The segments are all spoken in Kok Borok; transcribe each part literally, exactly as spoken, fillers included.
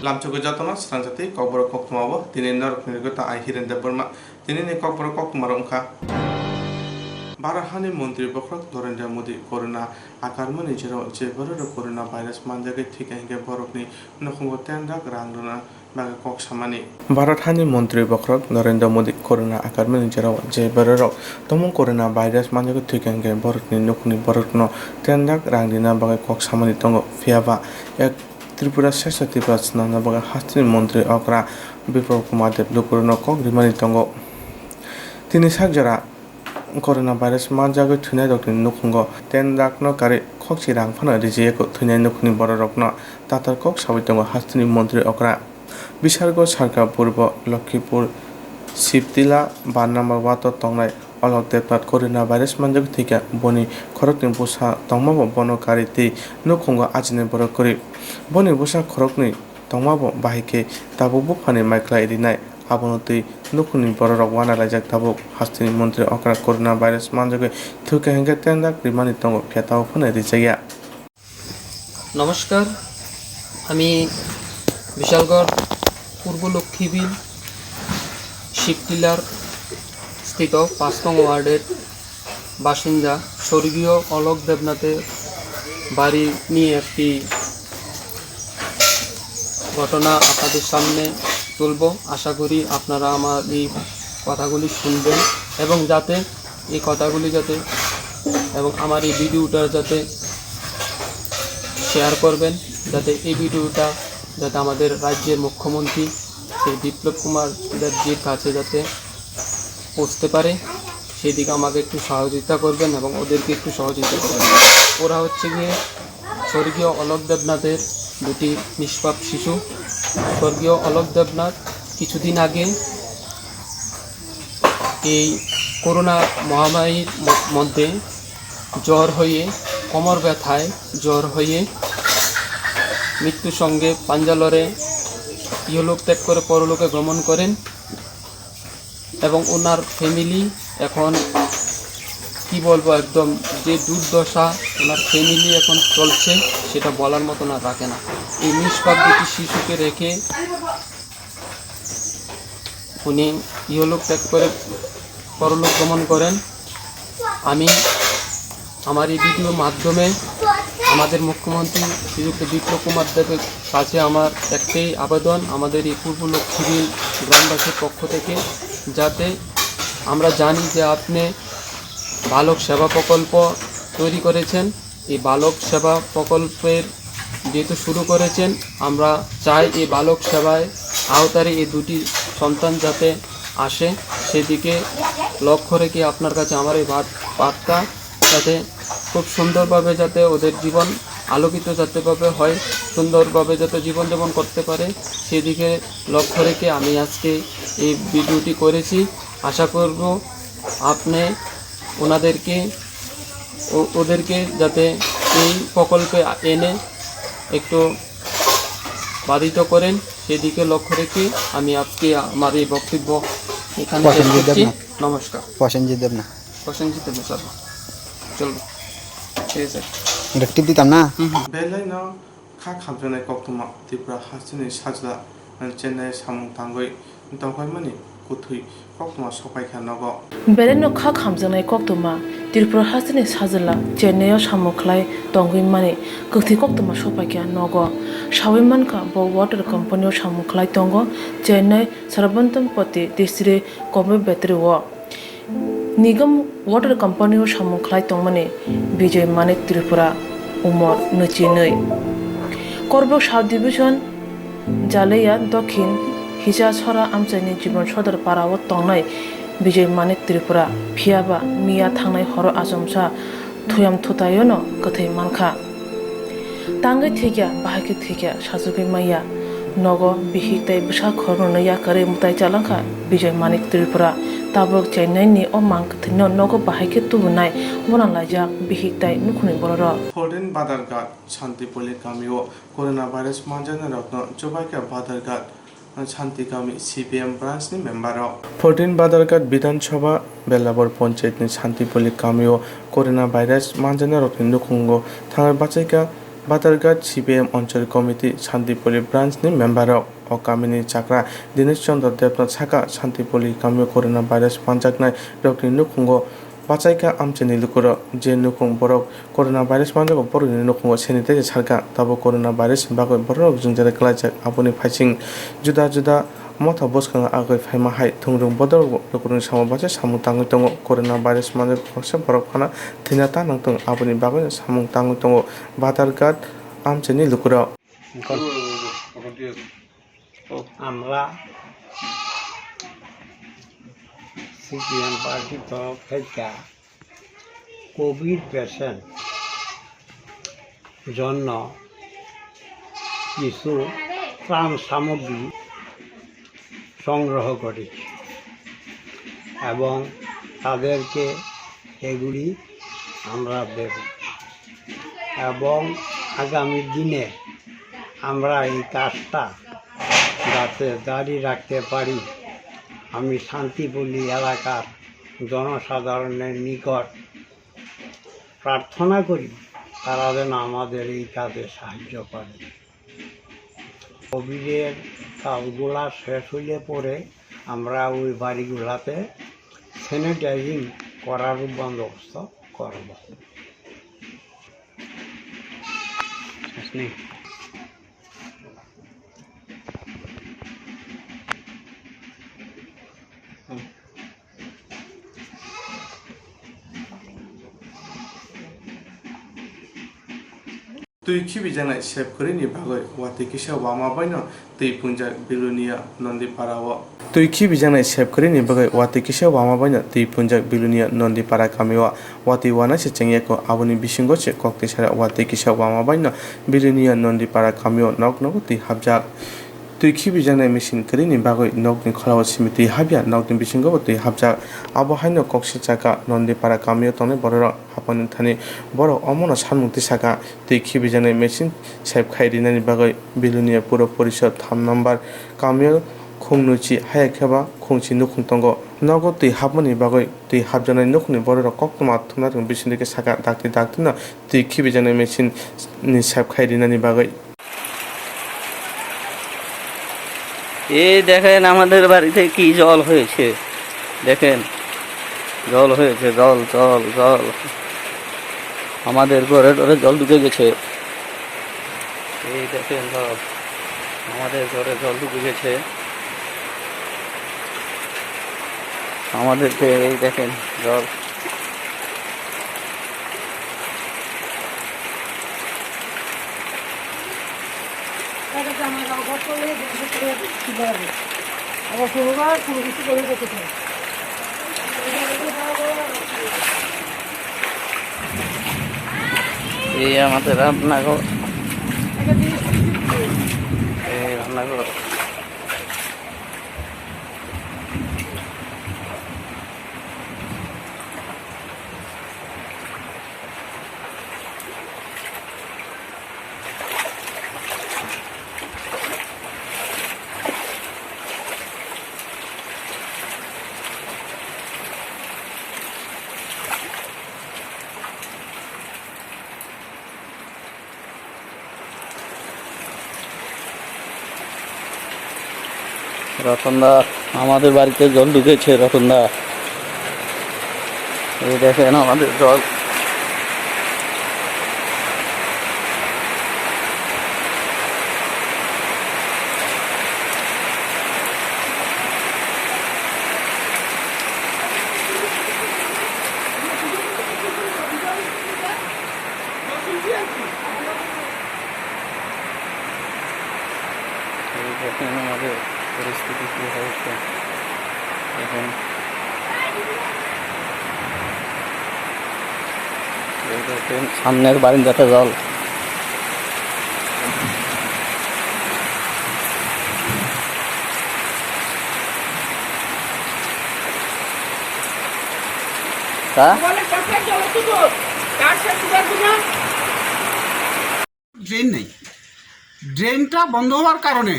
Lamchugwi jotono srangjatwi kokborok koktwmao tini norokni rwgwi tong ai Hiren Debbarma. Tinini kokborok koktwmarok wngkha. Bharat hani montri bokhorok Narendra Modi corona akarmani jora je bororok corona virus manjagwi thwikha hinkhe borokni nukhungo ten lakh rang rwna bagwi kok samani. Bharat hani montri bokhorok Narendra Modi corona akarmani jora je bororok tongmung corona virus manjagwi thwikha hinkhe borokni nukhungni borokno ten lakh rang rwna bagwi kok samani tongo. Phiyaba ek Tripura Sesha Tipra swnamna bagwi hasteni montri okra Biplab Kumar Deb lukurokno kok rimani tongo. Tini sak jora corona virus manjagwi thwinairokni nukhungo ten lakh no karwi khokchi rang phano rijiyakho thwinai nukhungni bororokno tatar kok sawi tongo hasteni montri okra. Bishargo Sarka Purbo Lokhipur Sibtila bar number ward o tongnai Olok Debnath corona virus manjagwi thwikha. Boni khoroknwi bwsa tongmabo bono karwi tei nukhungo ajinai borok kwrwi. Boni bwsa khoroknwi tongmabo bahai khe tabuk buphani mai khlai rinai. Abono twi nukhungni bororok uanalaijak tabuk. Hasteni montri okra corona virus manjagwi thwikha hinkhe ten lakh rimani tongo, phiya tabuk phano rijakya. নমস্কার, আমি বিশালগড় পূর্ব লক্ষ্মীবিল শিবটিলার স্থিত পাঁচ নং ওয়ার্ডের বাসিন্দা স্বর্গীয় অলোক দেবনাথের বাড়ি নিয়ে একটি ঘটনা আপনাদের সামনে তুলব। আশা করি আপনারা আমার এই কথাগুলি শুনবেন এবং যাতে এই কথাগুলি যাতে এবং আমার এই ভিডিওটা যাতে শেয়ার করবেন, যাতে এই ভিডিওটা যাতে আমাদের রাজ্যের মুখ্যমন্ত্রী শ্রী বিপ্লব কুমার দেবজির কাছে যাতে পৌঁছতে পারে, সেদিকে আমাকে একটু সহযোগিতা করবেন এবং ওদেরকে একটু সহযোগিতা করবেন। ওরা হচ্ছে গিয়ে স্বর্গীয় অলোক দেবনাথের দুটি নিষ্পাপ শিশু। স্বর্গীয় অলোক দেবনাথ কিছুদিন আগে এই করোনা মহামারীর ম-, মধ্যে জ্বর হয়ে, কোমর ব্যথায় জ্বর হয়ে মৃত্যুর সঙ্গে পাঞ্জা লড়ে ইহলোক ত্যাগ করে পরলোকে গমন করেন এবং ওনার ফ্যামিলি এখন কি বলবো, একদম যে দুর্দশা ওনার ফ্যামিলি এখন চলছে, সেটা বলার মতো না, রাখে না। এই নিষ্পাপ দুটি শিশুকে রেখে উনি ইহলোক ত্যাগ করে পরলোক গমন করেন। আমি আমার এই ভিডিওর মাধ্যমে আমাদের মুখ্যমন্ত্রী শ্রীযুক্ত বিপ্লব কুমার দেবের কাছে আমার একটাই আবেদন, আমাদের এই পূর্ব লক্ষ্মীবিল গ্রামবাসীর পক্ষ থেকে, যাতে আমরা জানি যে আপনি বালক সেবা প্রকল্প তৈরি করেছেন, এই বালক সেবা প্রকল্পের যেহেতু শুরু করেছেন, আমরা চাই এই বালক সেবায় আওতায় এই দুটি সন্তান যাতে আসে, সেদিকে লক্ষ্য রেখে আপনার কাছে আমার এই বার্তা, যাতে খুব সুন্দরভাবে যাতে ওদের জীবন আলোকিত যাতে ভাবে হয়, সুন্দরভাবে যাতে জীবনযাপন করতে পারে, সেদিকে লক্ষ্য রেখে আমি আজকে এই ভিডিওটি করেছি। আশা করব আপনি ওনাদেরকে, ও-, ওদেরকে যাতে এই প্রকল্পে এনে একটু বাধিত করেন, সেদিকে লক্ষ্য রেখে আমি আজকে আমার এই বক্তব্য এখানে শেষ করছি। নমস্কার। প্রসেনজিৎ দেবনাথ। প্রসেনজিৎ দেবনাথ, স্যার। চলুন। ঠিক আছে। এটা টিপ দিতাম না? হুম, হুম। Belai no kha khamjaknai koktwma Tripura hasteni sajla Chennai samung tangwi tongkhaimani kwthwi koktwma sokpaikha nogo. Belai no kha khamjaknai koktwma Tripura hasteni sajla Chennai o samung khlai tongwi mani kwthwi koktwma sokpaikha nogo. Sawi mankha bo water company o samung khlai tongo Chennai Sarabantapati district Coimbatore o. Nigam Water Company o samung khlai tongmani Bijay Manik Tripura, umor nwi chi nwi. Korbok Sub Division, Jaleya Dokhin, Hisasora amchaini Jibon Sodor para o tongnai Bijay Manik Tripura, phiyaba miya thangnai horo achomsa thuyam thutaiono kwthwi mankha. Tangwi thwikha, bahai khe thwikha, sajagwi manya. Nogo bihik tei bwsa khoroknwino yakarwi mwtai chalangkha Bijay Manik Tripura. Tabuk Chennai ni o mang kwthwino nogo bahai khe tubunai bona laijak bihik tei nukhungni bororok. Fourteen Badharghat Santipoli kamio coronavirus manjaknairokno chubaikha Badharghat Santigami C P M branch ni member rok. Fourteen Badharghat Bidhan Sabha Belabor Panchayat ni Santipoli kamio corona virus manjaknairokni nukhungo thangnai bachaikha Badarghat C P M Anchal Committee Santipuli Branch ni member rok o kami ni chakra Dinesh Chandra Debnath saka Santipuli kamio corona virus manjaknai rok ni nukhungo bachaikha amchaini lukurok. Je nukhung borok corona virus manjago borokni nukhungo sanitizer sarkha, tabuk corona virus ni bagwi borok jwngjal klaijak. Aboni phaising juda juda motha bwskango agwi phaima hai thungrung bodol lukurokni samung bacha samung tangwi tongo. Corona virus manjak khoroksa borok phano thwina ta nangtong, aboni bagwi samung tangwi tongo Badarghat amchaini lukurok. আমরা সিপিএম পার্টির তরফ থেকে Covid patient জন্য কিছু ত্রাণ সামগ্রী সংগ্রহ করেছি এবং তাদেরকে এগুলি আমরা দেব এবং আগামী দিনে আমরা এই কাজটা যাতে জারি রাখতে পারি, আমি শান্তিপল্লী এলাকার জনসাধারণের নিকট প্রার্থনা করি, তারা যেন আমাদের এই কাজে সাহায্য করে। কোভিডের কাজগুলা শেষ হইলে পরে আমরা ওই বাড়িগুলাতে স্যানিটাইজিং করার বন্দোবস্ত করব। Twi khibijaknai sep kwrwini bagwi watwi kisa wama baino twi punjak Bilonia Nondipara o. Twi khibijaknai sep kwrwini bagwi watwi kisa wama baino twi punjak Bilonia Nondipara kamio watwi wana se chengya ko, aboni bisingo se kok twi sara watwi kisa wama baino Bilonia Nondipara kamio nok nogo twi hapjak. Twi khibijaknai machine kwrwini bagwi nokni khorao simi twi hapya, nokni bisingo bo twi hapjak. Abo haino kok se chaka Nondipara kamio tongnai bororok. Haphangni thani borok omono samung tisaka twi khibijaknai machine sep khai rinani bagwi Bilonia Puro Porishod tham number kamio khungnuchi haya kheba khungchi nukhung tongo. Nogo twi hapmani bagwi twi hapjaknai nukhungni bororok koktwma thumnairokni bisingtwi khe saka dakti daktino twi khibijaknai machine ni sep khai rinani bagwi. এই দেখেন, আমাদের বাড়িতে কি জল হয়েছে, দেখেন, জল হয়েছে, জল, জল, জল। আমাদের ঘরে টরে জল ঢুকে গেছে। এই দেখেন জল, আমাদের ঘরে জল ঢুকে গেছে। আমাদেরকে এই দেখেন জল। এই আমাদের রান্নাঘর, এই রান্নাঘর। রতনদা, আমাদের বাড়িতে জল ঢুকেছে রতনদা। এই দেখেন আমাদের জল। এই দেখেন আমাদের পরিস্থিতি কি হয়েছে এখন। এই দেখেন সামনের বারিন্দাটা জল। তা? ড্রেন নেই। ড্রেনটা বন্ধ হওয়ার কারণে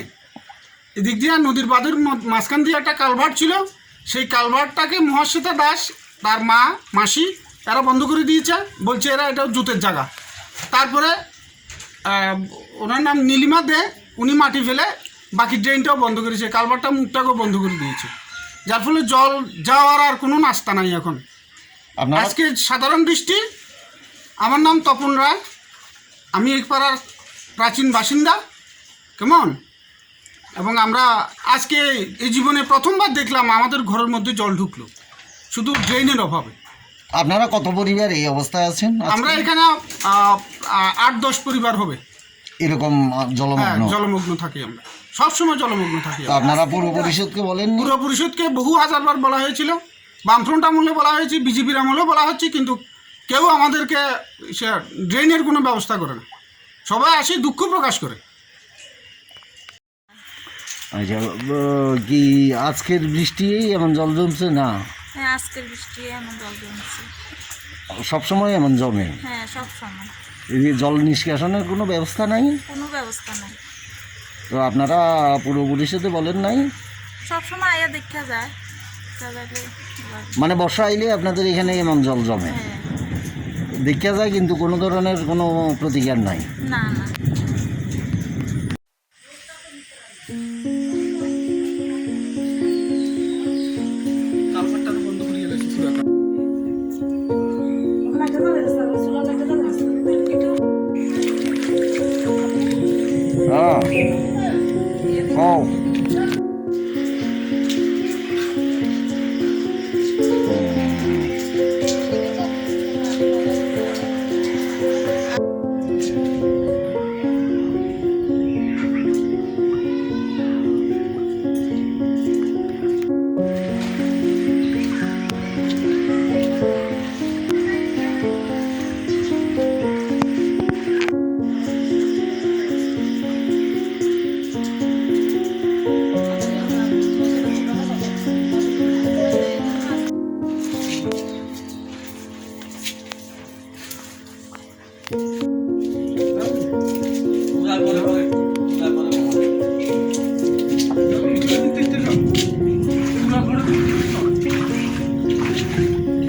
এদিক দিয়ে নদীর বাঁধের ম-, মাঝখান দিয়ে একটা কালভার্ট ছিল, সেই কালভার্টটাকে মহাশ্বেতা দাস, তার মা, মাসি, এরা বন্ধ করে দিয়েছে, বলছে এরা এটা জুতের জায়গা। তারপরে আহ, ওনার নাম নীলিমা দে, উনি মাটি ফেলে বাকি ড্রেনটাও বন্ধ করেছে, কালভার্টটা মুখটাকেও বন্ধ করে দিয়েছে, যার ফলে জল যাওয়ার আর কোনো রাস্তা নাই এখন। আপনারা আজকে সাধারণ বৃষ্টি। আমার নাম তপন রায়, আমি এই পাড়ার প্রাচীন বাসিন্দা। কেমন? এবং আমরা আজকে এই জীবনে প্রথমবার দেখলাম আমাদের ঘরের মধ্যে জল ঢুকলো, শুধু ড্রেনের অভাবে। আপনারা কত পরিবার এই অবস্থায় আছেন আজকে? আমরা এখানে, আহ, আহ, আট দশ পরিবার হবে। এরকম, আহ, হ্যাঁ, জলমগ্ন? জলমগ্ন থাকি আমরা, সবসময় জলমগ্ন থাকি তো আমরা। আপনারা পৌর পরিষদকে বলেননি? পৌর পরিষদকে বহু হাজারবার বলা হয়েছিল, বামফ্রন্ট আমলে বলা হয়েছে, বিজেপির আমলেও বলা হচ্ছে, কিন্তু কেউ আমাদেরকে সে ড্রেনের কোনো ব্যবস্থা করে না। সবাই আসে দুঃখ প্রকাশ করে। আচ্ছা, ব-, কি আজকের বৃষ্টিয়েই এমন জল জমছে না? হ্যাঁ, আজকের বৃষ্টি এমন জল জমছে। সবসময় এমন জমে? হ্যাঁ, সব সময়। এই যে জল নিষ্কাশনের কোনো ব্যবস্থা নাই? কোনো ব্যবস্থা নাই। তো আপনারা পৌর পরিষদে বলেন নাই? সব সময় আইয়া দেখা যায়, দেখা যাইলে বলে। মানে বর্ষা আইলে আপনাদের এখানে এমন জল জমে? হ্যাঁ। দেখা যায় কিন্তু কোনো ধরনের কোনো প্রতিকার নাই? না, না। হ্যাঁ। হ্যাঁ।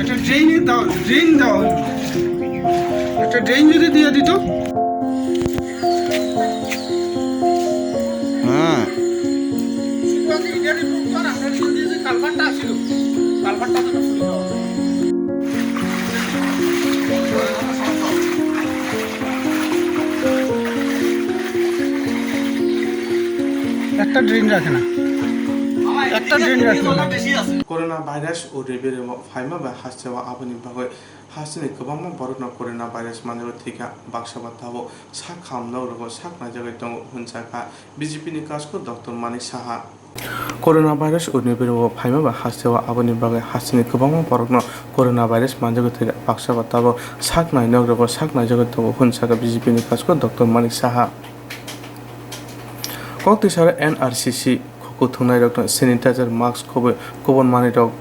একটা ড্রেইনে দাও, ড্রেইন দাও, একটা ড্রেইন যদি দিয়ে দিত। হ্যাঁ। শুধু আগে ইটালি পর্যন্ত আর আপনার এখান দিয়ে যে কালভারটা আসছিল, কালভারটা যেন খুলে দেওয়া হয়। একটা ড্রেন রাখে না, একটা ড্রেন রাখে না। Corona virus o rebe remo phaima bai hasteo aboni bagwi hasteni kwbangma borokno corona virus manjagwi thwikha, baksa ba tabuk sak hamnok rogo sak naijagwi tongo hwnjakha B J P ni kasko Doctor Manik Saha. Corona virus unibirwo phaima ba hasteo aboni bagwi hasteni kwbangma borokno corona virus manjagwi thwikha, baksa ba tabuk sak nainok rogo sak naijagwi tongo hwn saka B J P ni kasko Doctor Manik Saha. Kok twisaro N R C C khuku thwngnairokno sanitizer, mask khobwi kubun manwirok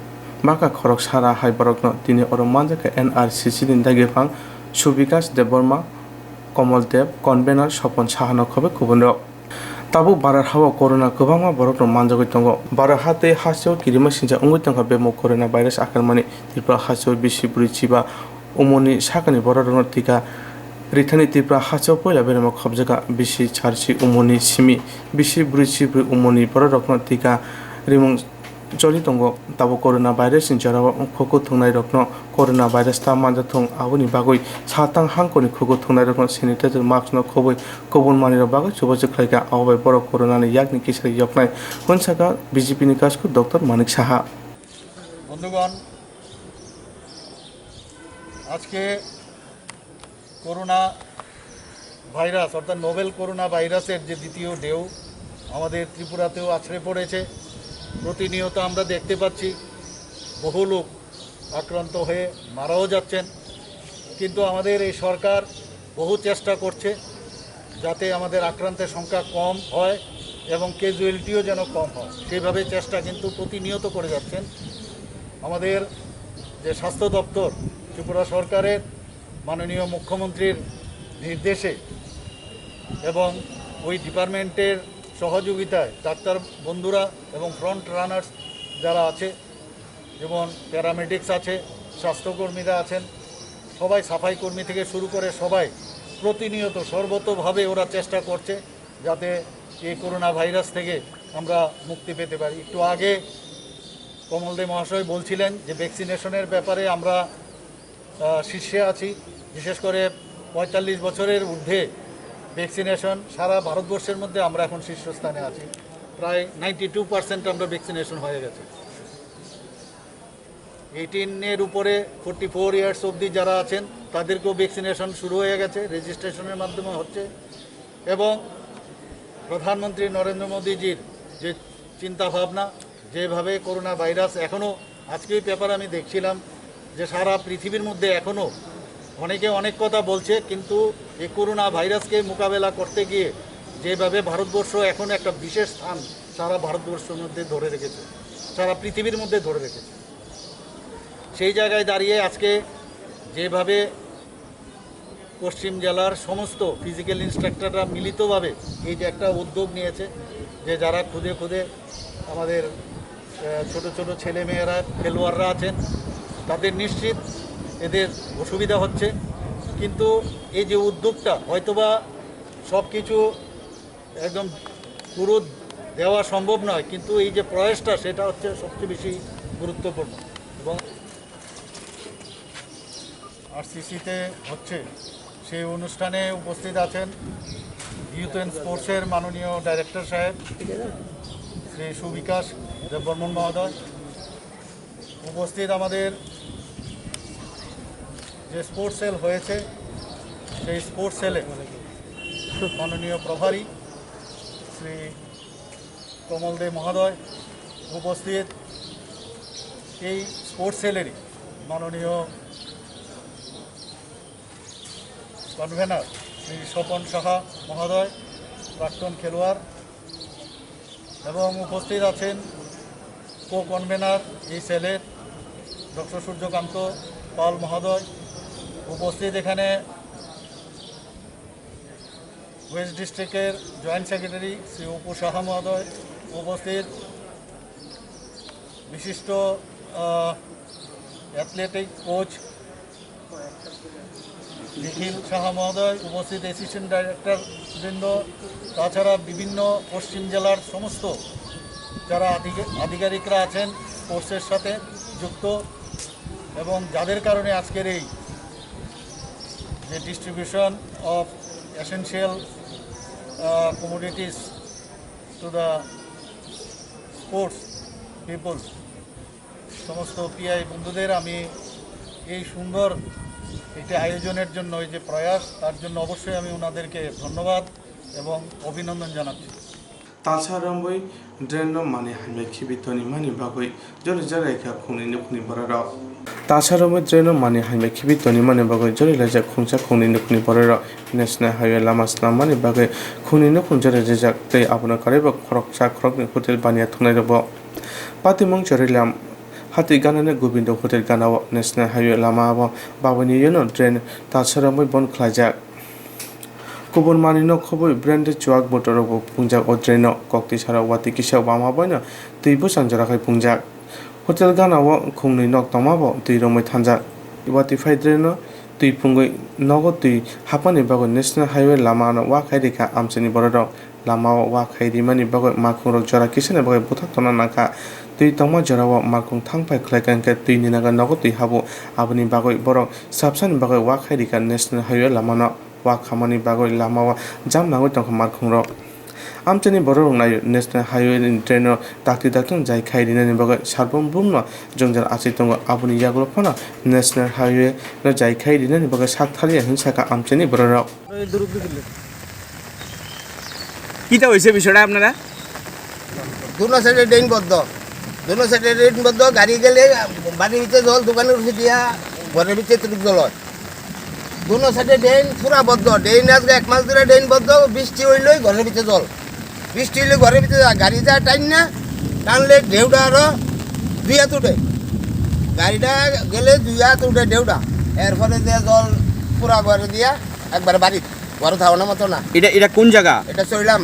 baka khorok sara hai borokno tini oro manjakha N R C C ni dagi phang Subikas Debbarma, Komol Deb, convener Sopon Sahano khobwi kubunrok. Tabuk Barar hao corona kwbangma borokno manjagwi tongo. Barar ha tei hasteo kirima sincha wngwi tongkha bemo corona virus akrarmani. Tripura hasteo bisi bwrwi chiba umorni sakani bororokno tika rithani Tripura hasteo poila beremo khopjagha bisi charsi umorni simi bisi bwrwi chibrwi umorni bororokno tika rimung choli tongo. Tabuk corona virus ni jorao khuku thwngnairokno corona virus ta manjathung, aboni bagwi satang hangkoni khuku thwngnairokno sanitizer, mask no khobwi kubun manwirok bagwi chubachu khlaikha, abo bai borok corona ni yakni kisari yoknai, hwn sakha B J P ni kasko Doctor Manik Saha. বন্ধুগণ, আজকে corona virus অর্থাৎ novel corona ভাইরাসের যে দ্বিতীয় ঢেউ আমাদের ত্রিপুরাতেও আছড়ে পড়েছে। প্রতিনিয়ত আমরা দেখতে পাচ্ছি বহু লোক আক্রান্ত হয়ে মারাও যাচ্ছেন, কিন্তু আমাদের এই সরকার বহু চেষ্টা করছে যাতে আমাদের আক্রান্তের সংখ্যা কম হয় এবং ক্যাজুয়ালিটিও যেন কম হয়, সেইভাবে চেষ্টা কিন্তু প্রতিনিয়ত করে যাচ্ছেন। আমাদের যে স্বাস্থ্য দপ্তর, ত্রিপুরা সরকারের মাননীয় মুখ্যমন্ত্রীর নির্দেশে এবং ওই ডিপার্টমেন্টের সহযোগিতায় ডাক্তার বন্ধুরা এবং ফ্রন্ট রানার্স যারা আছে, যেমন প্যারামেডিক্স আছে, স্বাস্থ্যকর্মীরা আছেন, সবাই, সাফাই কর্মী থেকে শুরু করে সবাই প্রতিনিয়ত সর্বতোভাবে ওরা চেষ্টা করছে যাতে এই করোনা ভাইরাস থেকে আমরা মুক্তি পেতে পারি। একটু আগে কমল দে মহাশয় বলছিলেন যে ভ্যাকসিনেশনের ব্যাপারে আমরা আহ, শীর্ষে আছি। বিশেষ করে পঁয়তাল্লিশ বছরের ঊর্ধ্বে ভ্যাকসিনেশন সারা ভারতবর্ষের মধ্যে আমরা এখন শীর্ষস্থানে আছি। প্রায় নাইনটি টু পার্সেন্ট আমরা ভ্যাকসিনেশন হয়ে গেছে। এইটিনের উপরে, ফোর্টি ফোর ইয়ার্স অবধি যারা আছেন, তাদেরকেও ভ্যাকসিনেশন শুরু হয়ে গেছে, রেজিস্ট্রেশনের মাধ্যমে হচ্ছে। এবং প্রধানমন্ত্রী নরেন্দ্র মোদীজির যে চিন্তাভাবনা, যেভাবে করোনা ভাইরাস এখনও, আজকেই পেপার আমি দেখছিলাম যে সারা পৃথিবীর মধ্যে এখনও অনেকে অনেক কথা বলছে, কিন্তু এই করোনা ভাইরাসকে মোকাবেলা করতে গিয়ে যেভাবে ভারতবর্ষ এখন একটা বিশেষ স্থান সারা ভারতবর্ষের মধ্যে ধরে রেখেছে, সারা পৃথিবীর মধ্যে ধরে রেখেছে, সেই জায়গায় দাঁড়িয়ে আজকে যেভাবে পশ্চিম জেলার সমস্ত ফিজিক্যাল ইন্সট্রাক্টররা মিলিতভাবে এই যে একটা উদ্যোগ নিয়েছে, যে যারা খুদে খুদে আমাদের আহ, ছোট ছোট ছেলে মেয়েরা, খেলোয়াড়রা আছেন, তাদের নিশ্চিত এদের অসুবিধা হচ্ছে, কিন্তু এই যে উদ্যোগটা, হয়তোবা সব কিছু একদম পুরো দেওয়া সম্ভব নয়, কিন্তু এই যে প্রয়াসটা, সেটা হচ্ছে সবচেয়ে বেশি গুরুত্বপূর্ণ। এবং আরসিসিতে হচ্ছে, সেই অনুষ্ঠানে উপস্থিত আছেন ইউথ অ্যান্ড স্পোর্টসের মাননীয় ডাইরেক্টর সাহেব শ্রী সুবিকাশ দেববর্মন মহোদয়। উপস্থিত আমাদের যে স্পোর্টস সেল হয়েছে, সেই স্পোর্টস সেলে মাননীয় প্রভারী শ্রী কমল দে মহোদয়, উপস্থিত এই স্পোর্টস সেলেরই মাননীয় কনভেনার শ্রী স্বপন সাহা মহোদয়, প্রাক্তন খেলোয়াড়, এবং উপস্থিত আছেন কো কনভেনার এই সেলের ডক্টর সূর্যকান্ত পাল মহোদয়, উপস্থিত এখানে ওয়েস্ট ডিস্ট্রিক্টের জয়েন্ট সেক্রেটারি শ্রী অপু সাহা মহোদয়, উপস্থিত বিশিষ্ট আহ, অ্যাথলেটিক কোচ নিখিল সাহা মহোদয়, উপস্থিত অ্যাসিস্ট্যান্ট ডাইরেক্টর বৃন্দ, তাছাড়া বিভিন্ন পশ্চিম জেলার সমস্ত যারা আধিকা- আধিকারিকরা আছেন স্পোর্টসের সাথে যুক্ত, এবং যাদের কারণে আজকের এই যে distribution of essential commodities to the sports people, সমস্ত পিআই বন্ধুদের আমি এই সুন্দর একটি আয়োজনের জন্য, এই যে প্রয়াস, তার জন্য অবশ্যই আমি ওনাদেরকে ধন্যবাদ এবং অভিনন্দন জানাচ্ছি। Talsa romwi drain no mani hamya khibi toni mani bagwi jori jora kha khungni nukhungni bororok. Talsa romwi drain no mani hamya khibi toni mani bagwi jori laijak khungsa khungni nukhungni bororok. National Highway lama snam mani bagwi khungni nukhung jora rijak tei abono karwi bo khoroksa khoroknwi hotel baniya thwngnairokbo. Patimung Chorilam hati ganani Gobindo Hotel ganao National Highway lama o babuni yono drain talsa romwi bon khlaijak. Kubun manwino khobwi branded chuak botorokbo pungjak o draino. Kokti sara watwi kisa wama boino twi bwsang jora khai pungjak. Hotel ganao khungnwi nok tongmabo twi romwi thanjak. Watwi phai draino twi pungwi nogo twi hapmani bagwi National Highway lamano wa khai rikha amchaini bororok. Lamao wa khai rimani bagwi makhungrok jora kisani bagwi bwthak tongna nangkha. Twi tongma jorao makhung thang phai khlaikha, hwnkhe twi ninagwi nogo twi habo. Aboni bagwi borok sabsani bagwi wa khai rikha National Highway lamano. Wa khamani bagwi lamao jam nangwi tongkha makhungrok. Amchaini bororok naio National Highway ni draino dakti dakti jai khai rinani bagwi sarbom bumno jwngjal achai tongo. Aboni yagulo phano National Highway no jai khai rinani bagwi sak thaliya hwnwi sakha amchaini bororok. কিতা হৈছে বিষয়টা আপনারা? দুনো সাইডে ড্রেন বদ্ধ, দুনো সাইডে ড্রেন বদ্ধ। গাড়ি গেলে বাড়ির ভিতরে জল, দোকানের উপরে দিয়া ঘরের ভিতরে তুলুক জল হয়। দুনো সাইডে ড্রেন পুরা বদ্ধ, ড্রেন আজকে এক মাস ধরে ড্রেন বদ্ধ। বৃষ্টি হইলেই ঘরের ভিতরে জল, বৃষ্টি হইলে ঘরের ভিতরে যা-, গাড়ি যা টাইম না টানলে ঢেউটা আরো দুই হাত উঠে। গাড়িটা গেলে দুই হাত উঠে ঢেউটা, এরপরে যে জল পুরা ঘরে দিয়া একবারে বাড়িতে। ঘরে থাকার মতো না। এটা, এটা কোন জায়গা? এটা চইলাম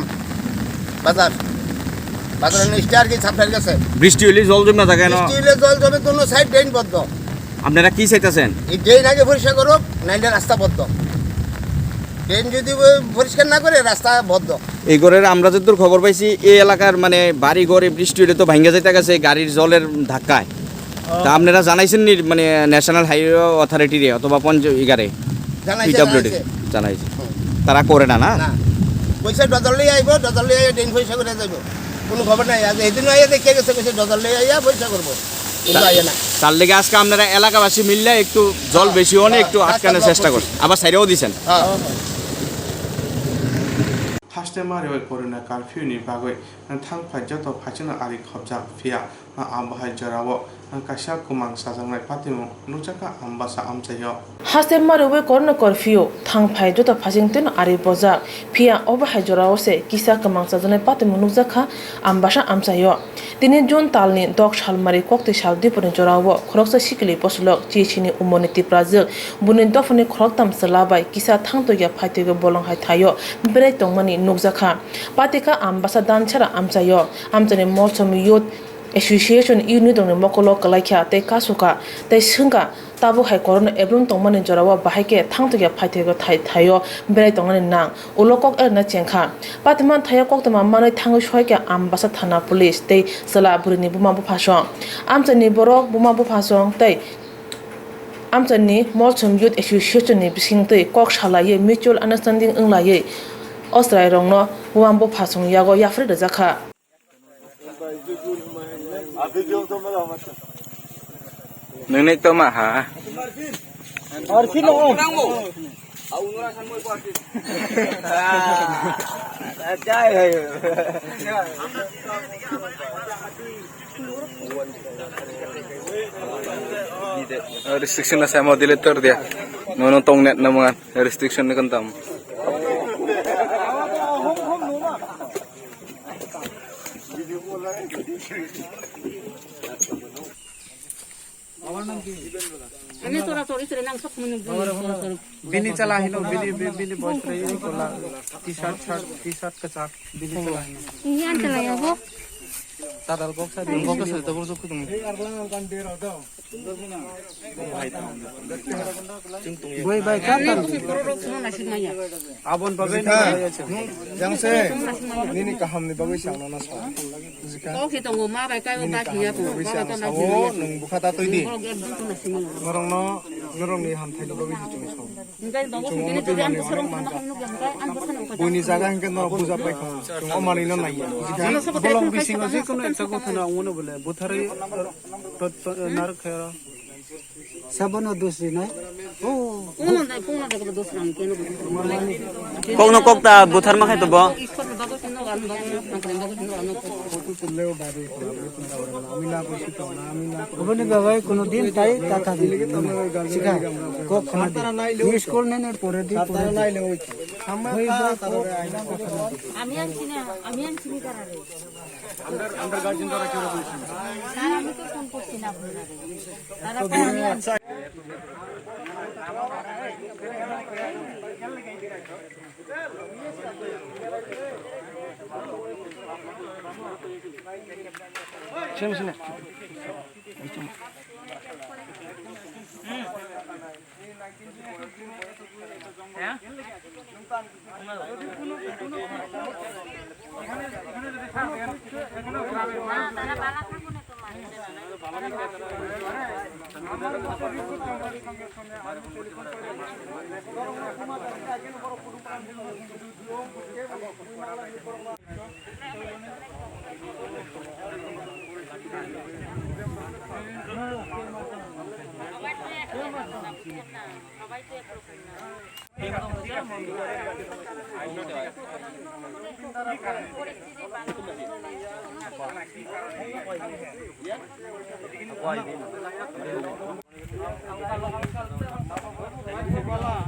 বাজার, বাজারের নিচটা আর কি, ছাপটার কাছে। বৃষ্টি হইলে জল জমে না থাকে না? বৃষ্টি হইলে জল জমে, দুনো সাইড ড্রেন বদ্ধ। আপনারা কি চাইতেছেন? এই ড্রেন আগে পরিষ্কার করুক, নাইলে রাস্তা বদ্ধ। ড্রেন যদি ব-, পরিষ্কার না করে, রাস্তা বন্ধ। এই ঘরের আমরা যতদূর খবর পাইছি, এই এলাকার মানে বাড়ি ঘর এই বৃষ্টি হলে তো ভাঙ্গা যাইতে গেছে গাড়ির জলের ধাক্কায়। তা আপনারা জানাইছেন নি মানে ন্যাশনাল হাইওয়ে অথরিটিরে অথবা পঞ্চ ইগারে? জানাইছে, পিডব্লিউডি জানাইছে। জানাইছে। হুম। তারা করে না, না? না। কইছে ডজার লই আইবো, ডজার লই আইয়া ড্রেন পরিষ্কার করে যাইবো। কোনো খবর নাই। আজ এই দিন আইয়া দেখে গেছে, কইছে ডজার লই আইয়া পরিষ্কার করবো। কিন্তু তা-, আইয়া না। তার লেগে আজকে আপনারা এলাকাবাসী মিললে একটু জল হ্যাঁ, বেশি অনেক হ্যাঁ, একটু রাস্তা আটকানোর ব্লক চেষ্টা করছে। করছেন। আবার সাইডেও দিছেন। হ্যাঁ। Haste mariwi corona curfew ni bagwi thang phai joto phaisano ari khopjak, phiya abohai jorao kaisa kwmang chajaknai patimung nukjakha Ambasa amchaio. Haste mariwi corona curfew thang phai joto phaisingtwino ari bojak, phiya obo hai jorao se kisa kwmang chajaknai patimung nukjakha Ambasa amchaio. Tini June talni dok salmari koktwi sal dipuni jorao khoroksa sikili bwswlwk C S C ni umorni Tiprajwk buini dophani khoroktham chwla bai kisa thangtwkya phaitwkya bolong hai thaio berai tongmani nukjakha. Patikha Ambasa Dansara amchaio, amchaini Molsom Youth Association unit rokni mokolo kwlaikha tei kasukha tei swngkha tabuk hai corona ebrum tongmani jorao bahai khe thangtwkya phaitwkya thai thaio berai tongnani nang. Ulo kok erna chengkha. Patimani thaio koktwma manwi thangwi soikha Ambasa thana police tei chwla bwrwini buma buphasong. Amchaini borok buma buphasong tei amchaini Molsom Youth Association ni bisingtwi kok salaiwi mutual understanding wnglaiwi Osrairokno buma buphasong yago yapharwi rwjakha. Nwngni toma ha? Restriction na samo dile tor dia. Nono tong net na mangan. Restriction ni kan tam. Ini tora tori sere nang sok menu. Bini chala hino, bini, bini, bini boys rai ini kola. T-shirt, shirt, T-shirt kachak, bini chala hino. Ini an chala ya bo. Tadal kok sa, kok sa, tabur sok kutung. Boi bai, kar kar. Abon bagwi na. Jang se, nini kaham ni bagwi sa na sa. Kok si tongo ma bai kai o ba khiya ko. Ba to na. Nwng bukha ta twi di. Norok no, norok ni hamthai ni bagwi si chung song. Buini jaga hingke no buja pai kha. Chung o manwi no naiya. Bolong bisingo je kono ekta gotha na ongno bole butharwi to, to, narwk khe oro. Sabono dos rinai. Oh. Kokno kokta buthar ma khai to bo. Oboni babai kono din tai ta ta di. Sikha. Kok khna di. Ni school ne ne pore di pore di. Oi, oi, kok khna di. Ami ang sini, ami ang sini karare. Under, under guardian দ্বারা কেউ রকম। স্যার, আমি তো ফোন করছি না আপনারে। তারা ফোন নিয়ে আসছে।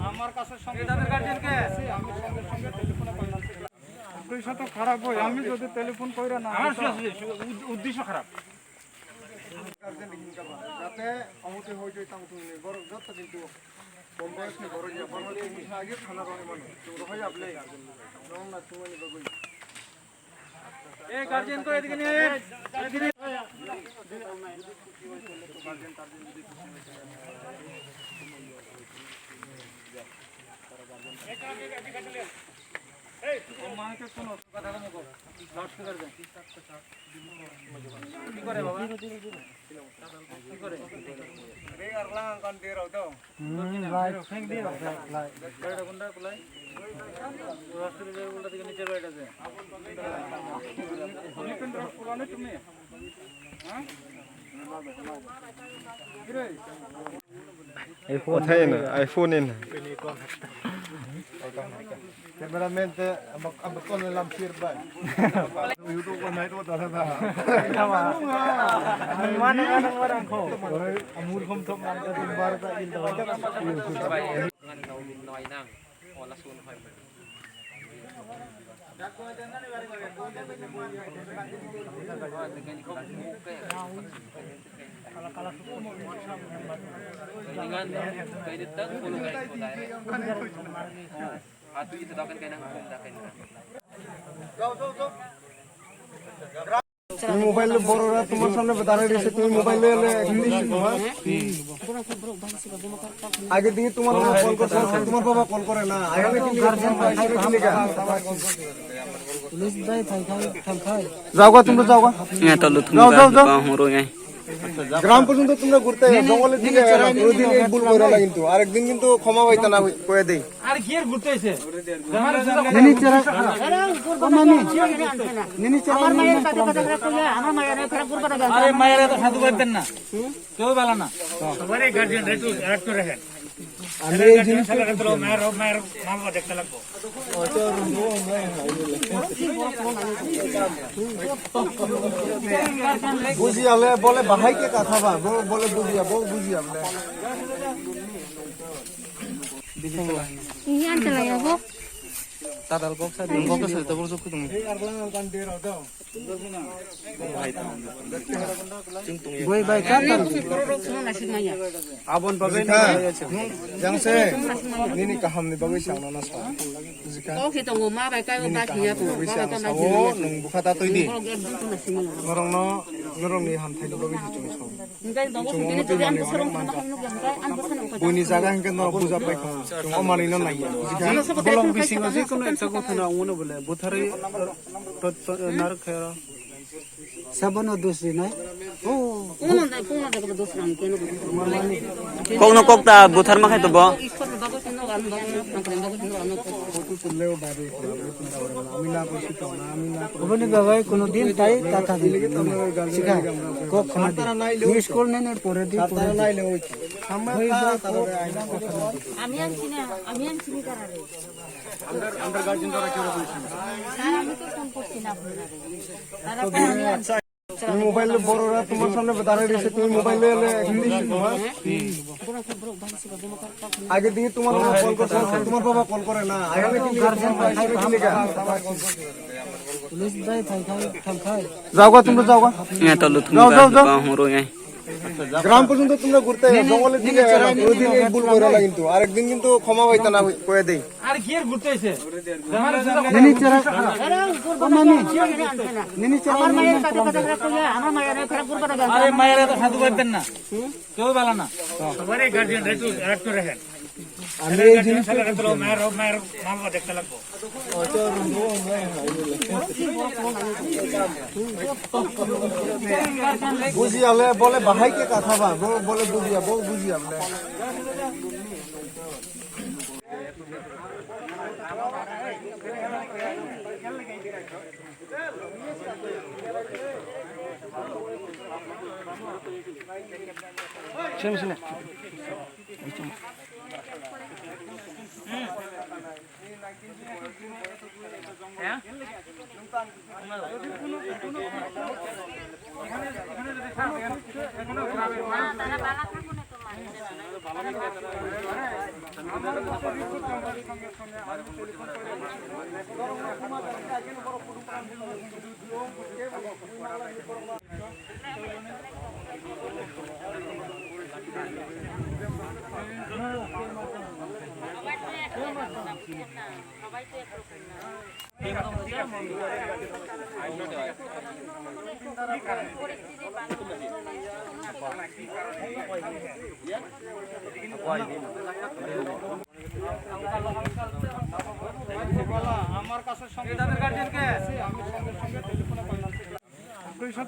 আমার কাছে সঙ্গে সঙ্গে গার্জিয়ানকে আমি সঙ্গে সঙ্গে টেলিফোনে কইলাম। উদ্দেশ্য তো খারাপ হয়, আমি যদি টেলিফোন কইরা না আমার দিতাম। উদ্দেশ্য খারাপ। গার্জিয়ান হিংসা করে, যাতে অমতে হয়ে যায়, তাও তুমি নেই। বড় যত কিন্তু কম বয়স নেই, বড় যে বড় তুমি আগে থানা রহে মানে, তুমি রহে আপনি, রং না তুমি নেই বাবু। এই গার্জিয়ান কো এদিকে নিয়ে আয়, এদিকে নিয়ে আয়। কি করে বাবা? কি করে? হুম, ভাই। ফেং দিয়ে। ভাই। বেটা কোনটা কোলাই? রাস্তা দিয়ে উল্টা দিকে নিচে বেটা আছে। তুমি? হ্যাঁ? কি রে? Othai na, iPhone na. Cameraman te abak abak kon lam sir bai. YouTube ko nai to da da. Mana mana orang ko. Amur kom thok nam ta bar ta il da. Noi nang. Ola sun hoi. তুমি মোবাইল বড়রা তোমার সামনে দাঁড়ায় রয়েছে, তুমি মোবাইল নিয়ে নিয়ে হিন্দি শিখো, হ্যাঁ? আগের দিকে তোমার বাবা কল করছে, তোমার বাবা কল করে না। আগে নাকি লিখে তোমার বাবা এসে লিখে লিখে। যাওগা, তোমরা যাওগা। যাও, যাও, যাও। গ্রাম পর্যন্ত তোমরা ঘুরতে যাও, জঙ্গলের দিকে যাও না, কোনোদিন এই ভুল করো না কিন্তু। আরেকদিন কিন্তু ক্ষমা পাইতা না, কয়ে দেই। আর কি আর ঘুরতে হইছে? Nini chera. O mami. Nini chera. আমার মায়ের কাছে কথা বলে কইয়া, আমার মায়ের ফেরা করবে না। আরে মায়ের এত সাধু করতেন না। কেউ ভালো না। সবারই গার্জিয়ান একটু, একটু রাখেন। আমি এই জিনিসটা মায়ের, মায়ের মা বাবা দেখতে লাগবো। বুঝিয়ালে বলে বাহাইকে কথা বা, বলে বুঝিয়া, বউ বুঝিয়া বলে। Ini anche la yabo. Tadal kok sa, kok sa, tabur suk tung. Boi bai ka. Abon bagai na. Jang se, nini kaham ni bagai sa na sa. Kok si tongo ma bai kai o ba khiya ko. Bagai sa na sa. O, nung bukha ta toi di. Norong no, norong ni ham thai ni bagai si chung song. Buini jaga hingke norok buja paikha. Chwng o manwino naiya. Bolong bisingo je kono ekta gothono ongmano bole butharwi to, to, narwk khe oro. Sabono dos rinai. Kokno kokta butharma khai to bo. Oboni babai kono din tai ta ta di. Sikha. Kok khna di. Ni school ne ne pore di, pore di. আমি আনছি না, আমি আনছি নি তারা রে। তারা আমি তো ফোন করছি না আপনারা। তারা বলে আমি আনছি। তুমি মোবাইল বড়রা তোমার সামনে দাঁড়ায় রয়েছে, তুমি মোবাইল নিয়ে নিয়ে হিন্দি শিখো, হ্যাঁ? আগের দিকে তোমার বাবা কল করছে, তোমার বাবা কল করে না। আগে নাকি লিখে তোমার বাবা এসে লিখে লিখে। যাওগা, তোমরা যাওগা। যাও, যাও, যাও। গ্রাম পর্যন্ত তোমরা ঘুরতে যাও, জঙ্গলের দিকে যাও না, কোনোদিন এই ভুল করো না কিন্তু। আরেকদিন কিন্তু ক্ষমা পাইতা না, কয়ে দেই। আর কি আর ঘুরতে হইছে? Nini chera. O mami. Nini chera. আমার মায়ের কাছে কথা বলে কইয়া, আমার মায়ের ফেরা করবে না। আরে মায়ের এত সাধু করতেন না। কেউ ভালো না। সবারই গার্জিয়ান একটু, একটু রাখেন। আমি এই জিনিসটা মায়ের, মায়ের মা বাবা দেখতে লাগবো। বুঝিয়ালে বলে বাহাইকে কথা বা, বলে বুঝিয়া, বউ বুঝিয়া বলে।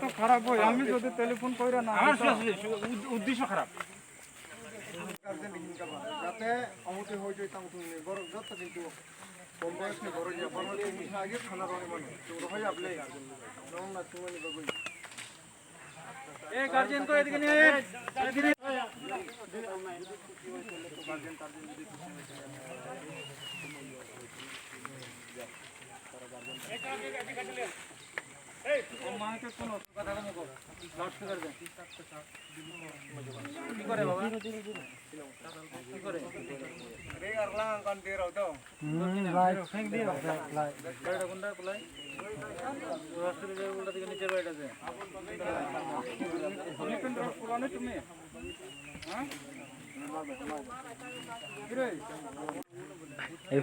তো খারাপ হয়, আমি যদি টেলিফোন কইরা না আমার দিতাম। উদ্দেশ্য খারাপ। গার্জেন হিনকা বা, যাতে অমতে হইচই তাং থুং নেই, বরং যত কিন্তু কম বয়স নিয়ে বড় হয়ে, বড় হয়ে তুমি আগে থানা রঙে মানে, তো রহই আপনি, রং না তুমি নিয়ে বগই। এই গার্জেন কো এদিকে নিন, এদিকে নিন।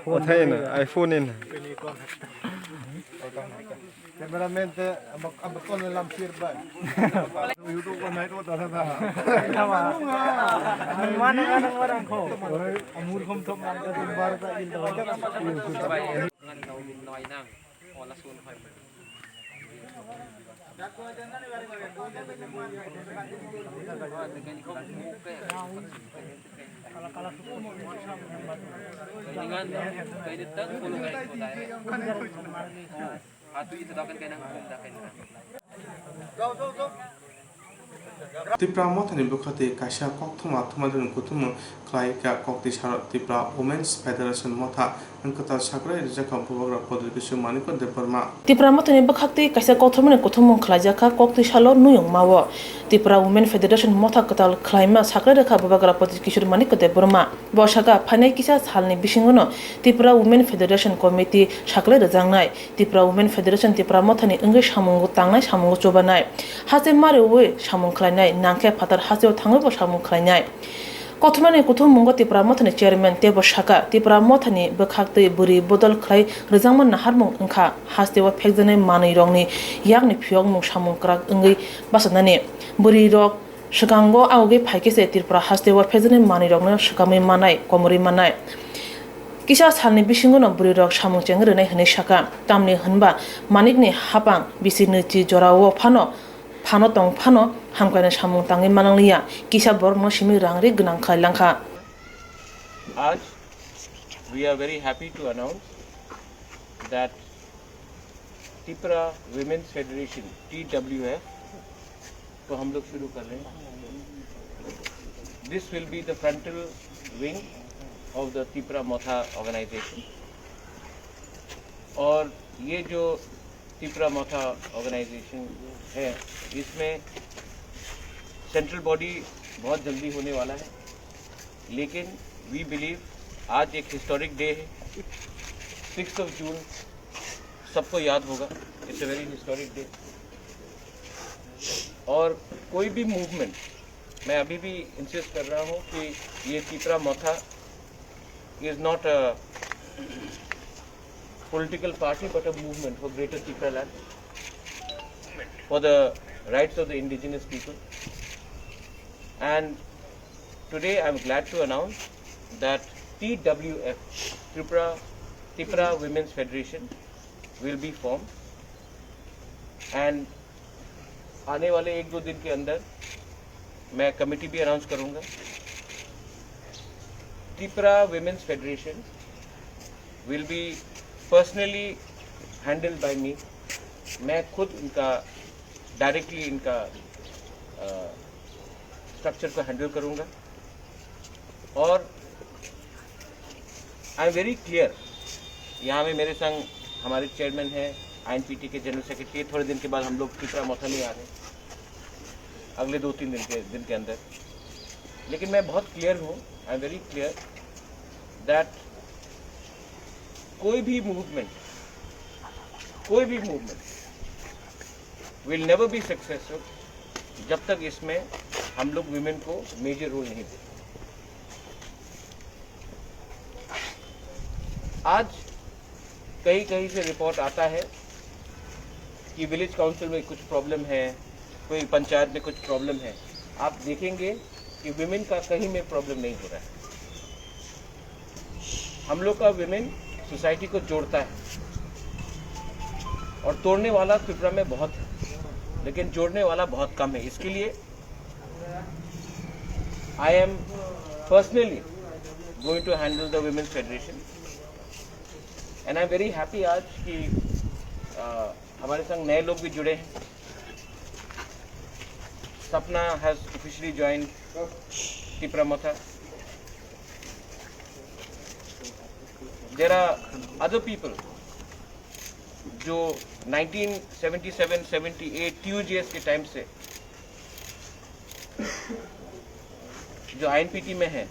Kothai na, iPhone na. Cameraman te abak, abak kon lam share bai. YouTube ko nai to da da. Mana mana orang ko. Amur kom thok man ka bar ka il da. Tipra Mothani bwkhaktwi kaisa kokthoma thumairokni kuthumung khlai kha. Koktwi salo Tipra Women's Federation Motha wngkha kwtal sakrai rijak kha Bubagra Pradyut Kishore Manikya Debbarma. Tipra Mothani bwkhaktwi kaisa kokthomani kuthumung khlaijak kha koktwi salo nuyung mao. Tipra Women Federation Motha kwtal khlaima sakrai rwkha Bubagra Pradyut Kishore Manikya Debbarma. Bo sakha phainai kisa salni bisingono Tipra Women Federation Committee sakrai rwjaknai. Tipra Women Federation Tipra Mothani wngwi samungo tangnai, samungo chubanai. Haste mariwi samung khlainai, nangkhe phatar hasteo thangwibo samung khlainai. Kothomani kuthummungo Tipra Mothani chairman teibo sakha, Tipra Mothani bwkhaktwi bwrwi bodol khlai rwjakma naharmung wngkha. Hasteo phekjaknai manwirokni yakni phiyokmung samung kwrak wngwi bachanani. Bwrwirok swkango awgwi phaikhe se Tripura hasteo phekjaknai manwirokno swkamwi manai, komorwi manai. Kisa salni bisingono bwrwirok samung chengwi rwnai hwnwi sakha. Tamni hwnba manikni hapang bisi nwichi jorao phano, phano tong phano hamkhaino samung tangwi manangliya. Kisa borokno simi rang ri gwnang khlai langkha. आज we are very happy to announce that Tipra Women's Federation, T W F, को हम लोग शुरू कर रहे हैं। This will be the frontal wing of the Tipra Motha organization। और ये जो तिपरा मोथा ऑर्गेनाइजेशन है, इसमें सेंट्रल बॉडी बहुत जल्दी होने वाला है, लेकिन वी बिलीव आज एक हिस्टोरिक डे है। सिक्स ऑफ जून सबको याद होगा, it's a very historic day. और कोई भी मूवमेंट, मैं अभी भी इंसिस्ट कर रहा हूँ कि ये तिपरा मोथा is not a political party but a movement for greater Tipraland, for the rights of the indigenous people. And today I'm glad to announce that T W F, Tripura, Tipra Women's Federation, will be formed, and आने वाले एक दो दिन के अंदर मैं कमेटी भी अनाउंस करूंगा। Tipra Women's Federation will be personally handled by me। मैं खुद इनका, डायरेक्टली इनका स्ट्रक्चर को हैंडल करूंगा। और आई एम वेरी क्लियर, यहाँ में मेरे संग हमारे चेयरमैन हैं, आई एन पी टी के जनरल सेक्रेटरी, थोड़े दिन के बाद हम लोग तिपरा मोथा में आ रहे हैं, अगले दो तीन दिन के, दिन के अंदर। लेकिन मैं बहुत क्लियर हूँ, I am very clear that कोई भी मूवमेंट, कोई भी movement will never be successful जब तक इसमें हम लोग वुमेन को मेजर रोल नहीं देते। आज कहीं कहीं से रिपोर्ट आता है कि विलेज काउंसिल में कुछ प्रॉब्लम है, कोई पंचायत में कुछ प्रॉब्लम है। आप देखेंगे कि वुमेन का कहीं में प्रॉब्लम नहीं हो रहा है। हम लोग का वुमेन सोसाइटी को जोड़ता है और तोड़ने वाला त्रिपुरा में बहुत है। लेकिन जोड़ने वाला बहुत कम है। इसके लिए I am personally going to handle the Women's Federation and I am very happy आज कि आ, हमारे संग नए लोग भी जुड़े हैं। सपना has officially joined Tipra Motha। There are other people जो nineteen seventy seven seventy eight TUGS के टाइम से जो आईएनपीटी में है,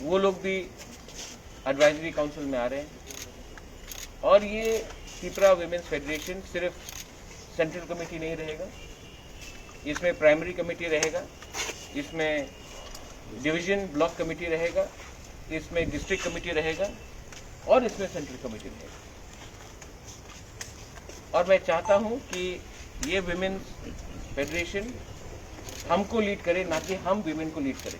वो लोग भी एडवाइजरी काउंसिल में आ रहे हैं। और ये तिपरा विमेंस फेडरेशन सिर्फ सेंट्रल कमेटी नहीं रहेगा, इसमें प्राइमरी कमेटी रहेगा, इसमें डिवीजन ब्लॉक कमेटी रहेगा, इसमें डिस्ट्रिक्ट कमेटी रहेगा और इसमें सेंट्रल कमेटी रहेगा। और मैं चाहता हूं कि ये विमेंस फेडरेशन हमको लीड करे, ना कि हम विमेन को लीड करें।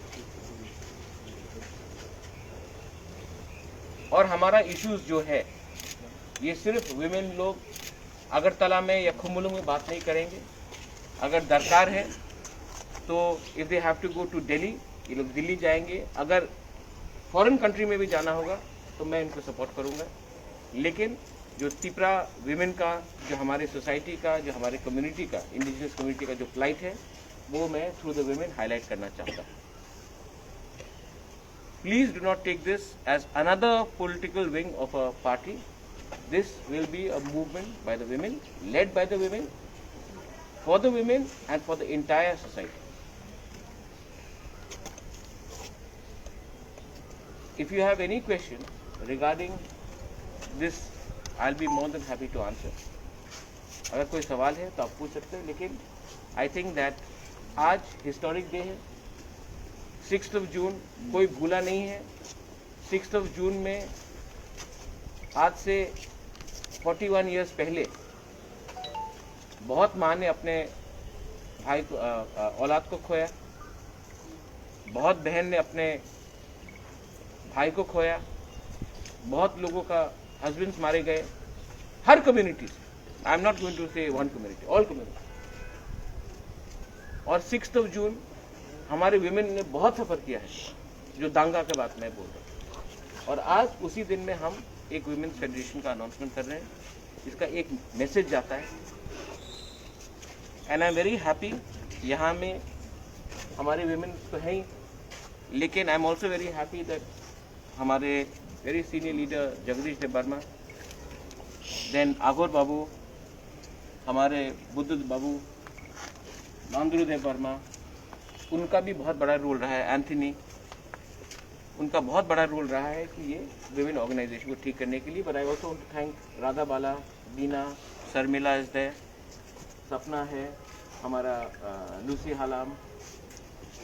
और हमारा इश्यूज जो है, ये सिर्फ विमेन लोग अगरतला में या खुमलुंग में बात नहीं करेंगे। अगर दरकार है तो if they have to go to Delhi, ये लोग दिल्ली जाएंगे। अगर फॉरेन कंट्री में भी जाना होगा तो मैं इनको सपोर्ट करूंगा। लेकिन जो तिपरा विमेन का, जो हमारे सोसाइटी का, जो हमारे कम्युनिटी का, इंडिजिनस कम्युनिटी का जो प्लाइट है, वो मैं थ्रू द विमेन हाईलाइट करना चाहता हूँ। Please do not take this as another political wing of a party. This will be a movement by the women, led by the women, for the women and for the entire society. If you have any question regarding this, I'll be more than happy to answer. अगर कोई सवाल है तो आप पूछ सकते हैं, लेकिन आई थिंक दैट आज हिस्टोरिक डे है, सिक्स्थ ऑफ जून कोई भूला नहीं है। सिक्स्थ ऑफ जून में आज से फोर्टी वन ईयर्स पहले बहुत माँ ने अपने भाई को, अ, अ, औलाद को खोया, बहुत बहन ने अपने भाई को खोया, बहुत लोगों का हस्बैंड्स मारे गए, हर कम्युनिटी से। I am not going to say one community, all community। और सिक्स्थ ऑफ जून हमारे विमेन ने बहुत सफ़र किया है, जो दंगा के बाद मैं बोल रहा हूँ। और आज उसी दिन में हम एक विमेंस फेडरेशन का अनाउंसमेंट कर रहे हैं। इसका एक मैसेज जाता है। And I am very happy, यहाँ में हमारे विमेन तो हैं ही, लेकिन I am also very happy that हमारे वेरी सीनियर लीडर जगदीश देव वर्मा, देन आगोर बाबू, हमारे बुद्ध बाबू, मांगरू देव वर्मा, उनका भी बहुत बड़ा रोल रहा है। एंथनी, उनका बहुत बड़ा रोल रहा है कि ये विमेन ऑर्गेनाइजेशन को ठीक करने के लिए। But I also want to thank Radha Bala, Bina, Sharmila is there, Sapna है, हमारा, अ, लूसी हालाम,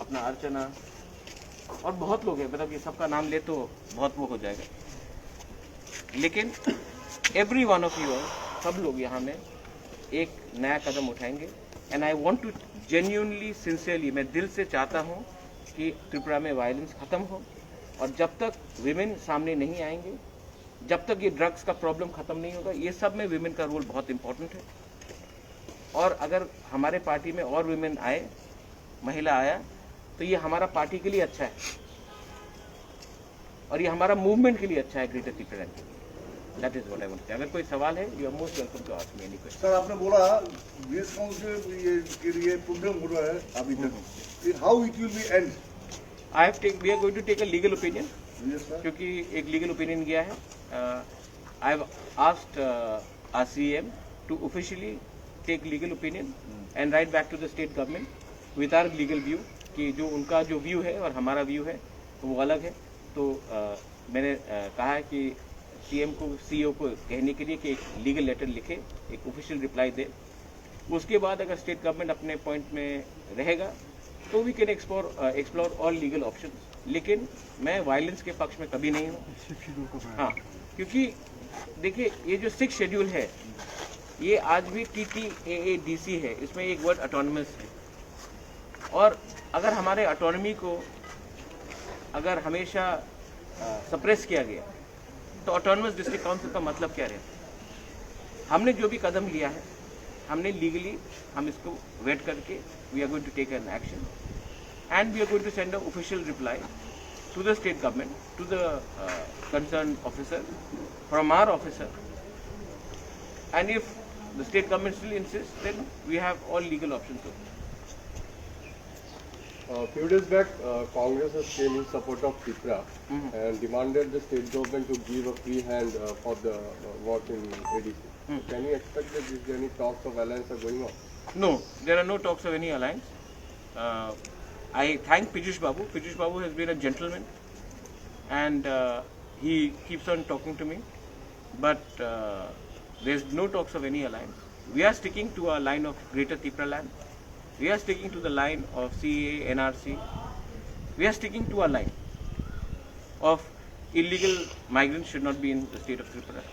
अपना अर्चना और बहुत लोग हैं। मतलब, ये सबका नाम ले तो बहुत वो हो जाएगा, लेकिन एवरी वन ऑफ यू, सब लोग यहाँ में एक नया कदम उठाएंगे। And I want to genuinely, sincerely, मैं दिल से चाहता हूँ कि त्रिपुरा में वायलेंस ख़त्म हो, और जब तक विमेन सामने नहीं आएंगे, जब तक ये ड्रग्स का प्रॉब्लम ख़त्म नहीं होगा, ये सब में विमेन का रोल बहुत इंपॉर्टेंट है। और अगर हमारे पार्टी में और विमेन आए, महिला आया, तो ये हमारा पार्टी के लिए अच्छा है और ये हमारा मूवमेंट के लिए अच्छा है, ग्रेटर तिप्रालैंड के लिए। That is what I want. अगर कोई सवाल है, you are most welcome to ask me any question। Sir, आपने बोला विमेंस काउंसिल ये के लिए प्रॉब्लम हो रहा है अभी तक, फिर how it will be end? I have take, we are going to take a legal opinion, yes sir. क्योंकि एक लीगल ओपिनियन गया है। I have asked our C M to officially take legal opinion and write back to the state government with our legal view, कि जो उनका जो व्यू है और हमारा व्यू है, वो अलग है। तो अ, मैंने अ, कहा है कि सीएम को, सीईओ को कहने के लिए कि एक लीगल लेटर लिखे, एक ऑफिशियल रिप्लाई दे। उसके बाद अगर स्टेट गवर्नमेंट अपने पॉइंट में रहेगा, तो we can explore, explore all legal options। लेकिन मैं वायलेंस के पक्ष में कभी नहीं हूँ। हाँ, क्योंकि देखिए, ये जो सिक्स शेड्यूल है, ये आज भी T T A A D C है, इसमें एक वर्ड ऑटोनमस है। और अगर हमारे ऑटोनमी को अगर हमेशा सप्रेस किया गया, तो ऑटोनमस डिस्ट्रिक्ट काउंसिल का मतलब क्या रहता? हमने जो भी कदम लिया है, हमने लीगली हम इसको वेट करके we are going to take an action and we are going to send a official reply to the state government, to the uh, concerned officer, from our officer, and if the state government still insists, then we have all legal options open. Uh, few days back, uh, Congress has came in support of Tipra and demanded the state government to give a free hand uh, for the uh, work in A D C. So can you expect that there is any talks of alliance are going on? No, there are no talks of any alliance. Uh, I thank Piyush Babu. Piyush Babu has been a gentleman and uh, he keeps on talking to me. But uh, there's no talks of any alliance. We are sticking to our line of Greater Tipraland. We are sticking to the line of C A A, N R C. We are sticking to our line of illegal migrants should not be in the state of Tripura.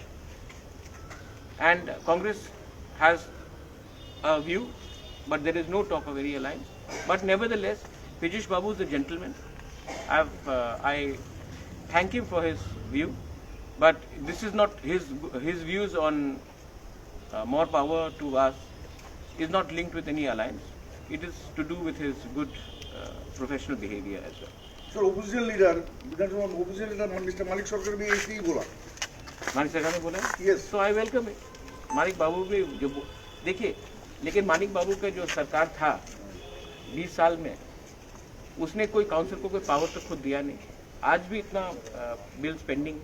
And Congress has a view, but there is no talk of any alliance. But nevertheless, Piyush Babu is a gentleman. I've, uh, I thank him for his view, but this is not his his views on uh, more power to us is not linked with any alliance. It is to do with his good uh, professional behavior as well. Sir, opposition leader, विधानसभा में opposition leader mister Manik सरकार भी ऐसे ही बोला। मानिक सरकार ने बोला है? Yes. So I welcome it. Manik बाबू भी जो बो- देखिए, लेकिन मानिक बाबू का जो सरकार था बीस साल में, उसने कोई काउंसिल को कोई पावर तो खुद दिया नहीं। आज भी इतना बिल्स पेंडिंग,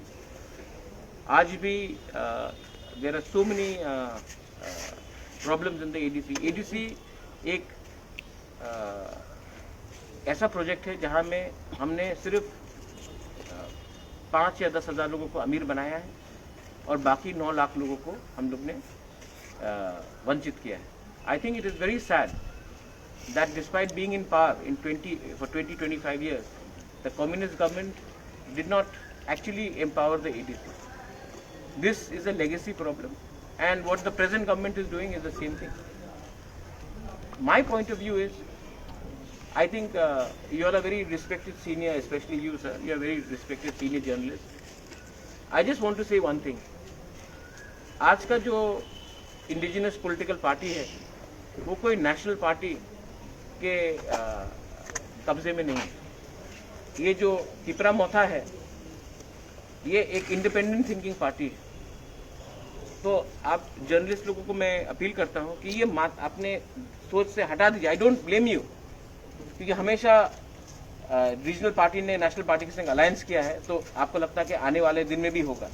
आज भी there are so many problems in the A D C. A D C एक uh, ऐसा प्रोजेक्ट है जहाँ में हमने सिर्फ uh, पाँच या दस हज़ार लोगों को अमीर बनाया है और बाकी नौ लाख लोगों को हम लोग ने uh, वंचित किया है. I think it is very sad that despite being in power in twenty for twenty twenty-five years, the communist government did not actually empower the A D C. This is a legacy problem, and what the present government is doing is the same thing. My point of view is, I think uh, you are a very respected senior, especially you, sir. You are a very respected senior journalist. I just want to say one thing. आज का जो indigenous political party है, वो कोई national party के आ, कब्जे में नहीं है. ये जो तिपरा मोथा है, ये एक इंडिपेंडेंट थिंकिंग पार्टी है. तो आप जर्नलिस्ट लोगों को मैं अपील करता हूँ कि ये मात अपने सोच से हटा दीजिए. I don't blame you, क्योंकि हमेशा रीजनल पार्टी ने नेशनल पार्टी के संग अलायंस किया है, तो आपको लगता है कि आने वाले दिन में भी होगा.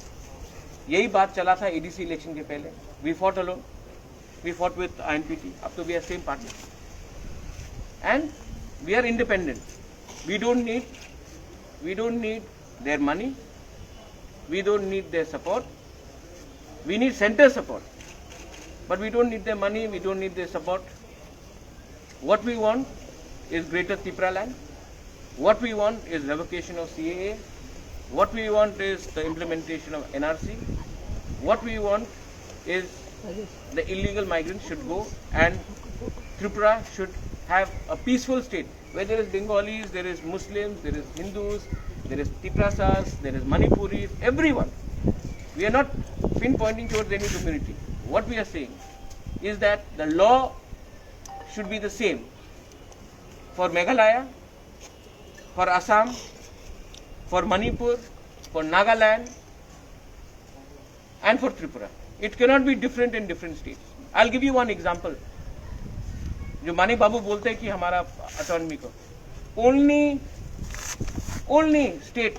यही बात चला था एडीसी इलेक्शन के पहले. We fought alone, we fought with I N P T. अब तो we are same party and we are independent. We don't need we don't need their money, we don't need their support. We need center support, but we don't need their money, we don't need their support. What we want is Greater Tipraland. What we want is revocation of C A A. What we want is the implementation of N R C. What we want is the illegal migrants should go and Tripura should have a peaceful state where there is Bengalis, there is Muslims, there is Hindus, there is Tiprasas, there is Manipuris, everyone. We are not pinpointing towards any community. What we are saying is that the law should be the same for Meghalaya, for Assam, for Manipur, for Nagaland, and for Tripura. It cannot be different in different states. I'll give you one example. जो मानिक बाबू बोलते हैं कि हमारा ऑटोनॉमी को, only only state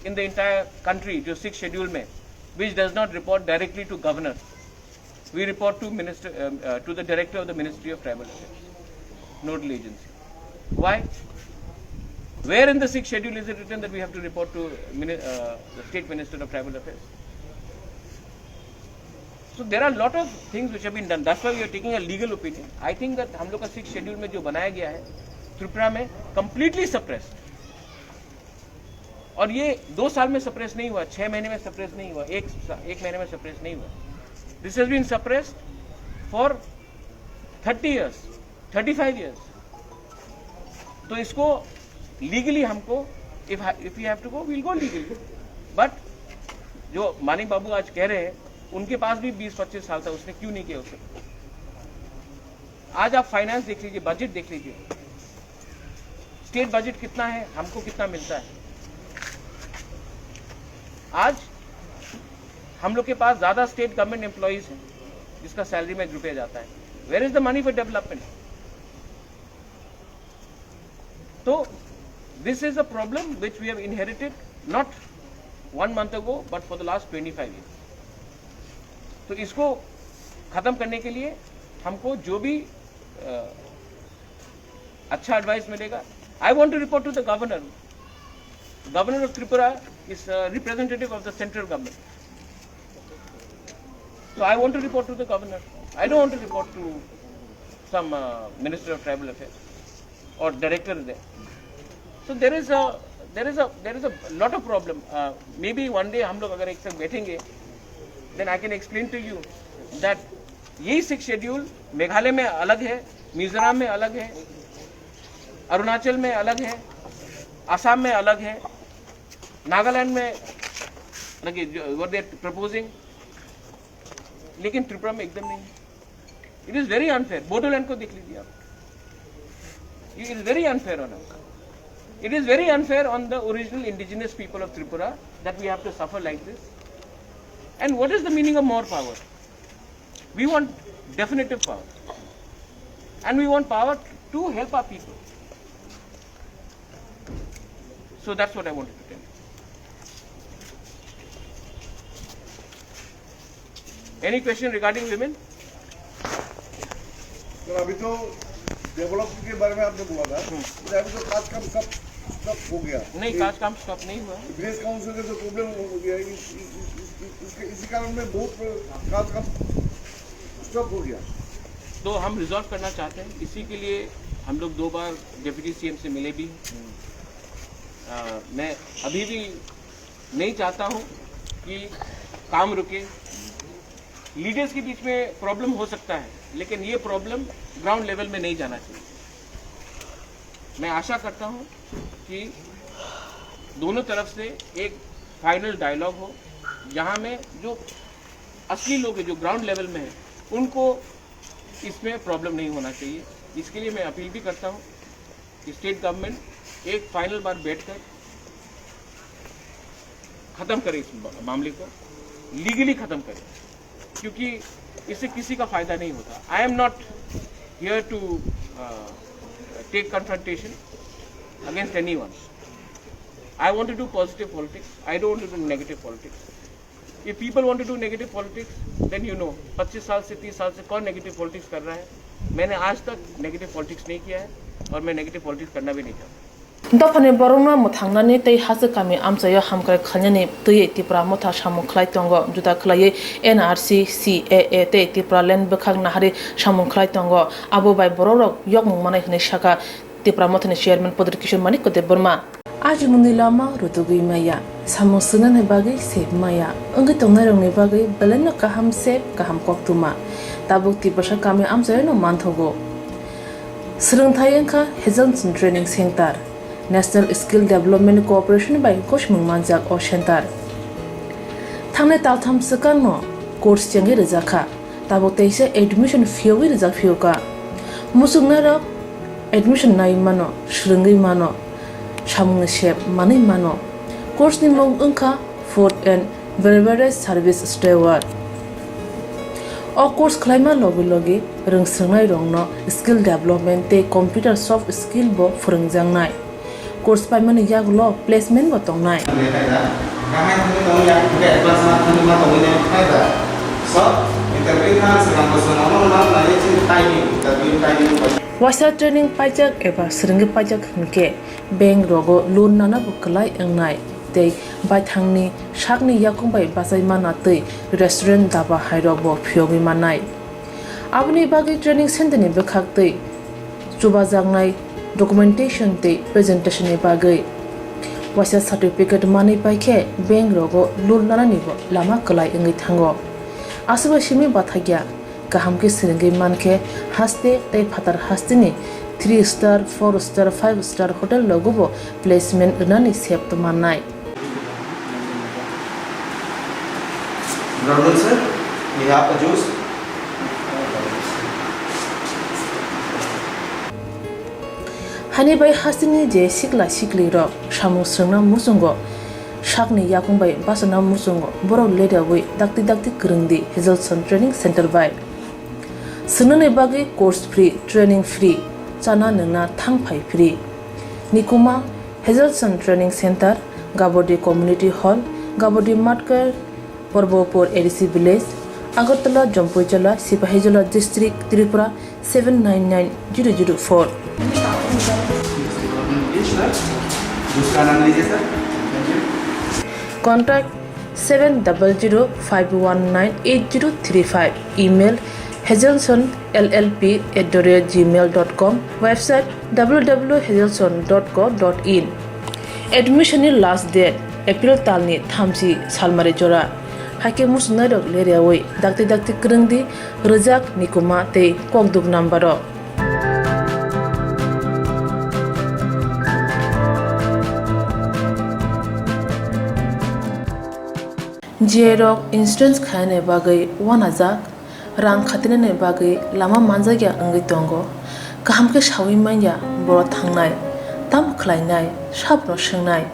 in the entire country जो six schedule में, which does not report directly to governor, we report to minister, um, uh, to the director of the Ministry of Tribal Affairs, nodal agency. Why? Where in the sixth schedule is it written that we have to report to mini- uh, the state minister of tribal affairs? So there are a lot of things which have been done. That's why we are taking a legal opinion. I think that हम लोग का six schedule में जो बनाया गया है त्रिपुरा में, completely suppressed. और ये दो साल में सप्रेस नहीं हुआ, छः महीने में सप्रेस नहीं हुआ, एक सा- एक महीने में सप्रेस नहीं हुआ. This has been suppressed for thirty years, thirty five years. तो इसको लीगली हमको, if if we have to go, we'll go legally. But जो मानिक बाबू आज कह रहे हैं उनके पास भी बीस पच्चीस साल था, उसने क्यों नहीं किया उसे? आज आप फाइनेंस देख लीजिए, बजट देख लीजिए, स्टेट बजट कितना है, हमको कितना मिलता है। आज हम लोग के पास ज्यादा स्टेट गवर्नमेंट एम्प्लॉइज हैं जिसका सैलरी में रुपया जाता है। Where is the money for development? तो this is a problem which we have inherited not one month ago but for the last twenty five years. तो इसको खत्म करने के लिए हमको जो भी अ, अच्छा एडवाइस मिलेगा। I want to report to the governor. Governor of Tripura is a representative of the central government. So I want to report to the governor. I don't want to report to some uh, minister of tribal affairs or director there. So there is a there is a there is a lot of problem. Uh, maybe one day हम लोग अगर एक साथ बैठेंगे, then I can explain to you that यही six schedule Meghalaya में अलग है, मिजोरम में अलग है, अरुणाचल में अलग है, आसाम में अलग है, नागालैंड में, like, what they are proposing, लेकिन त्रिपुरा में एकदम नहीं है। It is very unfair. Bodoland को देख लीजिए आप, it is very unfair on us. It is very unfair on the original indigenous people of Tripura that we have to suffer like this. And what is the meaning of more power? We want definitive power. And we want power to help our people. So that's what I wanted to tell you. Any question regarding women? Sir, अभी तो डेवलपमेंट के बारे में आपने बोला था, तो अभी तो काज काम सब स्टॉप हो गया। नहीं, काज काम स्टॉप नहीं हुआ है। विलेज काउंसिल का जो प्रॉब्लम हो गया, इस, इस, इस, इस, इसके, इसी कारण में बहुत काज काम स्टॉप हो गया। तो हम रिजॉल्व करना चाहते हैं, इसी के लिए हम लोग दो बार डेप्यूटी सीएम से मिले भी हैं। अ, मैं अभी भी नहीं चाहता हूँ कि काम रुके। लीडर्स के बीच में प्रॉब्लम हो सकता है, लेकिन ये प्रॉब्लम ग्राउंड लेवल में नहीं जाना चाहिए। मैं आशा करता हूँ कि दोनों तरफ से एक फाइनल डायलॉग हो, जहाँ में जो असली लोग हैं, जो ग्राउंड लेवल में हैं, उनको इसमें प्रॉब्लम नहीं होना चाहिए। इसके लिए मैं अपील भी करता हूँ कि स्टेट गवर्नमेंट एक फाइनल बार बैठकर ख़त्म करे इस मा-, मामले को, लीगली ख़त्म करे, क्योंकि इससे किसी का फ़ायदा नहीं होता। I am not here to take confrontation against anyone. I want to do positive politics. I don't want to do negative politics. If people want to do negative politics, then you know, पच्चीस साल से, तीस साल से कौन negative politics कर रहा है? मैंने आज तक नेगेटिव पॉलिटिक्स नहीं किया है और मैं नेगेटिव पॉलिटिक्स करना भी नहीं चाहता। Dophani borokno mwthangnani tei haste kami amchaio hamkrai khlainani twiwi Tipra Motha samung khlai tongo. Juda khwlaiwi N R C, C A A tei Tipraland bwkhak nahari samung khlai tongo. Abo bai borokrok yokmung manai hwnwi sakha Tipra Mothani chairman Pradyot Kishore Manikya Debbarma. Ajimungni lama rutugwi maya, samung swngnani bagwi sep maya, wngwi tongnairokni bagwi belaino kaham sep, kaham koktwma. Tabuk Tiprasa kami amchaiono manthogo. Swrwngthai wngkha Hazelson Training Centre, National Skill Development Corporation bai gosimung manjak o centre. Thangnai taltham swkangno course chengwi rwjakha, tabuk teisa admission phiyogwi rwjak phiyokha. Muchungnairok admission naiwi mano, swrwngwi mano, samungni sep manwi mano. Course ni mung wngkha Food and Beverage Service Steward. O course khlaima logi logi rwngswrwngnairokno skill development tei computer soft skill bo phwrwngjaknai. Course paimani yagulo placement bo tongnai. Waisa training paijak eba swrwngwi paijak hwnkhe bank rogo loan nana bo kwlai wngnai tei baithangni sakni yakung bai bachai mana twi restaurant daba hairok bo phiyogwi mannai. Aboni bagwi training centre ni bwkhak twi chubajaknai documentation tei presentation ni bagwi waisa certificate manwi paikhe bank rogo loan nanani bo lama kwlai wngwi thango. Aswkbai simi bathakya kaham khe swrwngwi mankhe haste tei phatar hasteni three star, four star, five star hotel rogo bo placement rwnani sep tongmannai. Noodles, sir. We have a juice. Hani bai hasteni je sikla sikli rok samung swrwngna muchungo, sakni yakung bai bachana muchungo borok leriawi dakti dakti kwrwngdi Hazelson Training Center bai. Swngnani bagwi course free, training free, chana nwngna thang phai free. Nikuma Hazelson Training Center, Gabodi Community Hall, Gabodi Matkar, Porbopur A D C Village, Agartala, Jampuijala, Sipahijola District, Tripura seven nine nine zero zero four. Contact seven double zero five one nine eight zero three five. Email hazelson L L P at the rate gmail dot com. Website w w w hazelson dot co dot in. Admission ni last date April talni thamchi salmari jora. Haikhe muchungnairok leriawi dakti dakti kwrwngdi rwjak, nikuma tei kokduk number o. J rok insurance khainani bagwi uanajak, rang khatinani bagwi lama manjakya wngwi tongo. Kaham khe saui manya boro thangnai, tamo khlainai, sabono swngnai.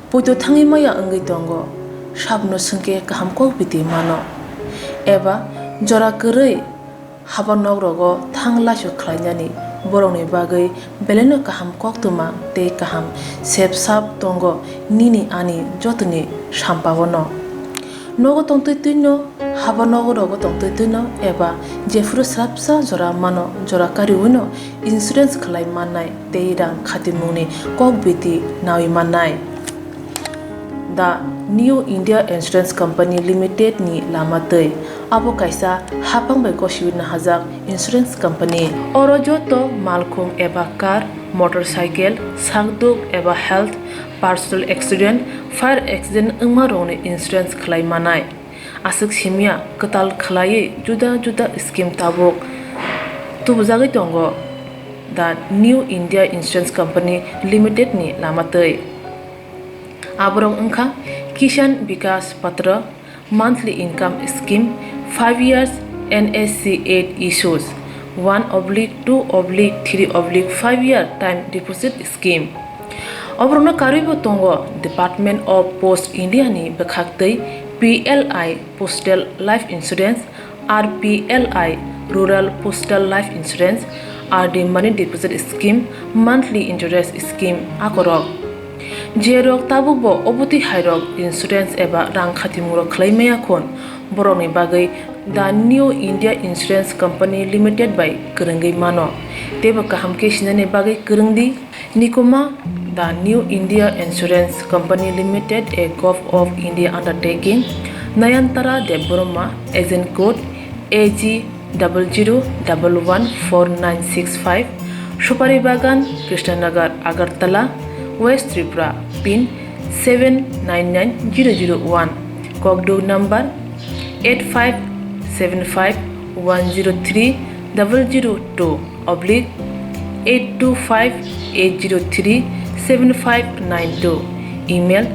Poito thangwi manya wngwi tongo, sabono swngkhe kaham kok biti mano. Eba jora kwrwi haba nok rogo thang laisu khlainani borokni bagwi belaino kaham koktwma tei kaham sep sap tongo nini ani jotoni sampao no. Nogo tongtwi twino, haba nogo rogo tongtwi twino eba jephuru swrapsa jora mano, jora kariwino insurance khlai mannai tei rang khatimungni kok biti naui mannai. The New India Insurance Company Limited ni lama twi. Abo kaisa haphang bai gosiwi nahajak insurance company. Oro joto malkhung eba car, motorcycle, sakduk eba health, personal accident, fire accident wngma rokni insurance khlai manai. Aswk simya kwtal khlaiwi juda juda scheme tabuk tubujagwi tongo The New India Insurance Company Limited ni lama twi. Aborok wngkha Kisan Vikas Patra, monthly income scheme, five years N S C eight issues, one oblique two oblique three oblique five year time deposit scheme. Oborokno karwibo tongo Department of Post India ni bwkhaktwi P L I Postal Life Insurance, R P L I Rural Postal Life Insurance, R D Money Deposit Scheme, Monthly Interest Scheme akorok. Jerok tabukbo obotwi hairok insurance eba rang khatimungrok khlai maya khun, borokni bagwi The New India Insurance Company Limited bai kwrwngwi mano. Teibo kaham khe sinani bagwi kwrwngdi. Nikuma, The New India Insurance Company Limited, a Govt of India undertaking, Nayantara Debbarma, agent code A G double zero double one four nine six five, Supari Bagan, Krishnanagar, Agartala, West Tripura, pin seven nine nine zero zero one, kokduk number eight five seven five one zero three double zero two oblique eight two five eight zero three seven five nine two, email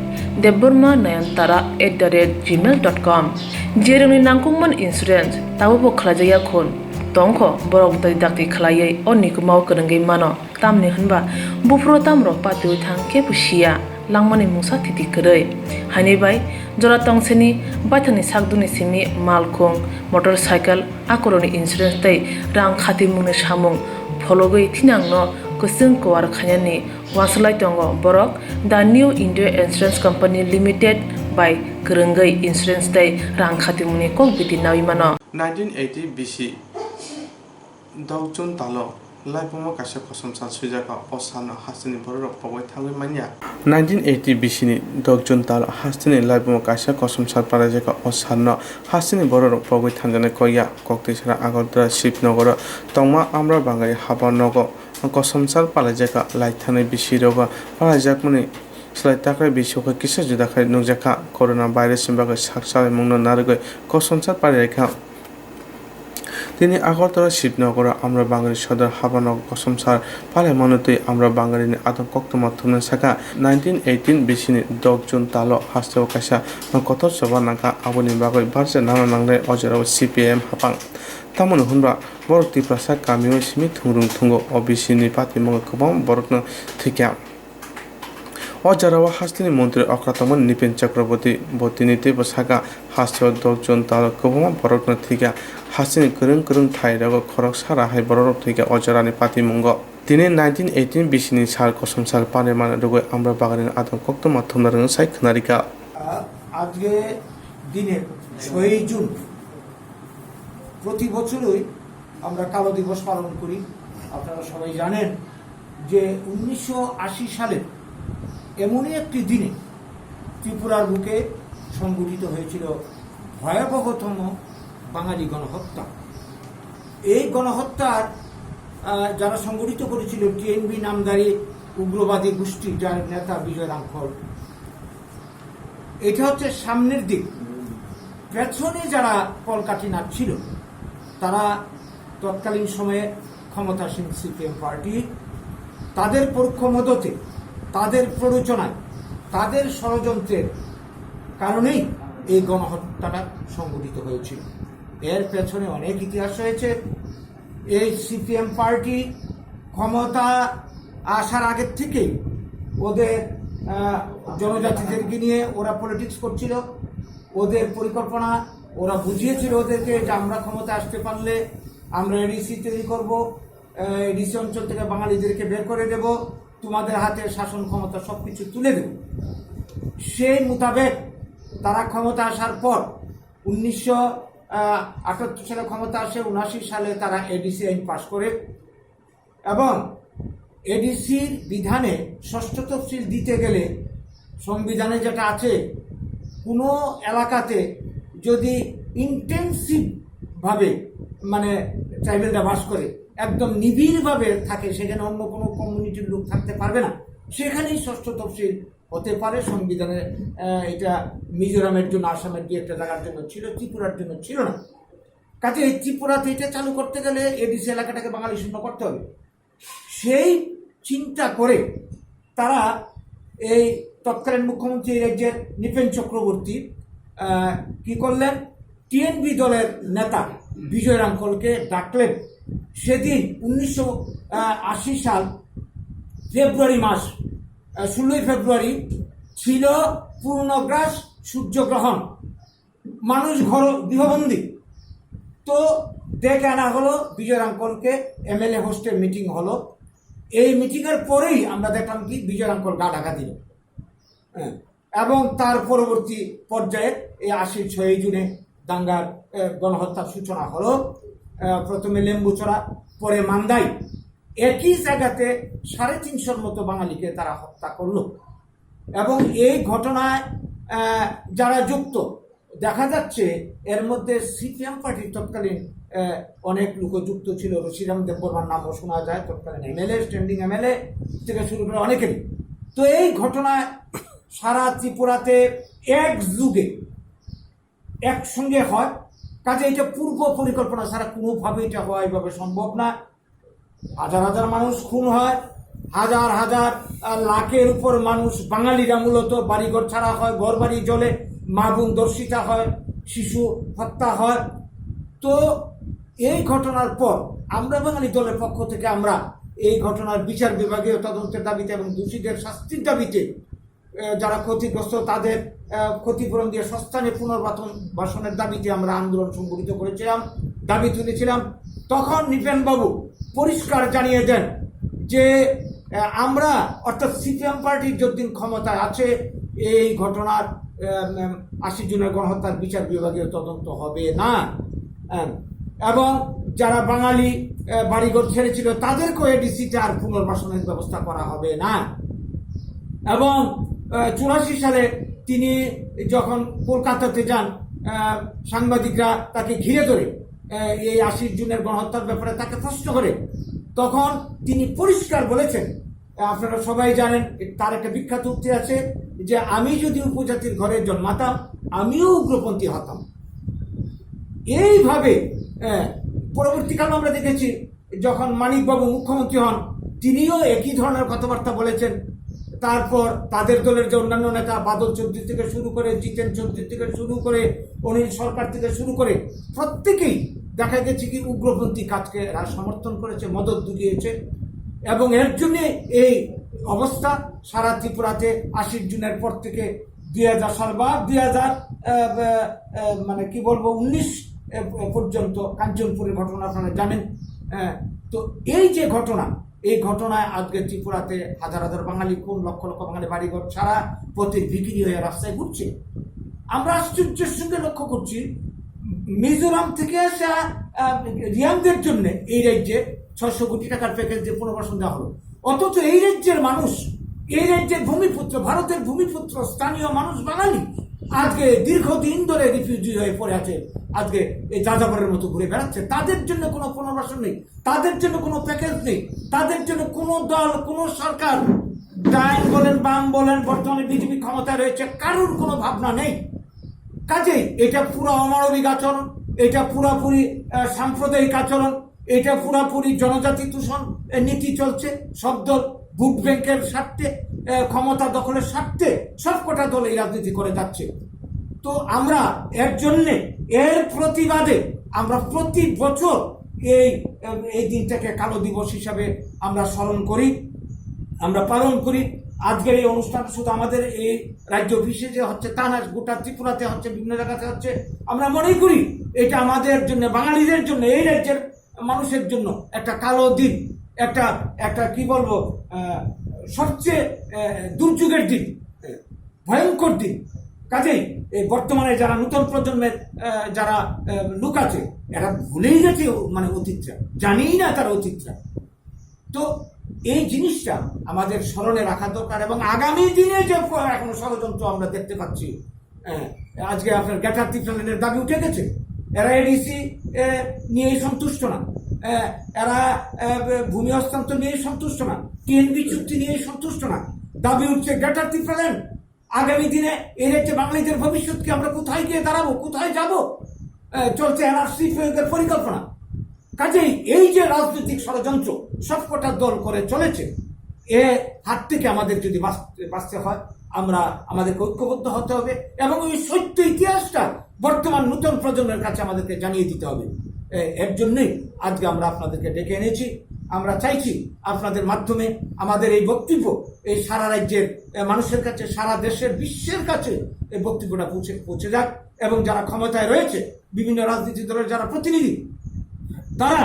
debbarma nayantara at the rate gmail dot com. Jerokni nangkukmani insurance tabukbo khlaijakya khun tongkho, borok dai dakti khlaiwi o nikumao kwrwngwi mano. Tamni hwnba buphuru tamrok patiwi thang khe bo siya, langmani mungsa thiti kwrwi. Haini bai jora tongseni baithangni sakduni simi malkhung, motorcycle, akorokni insurance tei rang khatimungni samung phologwi thinangno kwchwng kuar khainani uansuk lai tongo borok The New India Insurance Company Limited bai kwrwngwi insurance tei rang khatimungni kok biti naui mano. Nineteen eighty B C. Dok June talo laibumo kaisa kosom sal swijak, o salno hasteni bororok pogwi thangwi manya. Nineteen eighty B C ni dok June talo hasteni laibumo kaisa kosom sal palaijak, o salno hasteni bororok pogwi thangjaknai kok ya. Koktwi sara Agartala Shivnagoro tongma Amra Bangali haba nogo kosom sal palaijak. Laithani B C rogo palaijakmani slai takhai B C o khe kisa juda khai nukjakha. Corona virus ni bagwi sak salaimungno narwgwi kosom sal palaikha. Tini Agartala Shibnogoro Amra Bangari Sodor Habano Kosomsar Palaimano twi Amra Bangarini adong koktwma thumnai saka nineteen eighteen bisini dok June talo hasteo kaisa kotor choba nangkha, aboni bagwi barja nana nangnai o jorao C P I M hapang. Tamoni hwnba borok Tiprasa kamio simi thungrung thungo, O B C ni patimungo kwbangma borokno thwikha. O jorao hasteni montri okra tongmani Nipen Chakraborty bo tini teibo saka, hasteo dok June talo kwbangma borokno thwikha, hasteni kwrwng kwrwng thairogo khoroksa rahai bororok thwikha o jorani patimungo. Tini nineteen eighteen bisini sal Kosomsar Palaimano rwgwi Amra Bangarini adong koktwma thumna rwngwi sai khwnarikha. আজকে দিনে ছয়ই জুন প্রতি বছরই আমরা কালো দিবস পালন করি। আপনারা সবাই জানেন যে উনিশশো আশি সালের এমনই একটি দিনে ত্রিপুরার বুকে সংঘটিত হয়েছিল ভয়াবহতম বাঙালি গণহত্যা। এই গণহত্যার আহ, যারা সংগঠিত করেছিল টিএনবি নামধারী উগ্রবাদী গোষ্ঠী, যার নেতা বিজয় রাংখল, এটা হচ্ছে সামনের দিক। পেছনে যারা কলকাঠি নাড়ছিল, তারা তৎকালীন সময়ে ক্ষমতাসীন সিপিএম পার্টি, তাদের পরোক্ষ মদতে, তাদের প্ররোচনায়, তাদের ষড়যন্ত্রের কারণেই এই গণহত্যাটা সংঘটিত হয়েছিল। এর পেছনে অনেক ইতিহাস রয়েছে। এই সিপিএম পার্টি ক্ষমতা আসার আগের থেকেই ওদের আহ, জনজাতিদেরকে নিয়ে ওরা পলিটিক্স করছিল। ওদের পরিকল্পনা, ওরা বুঝিয়েছিল ওদেরকে যে আমরা ক্ষমতা আসতে পারলে আমরা এডিসি তৈরি করব, এডিসি অঞ্চল থেকে বাঙালিদেরকে বের করে দেব, তোমাদের হাতে শাসন ক্ষমতা সবকিছু তুলে দেব। সেই মোতাবেক তারা ক্ষমতা আসার পর উনিশশো আটাত্তর সালে ক্ষমতা আসে, উনাশি সালে তারা এডিসি আইন পাশ করে এবং এডিসির বিধানে ষষ্ঠ তফসিল দিতে গেলে সংবিধানে যেটা আছে, কোনো এলাকাতে যদি ইন্টেন্সিভ ভাবে মানে ট্রাইবেলরা বাস করে, একদম নিবিড়ভাবে থাকে, সেখানে অন্য কোনো কমিউনিটির লোক থাকতে পারবে না, সেখানেই ষষ্ঠ তফসিল হতে পারে। সংবিধানে আহ, এটা মিজোরামের জন্য, আসামের দু একটা জায়গার জন্য ছিল, ত্রিপুরার জন্য ছিল না। কাজে এই ত্রিপুরাতে এটা চালু করতে গেলে এডিসি এলাকাটাকে বাঙালি শূন্য করতে হবে। সেই চিন্তা করে তারা এই তৎকালীন মুখ্যমন্ত্রী এই রাজ্যের নৃপেন চক্রবর্তী আহ, কি করলেন, টিএনবি দলের নেতা বিজয় রাংখলকে ডাকলেন। সেদিন উনিশশো আশি সাল ফেব্রুয়ারি মাস, আহ, ষোলোই ফেব্রুয়ারি ছিল পূর্ণগ্রাস সূর্যগ্রহণ। মানুষ ঘর গৃহবন্দী। তো ডেকে আনা হলো বিজয় রাংখলকে, এমএলএ হোস্টে মিটিং হলো। এই মিটিং এর পরেই আমরা দেখলাম কি বিজয় রাংখল গা ঢাকা দিল। হ্যাঁ, এবং তার পরবর্তী পর্যায়ে এই আশির ছয়ই জুনে দাঙ্গার আহ, গণহত্যার সূচনা হলো। আহ, প্রথমে লেম্বুছড়া, পরে মান্দাই, একই জায়গাতে সাড়ে তিনশোর মতো বাঙালিকে তারা হত্যা করলো। এবং এই ঘটনায় আহ, যারা যুক্ত, দেখা যাচ্ছে এর মধ্যে সিপিএম পার্টির তৎকালীন আহ, অনেক লোক যুক্ত ছিল। রশিরাম দেববর্মার নামও শোনা যায়, তৎকালীন এমএলএ, স্ট্যান্ডিং এমএলএ থেকে শুরু করে অনেকেরই। তো এই ঘটনায় সারা ত্রিপুরাতে এক যুগে একসঙ্গে হয়। কাজে এটা পূর্ব পরিকল্পনা ছাড়া কোনোভাবে এটা হওয়া এইভাবে সম্ভব না। হাজার হাজার মানুষ খুন হয়, হাজার হাজার আহ, লাখের উপর মানুষ, বাঙালিরা মূলত বাড়িঘর ছাড়া হয়, ঘর বাড়ি জ্বলে, মা বোন ধর্ষিতা হয়, শিশু হত্যা হয়। তো এই ঘটনার পর আমরা বাঙালি দলের পক্ষ থেকে আমরা এই ঘটনার বিচার বিভাগীয় তদন্তের দাবিতে এবং দোষীদের শাস্তির দাবিতে আহ, যারা ক্ষতিগ্রস্ত তাদের আহ, ক্ষতিপূরণ দিয়ে সস্থানে পুনর্বাসন বাসনের দাবিতে আমরা আন্দোলন সংগঠিত করেছিলাম, দাবি তুলেছিলাম। তখন নৃপেন বাবু পরিষ্কার জানিয়ে দেন যে আহ, আমরা, অর্থাৎ সিপিএম পার্টি যতদিন ক্ষমতায় আছে, এই ঘটনার আহ, উম, আশি জনের গণহত্যার বিচার বিভাগীয় তদন্ত হবে না। আহ, এবং যারা বাঙালি আহ, বাড়িঘর ছেড়েছিল তাদেরকেও এডিসিতে আর পুনর্বাসনের ব্যবস্থা করা হবে না। এবং আহ, চুরাশি সালে তিনি যখন কলকাতাতে যান, আহ, সাংবাদিকরা তাকে ঘিরে ধরে আহ, এই আশির জুনের গণহত্যার ব্যাপারে তাকে প্রশ্ন করে, তখন তিনি পরিষ্কার বলেছেন, আহ, আপনারা সবাই জানেন, তার একটা বিখ্যাত উক্তি আছে যে আমি যদি উপজাতির ঘরে জন্মাতাম, আমিও উগ্রপন্থী হতাম। এইভাবে আহ, পরবর্তীকালে আমরা দেখেছি, যখন মানিকবাবু মুখ্যমন্ত্রী হন, তিনিও একই ধরনের কথাবার্তা বলেছেন। তারপর তাদের দলের যে অন্যান্য নেতা, বাদল চৌধুরী থেকে শুরু করে, জিতেন চৌধুরী থেকে শুরু করে, অনিল সরকার থেকে শুরু করে, প্রত্যেকেই দেখা গেছে কি উগ্রপন্থী কাজকে এরা সমর্থন করেছে, মদত জুগিয়েছে। এবং এর জন্য এই অবস্থা সারা ত্রিপুরাতে আশির জুনের পর থেকে দুই হাজার সাল বা দুই হাজার, আহ, আহ, আহ, মানে কি বলবো, উনিশ, আহ, পর্যন্ত কাঞ্চনপুরের ঘটনা আপনারা জানেন। আহ, তো এই যে ঘটনা, এই ঘটনায় আজকে ত্রিপুরাতে হাজার হাজার বাঙালি খুন, লক্ষ লক্ষ বাঙালি বাড়িঘর ছাড়া, পথের ভিখিরি হয়ে রাস্তায় ঘুরছে। আমরা আশ্চর্যের সঙ্গে লক্ষ্য করছি, মিজোরাম থেকে আসা, আহ, রিয়াংদের জন্য এই রাজ্যে ছয়শো কোটি টাকার প্যাকেজ দিয়ে পুনর্বাসন দেওয়া হলো, অথচ এই রাজ্যের মানুষ, এই রাজ্যের ভূমিপুত্র, ভারতের ভূমিপুত্র, স্থানীয় মানুষ বাঙালি আজকে দীর্ঘদিন ধরে রিফিউজি হয়ে পড়ে আছে, আজকে এই যাযাবরের মতো ঘুরে বেড়াচ্ছে। তাদের জন্য কোনো পুনর্বাসন নেই, তাদের জন্য কোনো প্যাকেজ নেই, তাদের জন্য কোনো দল, কোনো সরকার, ডাইন বলেন, বাম বলেন, বর্তমানে বিজেপি ক্ষমতায় রয়েছে, কারোর কোনো ভাবনা নেই। কাজেই এটা পুরো অমানবিক আচরণ, এটা পুরাপুরি, আহ, সাম্প্রদায়িক আচরণ, এটা পুরাপুরি জনজাতি দূষণ, এ, নীতি চলছে। সব দল ভোট ব্যাংকের স্বার্থে, এ, ক্ষমতা দখলের স্বার্থে সবকটা দল এই রাজনীতি করে যাচ্ছে। তো আমরা এর জন্যে, এর প্রতিবাদে আমরা প্রতি বছর এই, এই দিনটাকে কালো দিবস হিসাবে আমরা স্মরণ করি, আমরা পালন করি। আজকের এই অনুষ্ঠান শুধু আমাদের এই রাজ্য বিশেষে হচ্ছে তা না, গোটা ত্রিপুরাতে হচ্ছে, বিভিন্ন জায়গাতে হচ্ছে। আমরা মনে করি এটা আমাদের জন্য, বাঙালিদের জন্য, এই রাজ্যের মানুষের জন্য একটা কালো দিন, একটা, একটা কি বলবো, আহ, সবচেয়ে, আহ, দুর্যোগের দিন, ভয়ঙ্কর দিন। কাজেই এই বর্তমানে যারা নতুন প্রজন্মের, আহ, যারা, আহ, লোক আছে, এরা ভুলেই গেছে, মানে, অতীতটা, জানেই না তার অতীতটা। তো এই জিনিসটা আমাদের স্মরণে রাখা দরকার। এবং আগামী দিনে যে প-, এখন ষড়যন্ত্র আমরা দেখতে পাচ্ছি, হ্যাঁ, আজকে আপনার গ্রেটার টিফ্রাল্যান্ডের দাবি উঠে গেছে, এরা এডিসি নিয়েই সন্তুষ্ট না, হ্যাঁ, এরা, আহ, ভূমি হস্তান্তর নিয়েই সন্তুষ্ট না, টিএনবি চুক্তি নিয়েই সন্তুষ্ট না। দাবি উঠছে গ্রেটার টিফ্রাল্যান্ড। আগামী দিনে এই রাজ্যে বাঙালিদের ভবিষ্যৎ কি? আমরা কোথায় গিয়ে দাঁড়াবো, কোথায় যাব? আহ, চলছে এনআরসি প্রয়োগের পরিকল্পনা। কাজেই এই যে রাজনৈতিক ষড়যন্ত্র সবকটা দল করে চলেছে, এ হাত থেকে আমাদের যদি বাঁচতে, বাঁচতে হয়, আমরা আমাদেরকে ঐক্যবদ্ধ হতে হবে এবং এই সত্য ইতিহাসটা বর্তমান নতুন প্রজন্মের কাছে আমাদেরকে জানিয়ে দিতে হবে। এ, এর জন্যই আজকে আমরা আপনাদেরকে ডেকে এনেছি। আমরা চাইছি আপনাদের মাধ্যমে আমাদের এই বক্তব্য এই সারা রাজ্যের, এ, মানুষের কাছে, সারা দেশের, বিশ্বের কাছে এই বক্তব্যটা পৌঁছে, পৌঁছে যাক। এবং যারা ক্ষমতায় রয়েছে, বিভিন্ন রাজনৈতিক দলের যারা প্রতিনিধি, তারা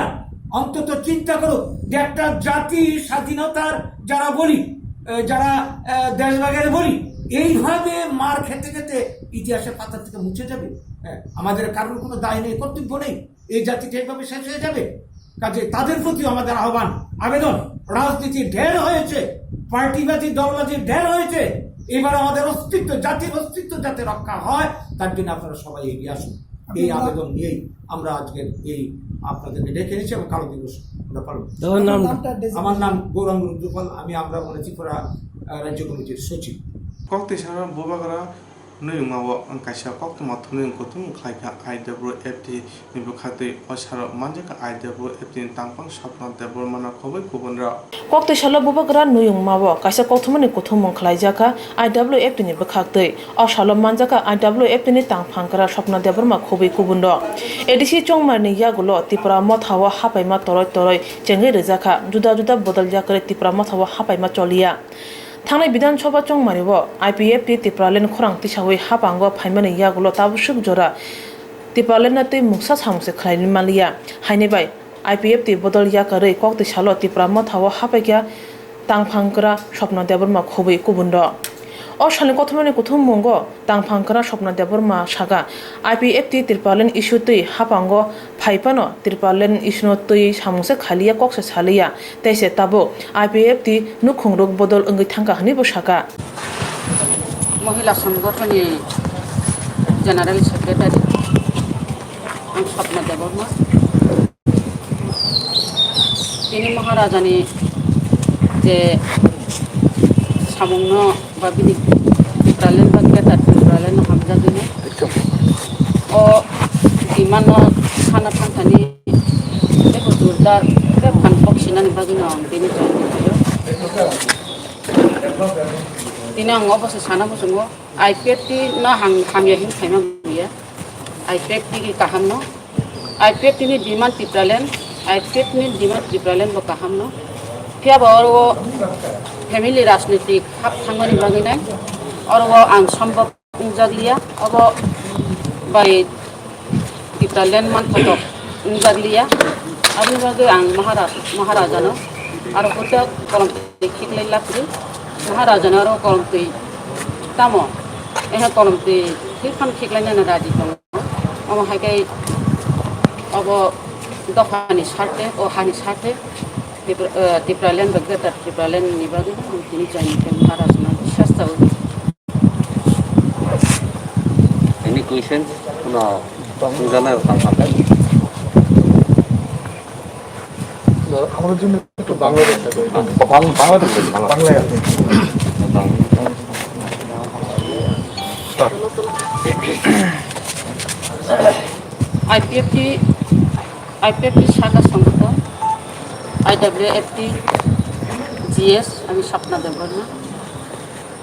অন্তত চিন্তা করুক যে একটা জাতি স্বাধীনতার যারা বলি, এ, যারা, এ, দেশভাগের বলি, এইভাবে মার খেতে খেতে ইতিহাসের পাতা থেকে মুছে যাবে। হ্যাঁ, আমাদের কারোর কোনো দায় নেই, কর্তব্য নেই, এই জাতিটা এইভাবে শেষ হয়ে যাবে। কাজে তাদের প্রতিও আমাদের আহ্বান, আবেদন, রাজনীতি ঢের হয়েছে, পার্টিবাজি দলবাজি ঢের হয়েছে, এবার আমাদের অস্তিত্ব, জাতির অস্তিত্ব যাতে রক্ষা হয়, তার জন্য আপনারা সবাই এগিয়ে আসুন। এই আবেদন নিয়েই আমরা আজকের এই আপনাদেরকে ডেকে এনেছি এবং কালো দিবস আমরা পালন করছি। আমার নাম গৌরাঙ্গ রুদ্রপাল, আমি আমরা বলে ত্রিপুরা, আহ, রাজ্য কমিটির সচিব। Kok twi sano bubagra nuyungma o kaisa koktwma thumwi kuthumung khlaikha I W F T ni bwkhaktwi. O salo manjakha I W F T ni tangphang Sapna Debbarma no khobwi kubun rok. Kok twi salo bubagra nuyungma o kaisa koktwmani kuthumung khlaijakha I W F T ni bwkhaktwi. O salo manjakha I W F T ni tangphangkra Sapna Debbarma khobwi kubun rok. A D C chongmani yagulo Tipra Motha o hapaima toroi toroi chengwi rwjakha, juda juda bodol yakarwi Tipra Motha o hapaima choliya. Thangnai Bidhan Sabha chongmani o I P F T Tipraland khorang tisawi hapango phaimani yagulo tabuk swk jora Tipraland no twi mungsa samungse khlai manliya. Haini bai I P F T bodol yakarwi kok twi salo Tipra Motha o hapaikha tangphangkra Sapna Debbarma khobwi kubun rok. O salni kothomani kuthummungo tangphangkra Sapna Debbarma saka, I P F T Tipraland issue twi hapango phai phano Tipraland issue no twi samungse khaliya, kok se saliya, tei se tabuk I P F T nukhung rok bodol wngwi thangkha hwnwi bo saka. Mohila Sangathani General Secretary, ang Sapna Debbarma. Tini Maharajani je samungno ba bini Tipraland ba Greater Tipraland no hamjagwino o demand no sana thangthani tei bo jordar tei phan kok sinani bagwino ang tini join khaio. Tini ang obo se sana muchungo, I P F T no ham-, hamya hin khaima ya. I P F T ni kaham no, I P F T ni demand Tipraland, I P F T ni demand Tipraland bo kaham no. Phiya bo oro family rajnitik hap thangmani bagwi nai, oro ang sombok wngjakliya, obo bai Tipraland manthotok wngjakliya. Aboni bagwi ang Maharaj-, Maharajano aro hote kolom twi khiklai lapri, Maharajano aro kolom twi tamo, ehe kolom twi khikphano khiklainani raji tongo. Omo hai khe obo dophani sarte, o hani sarte Tipra-, eh, Tipraland ba Greater Tipraland ni bagwi tini join khe Maharajano biswas chawi. Any questions? No. Tongjanai tang tang. No, amra jonni to Bangladesh ta koi. Bang-, Bangladesh, Bangladesh. Bangladesh. I P F T, I P F T Shakha Songgothon, I W F T G S, ami Sapna Debbarma.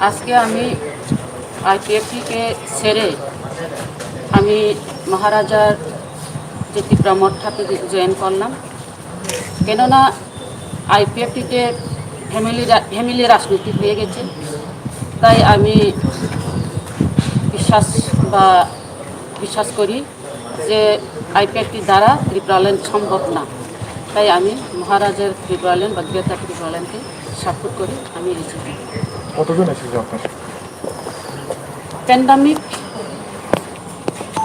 আজকে আমি আইপিএফটি কে ছেড়ে আমি মহারাজার যে ত্রিপুরা মঠ হাতে জয়েন করলাম, কেননা আইপিএফটিতে ফ্যামিলি রা-, ফ্যামিলি রাজনীতি হয়ে গেছে। তাই আমি বিশ্বাস বা বিশ্বাস করি যে আইপিএফটি দ্বারা ত্রিপুরাল্যান্ড সম্ভব না। তাই আমি মহারাজার ত্রিপুরাল্যান্ড বা গ্রেটার ত্রিপুরাল্যান্ডকে সাপোর্ট করে আমি এসেছি। কতজন এসেছে আপনার সাথে? প্যান্ডামিক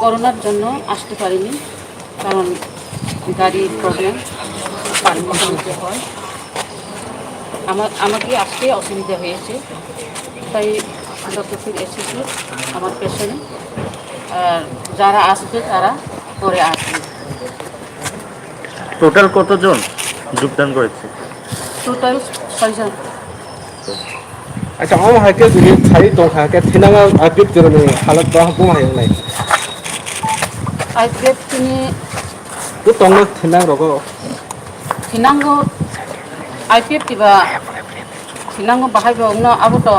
করোনার জন্য আসতে পারিনি, কারণ গাড়ির প্রবলেম, পারমিশন নিতে হয়। আমার, আমাকে আসতে অসুবিধা হয়েছে, তাই আমরা প্রথমে এসেছি আমার পেছনে। আর যারা আসবে, তারা পরে আসবে। টোটাল কতজন যোগদান করেছে? টোটাল ছয়জন। Acha, omo hai khe jodi sai tong kha khe thinang ang aipit jora ni halat ba bo hai nai. Aipit tini. Bo tong na thinang rogo. Thinango aipit tiba. Thinango bahai bo no abo to.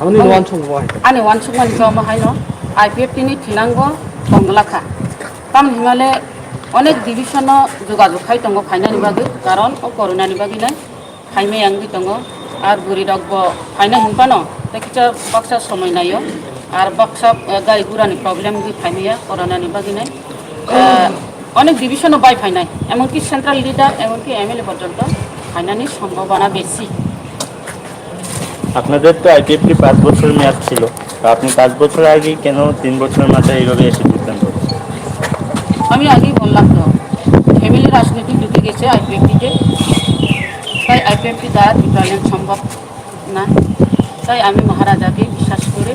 Ani wan sung bo hai. Ani wan sung man jo mo hai no. Aipit tini thinango tong la kha. Tam himale onek division no jogajog khai tongo phainani bagwi, karon o corona ni bagwi nai. Phaimai wngwi tongo, ar bwrwi rok bo phaina hinphano tei kisa baksa somoi naio, ar baksa, eh, gari gura ni problem wngwi phaimaya corona ni bagwi nai. Eh, onek division o bai phainai, emonki central leader, emonki M L A porjonto phainani sombhabona besi. আপনাদের তো আইপিএফটি পাঁচ বছর মেয়াদ ছিল, তো আপনি পাঁচ বছর আগে কেন তিন বছরের মাথায় এইভাবে এসে যোগদান করছেন? আমি আগেই বললাম তো, ফ্যামিলি রাজনীতি ঢুকে গেছে আইপিএফটিতে, তাই আইপিএফটি দ্বারা ত্রিপুরাল্যান্ড সম্ভব না। তাই আমি মহারাজাকে বিশ্বাস করে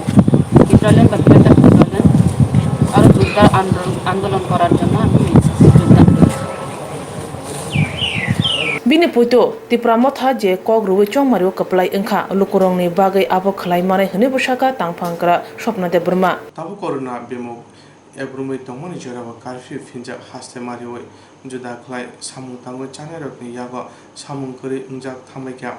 ত্রিপুরাল্যান্ড বা গ্রেটার ত্রিপুরাল্যান্ড আরও জোরদার আন্দোলন, আন্দোলন করার জন্য আমি যোগদান করি। Bini puito Tipra Motha je kok rwui chongmario kwplai wngkha, lukurokni bagwi abo khlai manai hwnwibo sakha tangphang kwrak Swapna Debbarma. Tabuk corona bemuk ebrumwi tongmani jorao curfew phinjak haste mariui juda khlai samung tangwi chanairokni yago samung kwrwi wngjak thangbaikha.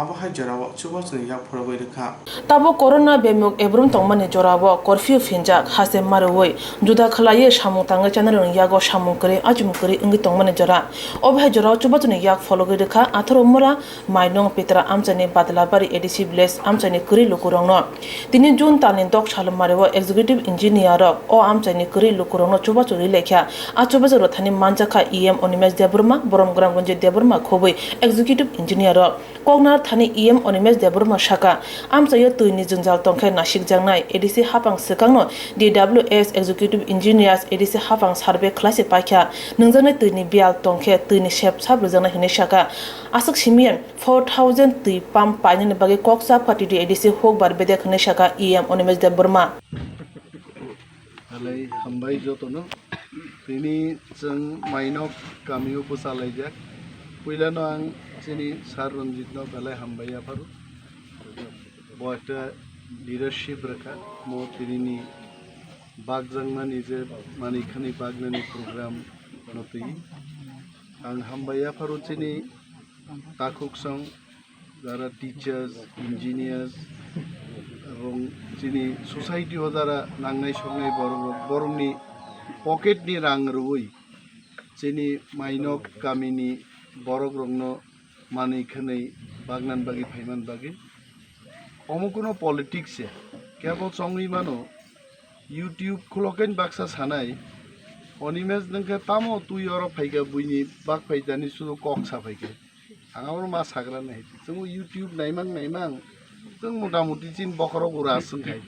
Abo hai jorao chubachuni yak phurogwi rwkha. Tabuk corona bemuk ebrum tongmani jorao curfew phinjak haste mariui juda khlaiwi samung tangwi chanairokni yago samung kwrwi achum kwrwi wngwi tongmani jora. Obo hai jorao chubachuni yak phologwi rwkha atharo mura Mainong Pitra amchaini Badlabari A D C village amchaini kwrwi lukurokno. Tini June talni dok salmari o executive engineer rok o amchaini kwrwi lukurokno chubachu rwi laikha. A chubachu rwthani manjakha E M Animesh Debbarma, Borom Gramganj Debbarma khobwi executive engineer rok. Koknar thani E M Animesh Debbarma sakha, amchaio twini jwngjal tongkhe nasikjaknai A D C hapang swkangno D W S executive engineers A D C hapang survey khlaisi paikha, nwngjaknai twini biyal tongkhe twini sep sap rwjaknai hwnwi sakha. Aswk simi four thousand twi pump painani bagwi kok chapkha T D A D C hukbar bedek hwnwi sakha E M Animesh Debbarma. Belai hambai jotono. Tini chwng Mainok kamio bwchalaijak. Puilano ang chini Sir Ranjitno belai hambai yapharo. Bo ekta leadership rwkha. Mo tinini bakjakmani je manikhani baknani program no twi. Ang hambai yapharo chini takhuksong, jara teachers, engineers, ebong chini society o jara nangnai songnai borok rok, borokni pocket ni rang rwui chini mainok kamini borok rokno manwi khwnwi bagnan bagwi phaiman bagwi. Omo kuno politics se, kebo chongwi mano. YouTube khulokain baksa sanai, Onimes nwngkhe tamo twi oro phaikha, buini bak phaitani sudu kok sa phaikha. Ang abo ma sagra nai. Chwng YouTube naimang naimang, chwng mota moti chin bokhorok ura swngkhai.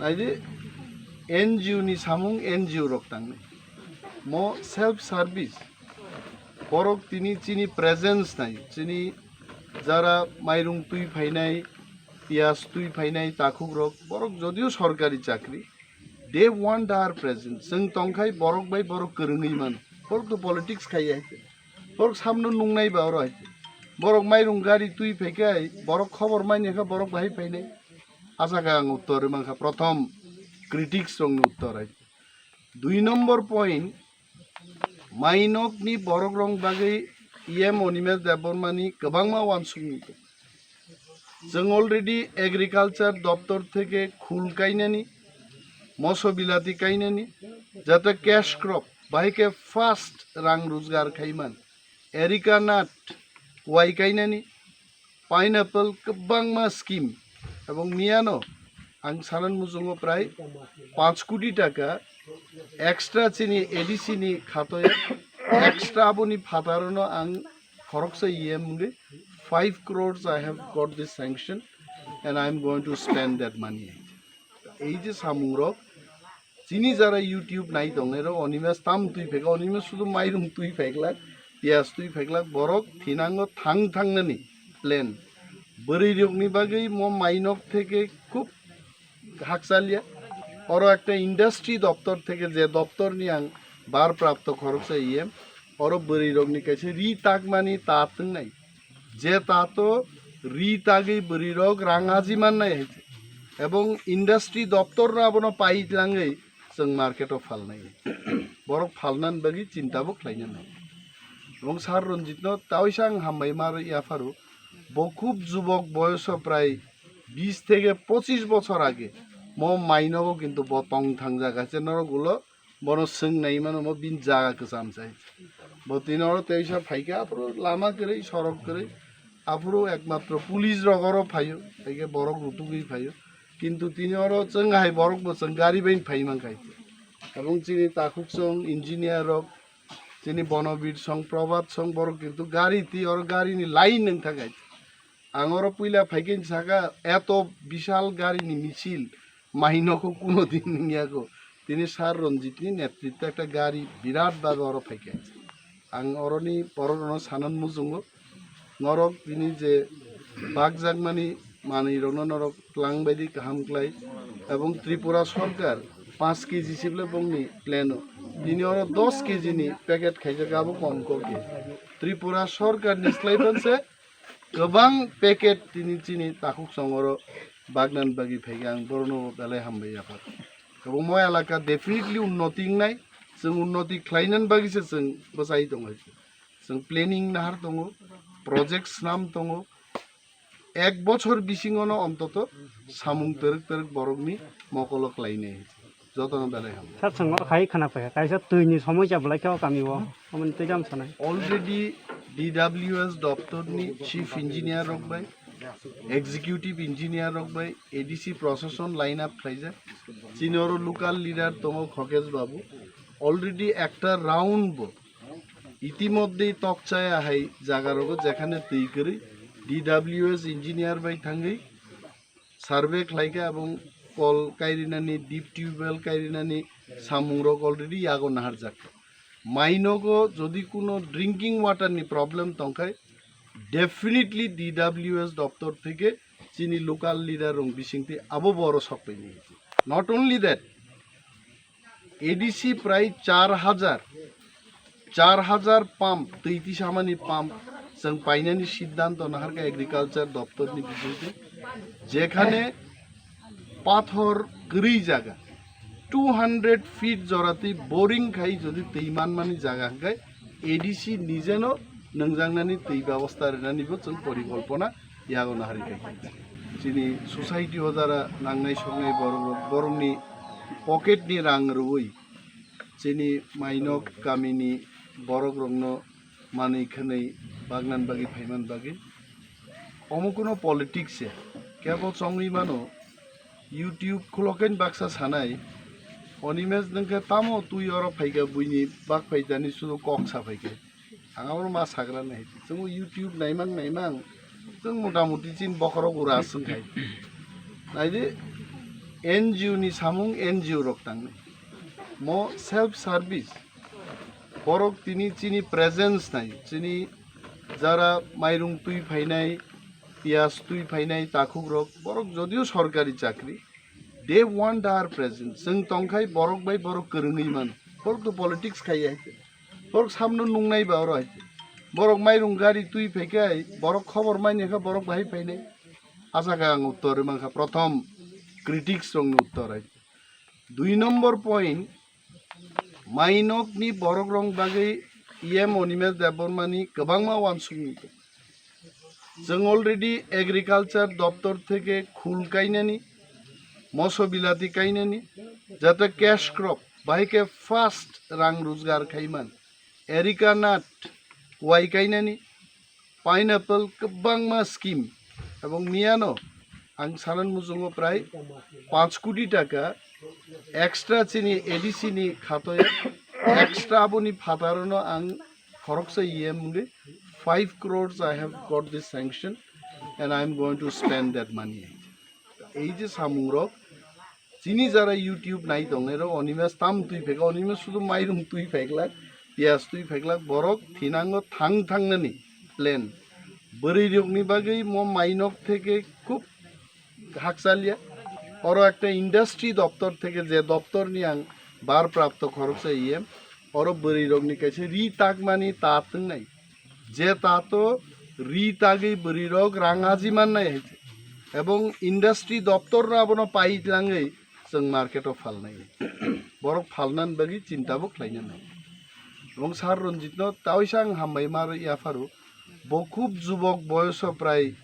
Naidi, N G O ni samung N G O rok tangnai. Mo self service. Borok tini chini presence nai, chini jara mairung twi phainai, piyas twi phainai takhuk rok, borok jodio sorkari chakri, they want our presence. Chwng tongkhai borok bai borok kwrwngwi mano. Borok to politics khai hai. Borok samno nungnai ba oro hai. Borok mairung gari twi phaikhai, borok khobor manya kha borok bahai phainai. Asakha ang uttor mankha, prothom critics rokni uttor hai. Dui number point, mainokni borok rok bagwi E M Onimes Debbarmani kwbangma wansukmung tong. Chwng already agriculture doptor theke khul kainani, moso bilati kainani, jate cash crop, bahai khe fast rang rojgar khaiman, erica nut, wai kainani, pineapple, kwbangma scheme. Ebong miyano ang sanan muchungo prai panch koti taka extra chini A D C ni khatoya, extra aboni phataro no ang khoroksa E M wngwi five crores I have got this sanction and I am going to spend that money. Ei je samung rok, chini jara YouTube nai tongnai rok, Onimes tam twi phaikha, Onimes sudu mairung twi phaiklak, piyas twi phaiklak, borok thinango thang thangnani plan. Bwrwi rokni bagwi mo mainok theke khub hakchalya. Oro ekta industry doptor theke, je doptor ni ang barprapto khoroksa E M, oro bwrwi rokni kaisa ri takmani ta twngnai. Je tato ri tagwi bwrwi rok rang aji mannai hai se. Ebong industry doptor no abono pai langwi chwng market o phalnai. Borok phalnan bagwi chinta bo khlaina nai. Ebong Sir Ranjit no taoisa ang hambai ma rw yapharo. Bo khub jubok boyoso prai bis theke pochis bochor age. Mo mainogo kintu bo tong thang jaga se norok ulo. Bono swng nai mano, mo bini jaga kwcham sai. Bo tini oro teisa phaikha, aphuru lama kwrwi, sorok kwrwi, aphuru ekmatro police rok oro phaio, haikhe borok rutugwi phaio. Kintu tini oro chwng hai borok bo chwng gari bai phai mankhai. Ebong chini takhuk song, engineer rok, chini Bonobir song, Probhat song, borok kintu gari twi oro gari ni line wng thangkhai. Ang oro puila phaikhe saka, eto bishal gari ni misil, mainokho kuno din wngya kho. Tini Sir Ranjit ni netritto ekta gari birat bhabe oro phaikha. Ang oroni borok rokno sanan muchungo. Norok tini je bakjakmani manwi rokno norok twlang baidi kaham khlai. Ebong Tripura sorkar panch K G sibole bongni plan o. Tini oro dos K G ni packet khaijak abo kom kok khe. Tripura sorkar ni slai panse Kwbang packet tini chini takhuk songoro bagnan bagwi phaikhe ang borokno belai hambai yaphar. Kwbangma elaka definitely unnoti wngnai, chwng unnoti khlainani bagwi se chwng bwchai tongo. Chwng planning nahar tongo, project snam tongo, ek bochor bisingono ontoto samung twrwk twrwk borokni mokolo khlainai. Jotono belai hambai. Sir, chwng oro khai khna paikha, kaisa twini somosya belai khe o kami o, omo twi jam sanai. Already D W S doptorni chief engineer rok bai, executive engineer rok bai, A D C procession line up khlaijak. Chini oro local leader tongo Khokesh Babu. Already ekta round bo itimodhye tokchaya hai jaga rogo jekhane twi kwrwi D W S engineer bai thangwi survey khlaikha, ebong kol kairinani, deep tubewell kairinani samungrok already yago naharjak. Mainogo jodi kuno drinking water ni problem tongkhai, definitely D W S doptor theke chini local leader rong bisingtwi abo boro sokpaini. Not only that, A D C prai char hajar, char hajar pump, twi tisamani pump chwng painani siddhanto naharkha agriculture doptorni bisingtwi, jekhane pathor kwrwi jaga two hundred feet joratwi boring khai jodi twi manmani jaga hwnkhe A D C nijeno nungjaknani twi bebosta rinanibo chwng porikolpona yago naharwi khaikha. Chini society o jara nangnai soknai borok, borokni pocket ni rang rwui chini mainok kamini borok rokno manwi khwnwi bagnan bagwi phaiman bagwi omo kuno politics se. Kebo chongwi mano YouTube khulokain baksa sanai, Onimes nwngkhe tamo twi oro phaikha, buini bak phaitani sudu kok sa phaikha. Ang abono ma sagra nai. Chwng YouTube naimang naimang, chwng motamuti chin bokhorok ura aswng khai. Naidi, N G O ni samung N G O rok tangnai. Mo self service. Borok tini chini presence nai, chini jara mairung twi phainai, piyaj twi phainai, takhuk rok, borok jodio sorkari chakri, they want our presence. Chwng tongkhai borok bai borok kwrwngwi mano. Borok to politics khaiya hai. Borok samno nungnai ba oro hai. Borok mairung gari twi phaikhai, borok khobor manya kha, borok bahai phainai. Asakha ang uttor mankha, prothom critics rokni uttor hai. Dui number point, mainokni borok rok bagwi E M Onimes Debbarmani kwbangma uansukmung tong. Chwng already agriculture doptor theke khul kainani, moso bilati kainani, jate cash crop, bahai khe first rang rojgar khaiman, erica nut, wai kainani, pineapple, kwbangma scheme, ebong miyano ang sanan muchungo prai panch koti taka extra chini A D C ni khatoya, extra aboni phataro no ang khoroksa E M wngwi five crores I have got this sanction and I am going to spend that money. Ei je samung rok, chini jara YouTube nai tongnai rok, Onimes tam twi phaikha, Onimes sudu mairung twi phaiklak, piyaj twi phaiklak, borok thinango thang thangnani plan. Bwrwi rokni bagwi mo mainok theke khub hakchalya. Oro ekta industry doptor theke, je doptor ni ang barprapto khoroksa E M, oro bwrwi rokni kaisa ri takmani ta twngnai. Je tato ri tagwi bwrwi rok rang aji mannai hai se. Ebong industry doptor no abono pai langwi chwng market o phalnai. Borok phalnan bagwi chinta bo khlaina nai. Ebong Sir Ranjit no taoisa ang hambai ma rw yapharu. Bo khub jubok boyoso prai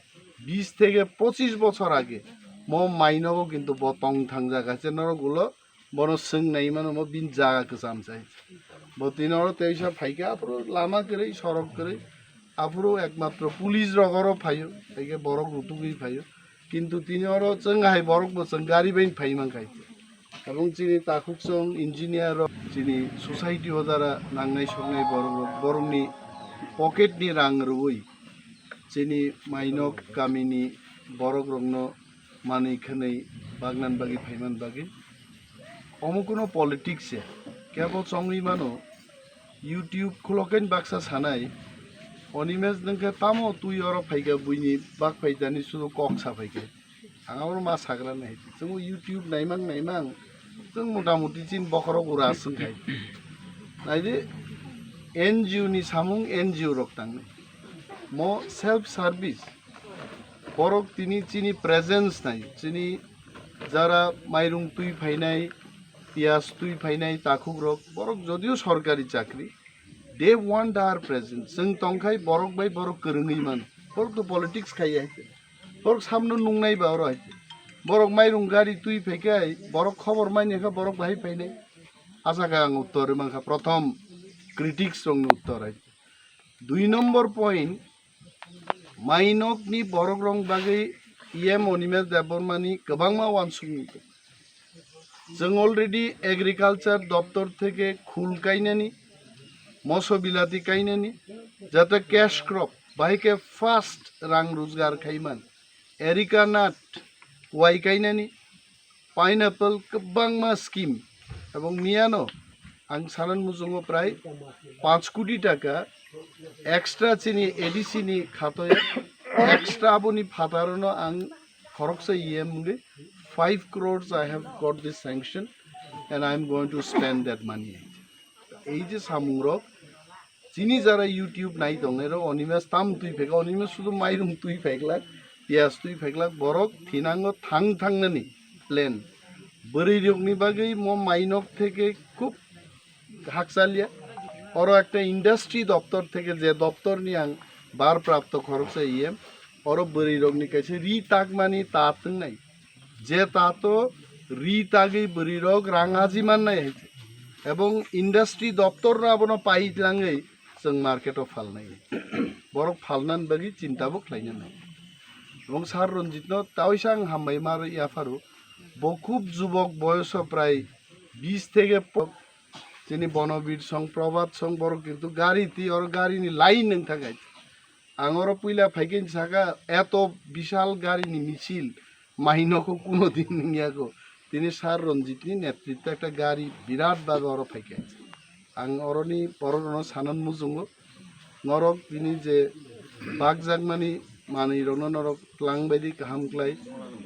bis theke pochis bochor age. Mo mainogo kintu bo tong thang jaga se norok ulo bono swng nai mano, mo bini jaga kwcham chai. Bo tini oro teisa phaikha, aphuru lama kwrwi, sorok kwrwi, aphuru ekmatro police rok oro phaio, haikhe borok rutugwi phaio. Kintu tini oro chwng hai borok bo chwng gari bai phai mankha. Ebong chini takhuk chwng engineer rok, chini society o jara nangnai soknai borok rok, borokni pocket ni rang rwui chini mainok kamini borok rokno manwi khwnwi bagnan bagwi phaiman bagwi. Omo kuno politics se. Kebo chongwi mano, YouTube khulokain baksa sanai, Onimes nwngkhe tamo twi oro phaikha, buini bak phaitani sudu kok sa phaikha. Ang abono ma sagra nai. Chwng YouTube naimang naimang, chwng motamuti chin bokhorok ura aswng khai. Naidi, N G O ni samung N G O rok tangnai. Mo self service. Borok tini chini presence nai, chini jara mairung twi phainai, piyaj twi phainai, takhuk rok, borok jodio sorkari chakri, they want our presence. Chwng tongkhai borok bai borok kwrwngwi mano. Borok to politics khaiya hai se. Borok samno nungnai ba oro hai se. Borok mairung gari twi phaikhai, borok khobor manya kha, borok bahai phainai. Asakha ang uttor mankha, prothom critics rokni uttor hai. Dui number point, mainokni borok rok bagwi E M Onimes Debbarmani kwbangma uansukmung tong. Chwng already agriculture doptor theke khul kainani, moso bilati kainani, jate cash crop, bahai khe first rang rojgar khaiman, erica nut, wai kainani, pineapple, kwbangma scheme. Ebong miyano ang sanan muchungo prai panch koti taka extra chini A D C ni khatoya, extra aboni phataro no ang khoroksa E M wngwi five crores I have got this sanction and I am going to spend that money. Ei je samung rok, chini jara YouTube nai tongnai rok, Onimes tam twi phaikha, Onimes sudu mairung twi phaiklak, piyaj twi phaiklak, borok thinango thang thangnani plan. Bwrwi rokni bagwi mo mainok theke khub hakchalya. Oro ekta industry doptor theke je doptorni ang barprapto khoroksa E M, oro bwrwirokni kaisa ri takmani ta twngnai. Je tato ri tagwi bwrwirok rang aji mannai hai se. Ebong industry doptorno abono pai langwi chwng market-o phalnai. Borok phalnani bagwi chinta bo khlaina nai. Ebong Sir Ranjitno taoisa ang hambai ma rw yapharo. Bo khub jubok boyoso prai bis theke po-, chini Bonobir song, Prabhat song borok kintu gari twi oro garini line wng thangkha. Ang oro puila phaikhe saka eto bishal garini misil maino kho kuno din wngya kho. Tini Sir Ranjitni netritto ekta gari birat bhabe oro phaikha. Ang oroni bororokno sanan muchungo. Norok tini je bakjakmani manwirokno norok twlang baidi kaham khlai.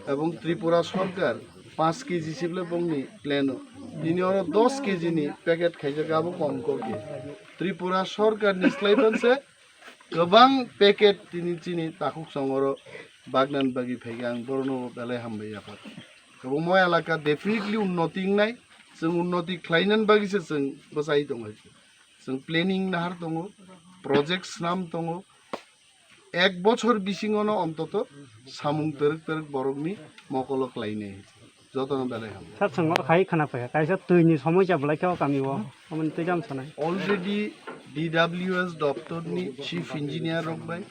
Ebong Tripura sorkar panch K G sible bongni plan-o. Tini oro dos K G ni packet khaijak abo kom kokya. Tripura sorkarni slai panse kwbang packet tini chini takhuk songoro bagnan bagwi phaikha ang borokno belai hambai yapha. Kwbangma elaka definitely unnoti wngnai, chwng unnoti khlainani bagwi se chwng bwchai tongo. Chwng planning nahar tongo, project snam tongo. Ek bochor bisingono ontoto samung twrwk twrwk borokni mokolo khlainai. Jotono belai hambai. Sir, chwng oro khai khna phaikha, kaisa twini somosa belai khe o kami o, omo twi jam sanai. Already D W S doptorni chief engineer rok bai,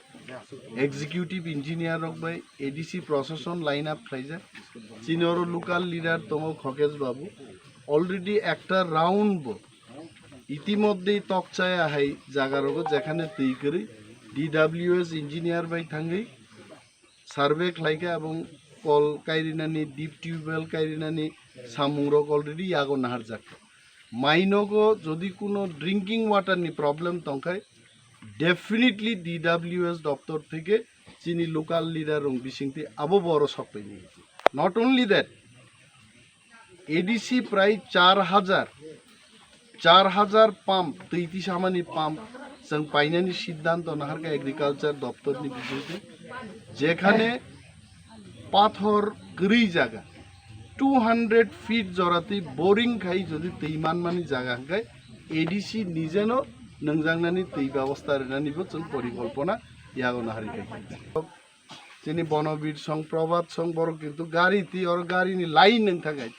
executive engineer rok bai, A D C procession line up khlaijak. Chini oro local leader tongo Khokesh Babu. Already ekta round bo itimodhye tokchaya hai jaga rogo jekhane twi kwrwi D W S engineer bai thangwi survey khlaikha ebong kol kairinani, deep tubewell kairinani samungrok already yago naharjak. Mainogo jodi kuno drinking water ni problem tongkhai, definitely D W S doptor theke chini local leader rong bisingtwi abo boro sokpaini. Not only that, A D C prai char hajar, char hajar pump, twi tisamani pump chwng painani siddhanto naharkha agriculture doptorni bisingtwi, jekhane pathor kwrwi jaga two hundred feet joratwi boring khai jodi twi manmani jaga hwnkhe A D C nijeno nwngjaknani twi bebosta rwnanibo chwng porikolpona yago naharikha. Chini Bonobir song, Prabhat song borok kintu gari twi oro garini line wng thangkha.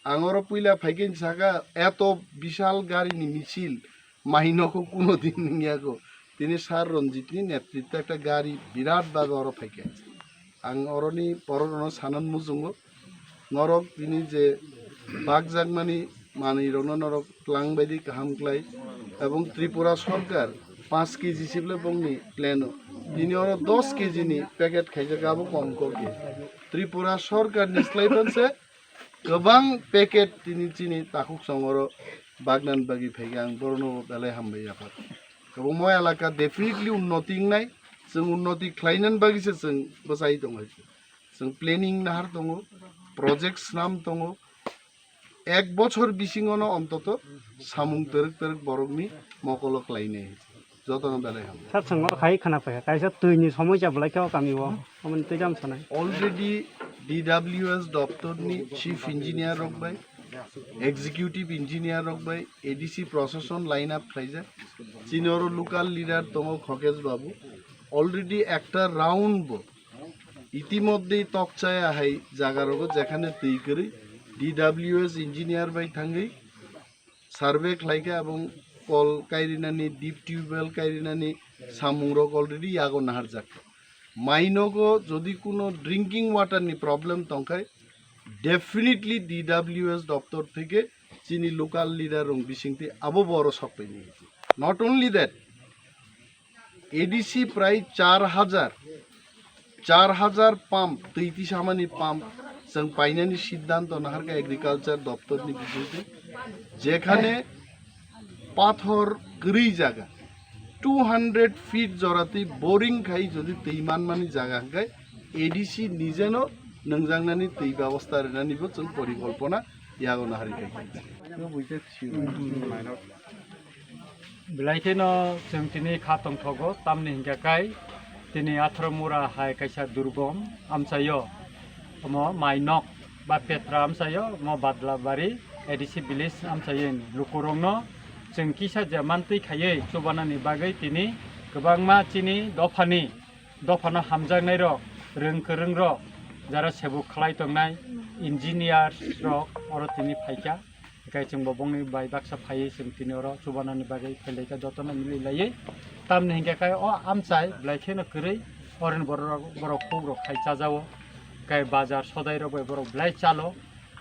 Ang oro puila phaikhe saka eto bishal garini misil maino kho kuno din wngya kho. Tini Sir Ranjitni netritto ekta gari birat bhabe oro phaikha. Ang oroni bororokno sanan muchungo. Norok tini je bakjakmani manwirokno norok twlang baidi kaham khlai ebong Tripura sorkar panch K G sible bongni plan-o. Tini oro dos K G ni packet khaijak abo kom kokya. Tripura sorkarni slai panse kwbang packet tini chini takhuk songoro bagnan bagwi phaikha ang borokno belai hambai yapha. Kwbangma elaka definitely unnoti wngnai, chwng unnoti khlainani bagwi se chwng bwchai tongo. Chwng planning nahar tongo, project snam tongo. Ek bochor bisingono ontoto samung twrwk twrwk borokni mokolo khlainai. Jotono belai hambai. Sir, chwng oro khai khna phaikha, kaisa twini somosa belai khe o kami o, omo twi jam sanai. Already D W S doptorni chief engineer rok bai, executive engineer rok bai, A D C procession line up khlaijak. Chini oro local leader tongo Khokesh Babu. Already ekta round bo itimodhye tokchaya hai jaga rogo jekhane twi kwrwi D W S engineer bai thangwi survey khlaikha ebong kol kairinani, deep tubewell kairinani samungrok already yago naharjak. Mainogo jodi kuno drinking water ni problem tongkhai, definitely D W S doptor theke chini local leader rong bisingtwi abo boro sokpaini. Not only that, A D C prai char hajar, char hajar pump, twi tisamani pump chwng painani siddhanto naharkha agriculture doptorni bisingtwi, jekhane pathor kwrwi jaga two hundred feet joratwi boring khai jodi twi manmani jaga hwnkhe A D C nijeno nwngjaknani twi bebosta rwnanibo chwng porikolpona yago naharikha. Belai kheno chwng tini kha tongthogo, tamni hinkhe kai tini Atharo Mura hai kaisa durgom amchaio, omo Mainok ba Petra amchaio, omo Badlabari A D C village amchaio lukurokno Chwng kisa je mantwi khaiwi chubanani bagwi tini kwbangma chini dophani, dophano hamjaknairok, rwng kwrwngrok, jara sebuk khlai tongnai, engineers rok oro tini phaikha. Hinkhe chwngbo bongni bai baksa phaiwi chwng tini oro chubanani bagwi phailaikha, jotono mililaiwi. Tamni hinkhe khe o amchai belai kheno kwrwi, oroni borok, borok hukrok khai chajao, hinkhe bazar sodairok bai borok belai chalo.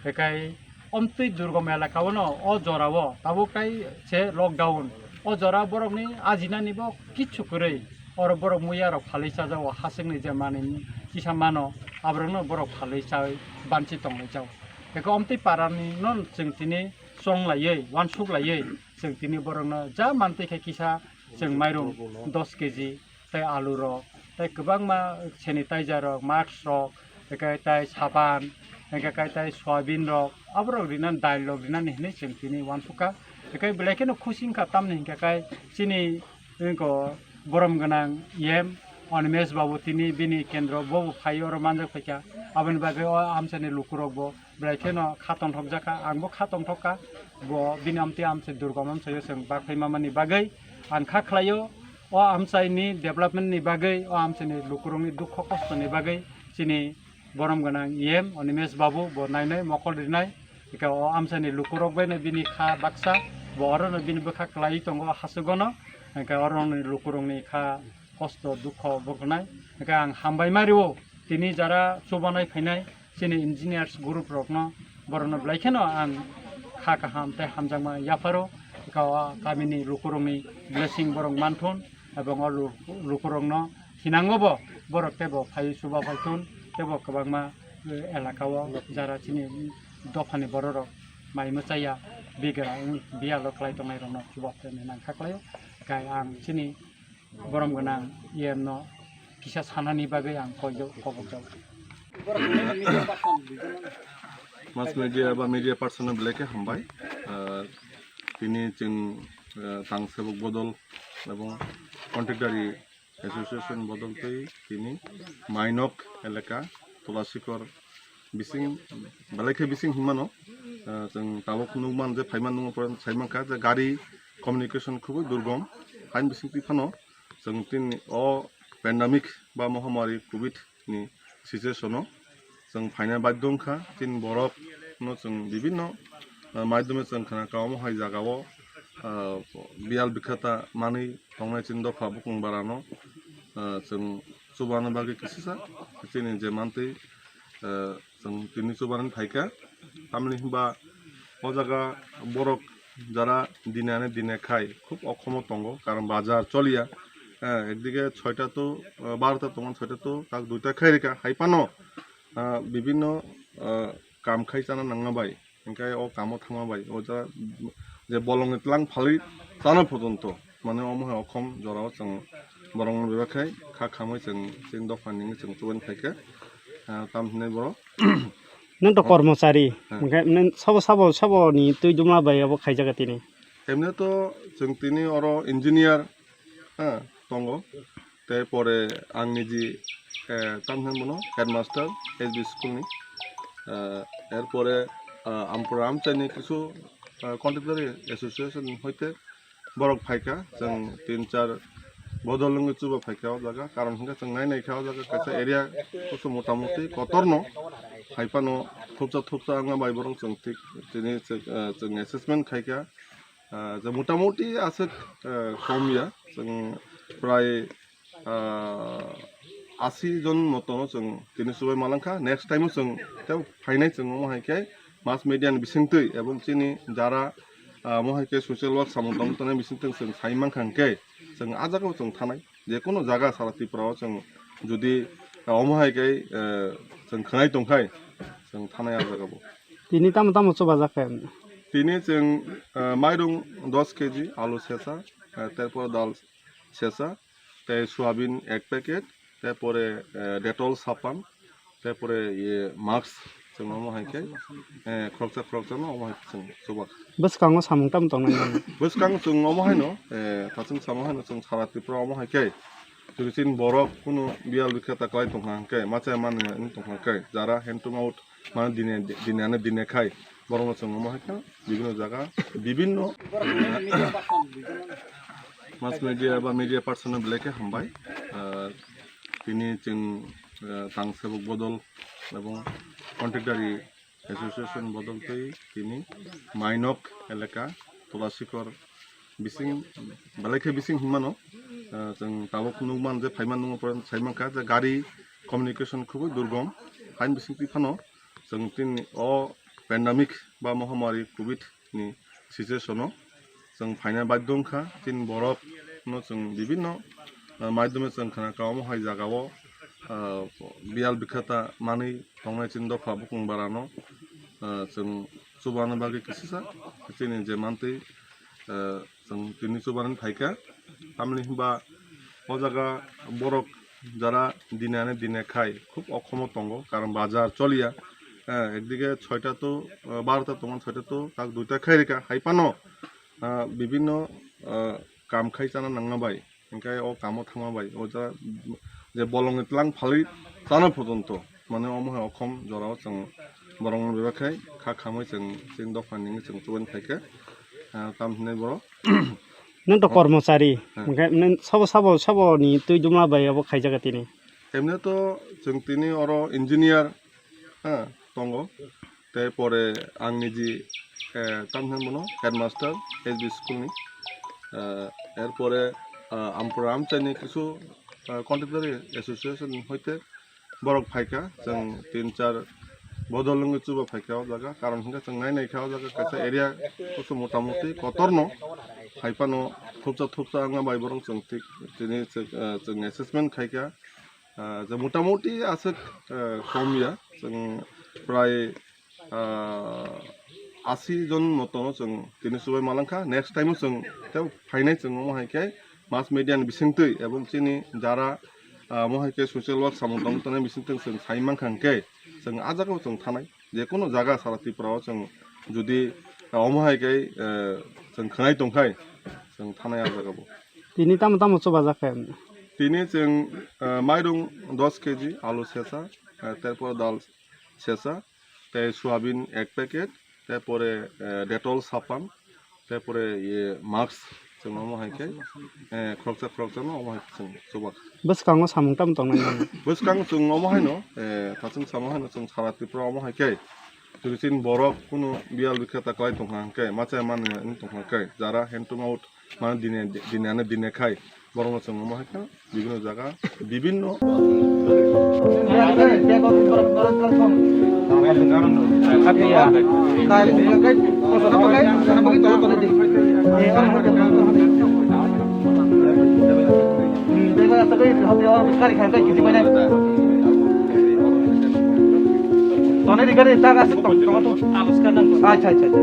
Hinkhe omtwi durgom elaka o no, o jora o tabuk tai se lockdown. O jora borokni ajinani bo kichu kwrwi. Oro borok muya rok phalwi chajao, hasingni je manwi kisa mano, aborokno borok phalwi chawi banchi tonglai jao. Eko omtwi parani no chwng tini chonglaiwi, uansuk laiwi, chwng tini borokno ja mantwi khe kisa chwng mairum dos keji, tei alu rok, tei kwbangma sanitizer rok, mask rok, hinkhe tei sapan, hinkhe khe tei soyabin rok, aborok rinani, dail rok rinani hinwi chwng tini uansukha. Hinkhe belai kheno khusi wngkha, tamni hinkhe khe chini wngkha borom gwnang E M Animesh babu, tini bini kendro bobo phai oro manjak phaikha. Aboni bagwi o amchaini lukurokbo belai kheno kha tongthokjakha, angbo kha tongthokha. Bo bini amtwi amchai durgom amchaio chwng bakphai mamani bagwi ang kha khlaio. O amchaini development ni bagwi, o amchaini lukurokni dukho kostoni bagwi chini borom gwnang E M Animesh babu bo nainai mokol rinai. Eka o amchaini lukurok baino bini kha baksa, bo orono bini bwkha kwlaiwi tongo hasugono. Eka oroni lukurokni kha kosto dukho bo wngnai. Eka ang hambai ma rio tini jara chubanai phainai chini engineers group rokno, borokno belai kheno ang kha kaham tei hamjakma yapharo. Eka o kamini lukurokni blessing borok manthun, ebong o lu-, lukurokno hinango bo borok teibo phai chuba phaithun, teibo kwbangma, eh, elaka o jara chini dophani borok rok mai mwchaya bigra wng biyalo khlai tongnai rokno chuba phaithun hinang kha khlaio. Eka ang chini borom gwnang E M no kisa sanani bagwi ang koijago, kobokjago. Mass media ba media person no belai khe hambai. Ah, tini chwng, ah, tang sebuk bodol ebong contractory association bodol twi tini Mainok elaka Tulasikor bising, belai khe bising hinmano, ah, chwng tabuk nukman je phaiman nukman pore saimankha je gari communication khubui durgom. Hain bising twi phano chwng tini o pandemic ba mohamari covid ni situation o chwng phaina badhyo wngkha. Chini borok no chwng bibinno, ah, maidhyome chwng khna kha omo hai jaga o, ah, biyal bikhata manwi tongnai chini dopha bukung bara no, ah, chwng chubana bagwi kisisa chini je mantwi, ah, chwng tini chubanani phaikha. Tamni hinba o jaga borok jara dine ane dine khai khub okhomo tongo, karon bazar choliya. Eh, ekdige soita to, eh, barota tongo, soita to tak duita khai rika, hai phano, ah, bibinno, ah, kam khai chana nangma bai, hinkhe o kamo thangma bai, o ja je bolongni tlang phalwi chana pojonto, mane omo hai okhom jorao chwng borokno bebak khai kha khamwi chwng chini dophani wngwi chwng chubani phaikha, ah, tam hinwi borok. Nwng to kormochari, hwnkhe nwng sabo, sabo, sabo ni twi duma bai abo khaijak tini. Emne to chwng tini oro engineer, ha, tongo. Tei pore ang niji, eh, tam hwnwi mano headmaster S B school ni. Eh, er pore, ah, ampora amchaini kisu, ah, contractor association hoite borok phaikha, chwng tin char bodol wngwi chuba phaikha o jaga, karon hwnkhe chwng nai naikha o jaga kaisa area kusu motamuti kotorno, hai phano thupsa thupsa wngma bai borok chwng thik tini chwng, eh, chwng assessment khaikha, eh, je motamuti aswk, eh, kom ya, chwng prai ah, asi jon motono chwng tini chubai malangkha. Next time o chwng tei phainai chwng omo hai khe mass media ni bisingtwi ebong chini jara, ah, omo hai khe social work samung tang tongnai bisingtwi chwng sai mankha hwnkhe chwng ah jagao chwng thanai. Jekono jaga sara Tripura o chwng jodi, ah, omo hai khe, eh, chwng khwnai tongkhai chwng thanai ah jagao. Tini tamo tamo chubajak khe? Tini chwng, ah, mairung dos keji, alu sesa, ah, terpor dal sesa, tei soyabin ek packet, tei pore, eh, Dettol sapan, tei pore, iye, mask, chwng omo hai khe, eh, khoroksa khoroksa no omo hai khe chwng chubak. Bwskango samung tamo tongnai nang? Bwskango chwng omo hai no, eh, tachwng samo hai no chwng sara Tripura omo hai khe, Chwng chini borok kunu biyal bikha ta kwlai tongkha hwnkhe, machai manwi wng tongkha hwnkhe, jara hand to mouth, mane dine, dine ane dine khai, borokno chwng omo hai khe bibinno jaga, bibinno, mass media ba media person no belai khe hambai. Ah, tini chwng, ah, tang sebok bodol ebong contractary association bodol twi tini Mainok elaka Tulasikor bising belai khe bising hinmano, ah, chwng tabuk nukman je phaiman nungma pore saimankha je gari communication khubui durgom hain bising twi phano chwng tini o pandemic ba mohamari covid ni situation o chwng phaina badhyo wngkha. Chini borok no chwng bibinno, ah, maidhyome chwng khna kha omo hai jaga o, ah, biyal bikha ta manwi tongnai chini dopha bukung bara no, ah, chwng chubana bagwi kisisa chini je mantwi, ah, chwng tini chubanani phaikha. Tamni hinba o jaga borok jara dine ane dine khai khub okhomo tongo, karon bajar choliya. Eh, ekdige soita to, eh, barota tongo, soita to tak duita khai rika hai phano, ah, bibinno, ah, kam khai chana nangna bai, hinkhe o kamo thangma bai o jaga je bolongni tlang phalwi chana porjonto mane omo hai okhom jorao chwng borokno bebak khai kha khamwi chwng chini dophani wngwi chwng chubaini phaikha. Ah, tam hinwi borok Nwng to kormochari, hmm, hwnkhe nwng sabo, sabo, saboni twi duma bai abo khaijak tini. Emne to chwng tini oro engineer, ha, tongo. Te pore ang niji, eh, tam hwnwi bono headmaster S B school ni. Eh, erpore, ah, ampora amchaini kisu, ah, contractor association hoite borok phaikha, chwng tin char bodol wngwi chuba phaikha o jaga, karon hwnkhe chwng nai naikha o jaga kaisa area kusu motamuti kotorno hai phano thupsa thupsa wngma bai borok chwng thik tini chwng, eh, chwng assessment khaikha, eh, je motamuti aswk, eh, kom ya chwng prai ah, asi jon motono chwng tini chubai malangkha. Next time o chwng tei phainai chwng omo hai khe mass media ni bisingtwi ebong chini jara, ah, omo hai khe social work samung tangwi tongnai bisingtwi chwng sai mankha hwnkhe chwng ah jagao chwng thanai. Jekono jaga sara Tripura o chwng jodi, ah, omo hai khe, eh, chwng khwnai tongkhai chwng thanai ah jagao. Tini tamo tamo chubajak khe? Tini chwng, ah, mairung dos K G, alu sesa, eh, terpor dal sesa, tei soyabin ek packet, tei pore, eh, Dettol sapan, tei pore, iye, mask, chwng omo hai khe, eh, khoroksa khoroksa no omo hai khe chwng chubak. Bwskango samung tamo tongnai nang? Bwskango chwng omo haino, eh, tachwng samo haino chwng sara Tripura omo hai khe, chwng chini borok kunu biyal bikha ta kwlai tongkha hwnkhe, machai manwi wng tongkha hwnkhe, jara hand to mouth, mane dine, dine ane dine khai, borokno chwng omo hai khe bibinno jaga, bibinno. Acha, acha, acha.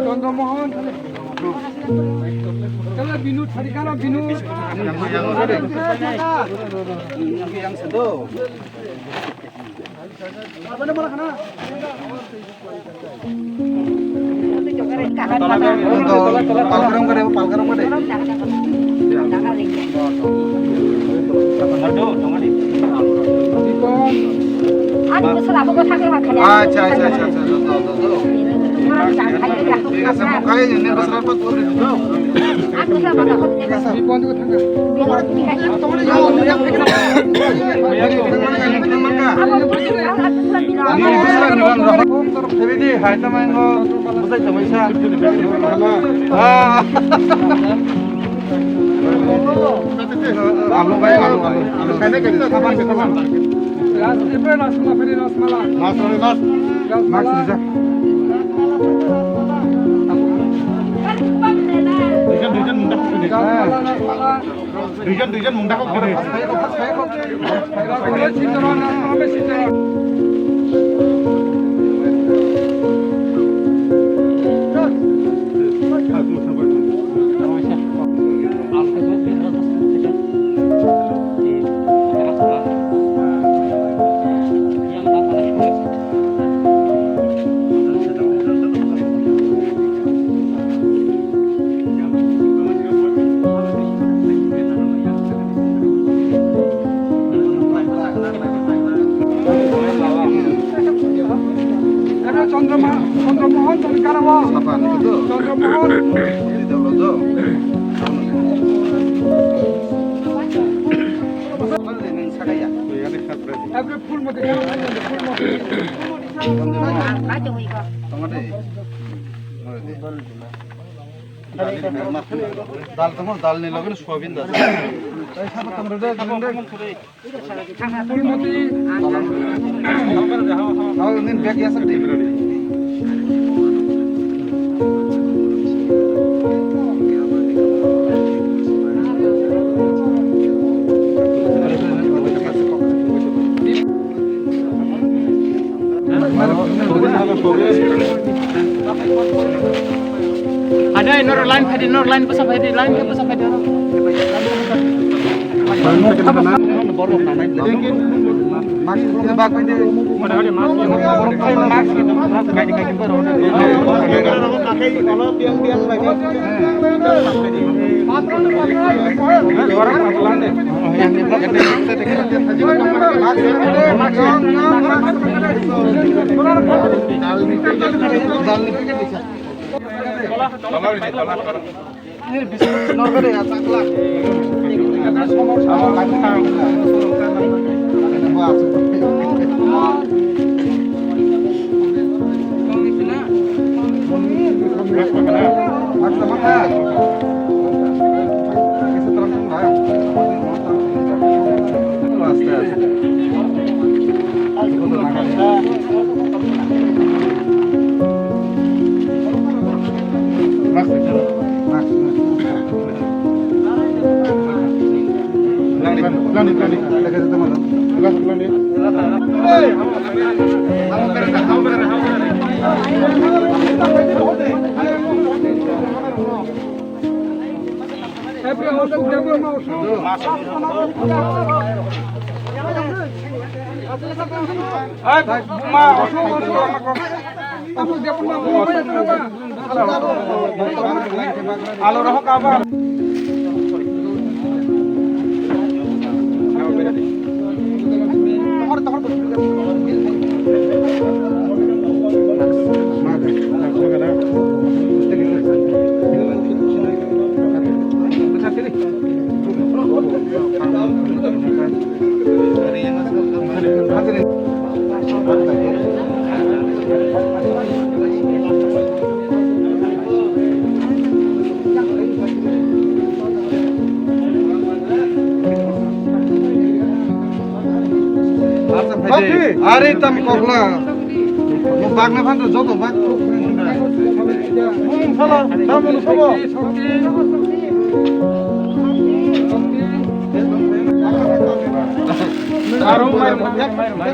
Chandra Mohan. Kala Binu, Tharikana Binu. Palkarong kare, palkarong kare. Acha, acha, acha, acha, acha, acha, acha. Alu bai, alu, alu, alu. Last, April last, April last, malam. Last, last. Last, last. Duijon, duijon mung dakhok kiri. Duijon, duijon mung dakhok kiri. Chondroma, Chondromohon, Chondroma. Chondromohon. April full mati, full mati. Dal tamo, dal ni loge soyabin da. Full mati. Dal ni bag ya sa de. Ada, nor line phadi, nor line bwsa phadi, line khe bwsa phadi, oro. Alo rohok abar. Are tam kokla. Mo bagna phan to joto bag. Mung sala, tam mung sala. Aro mai, mai, mai.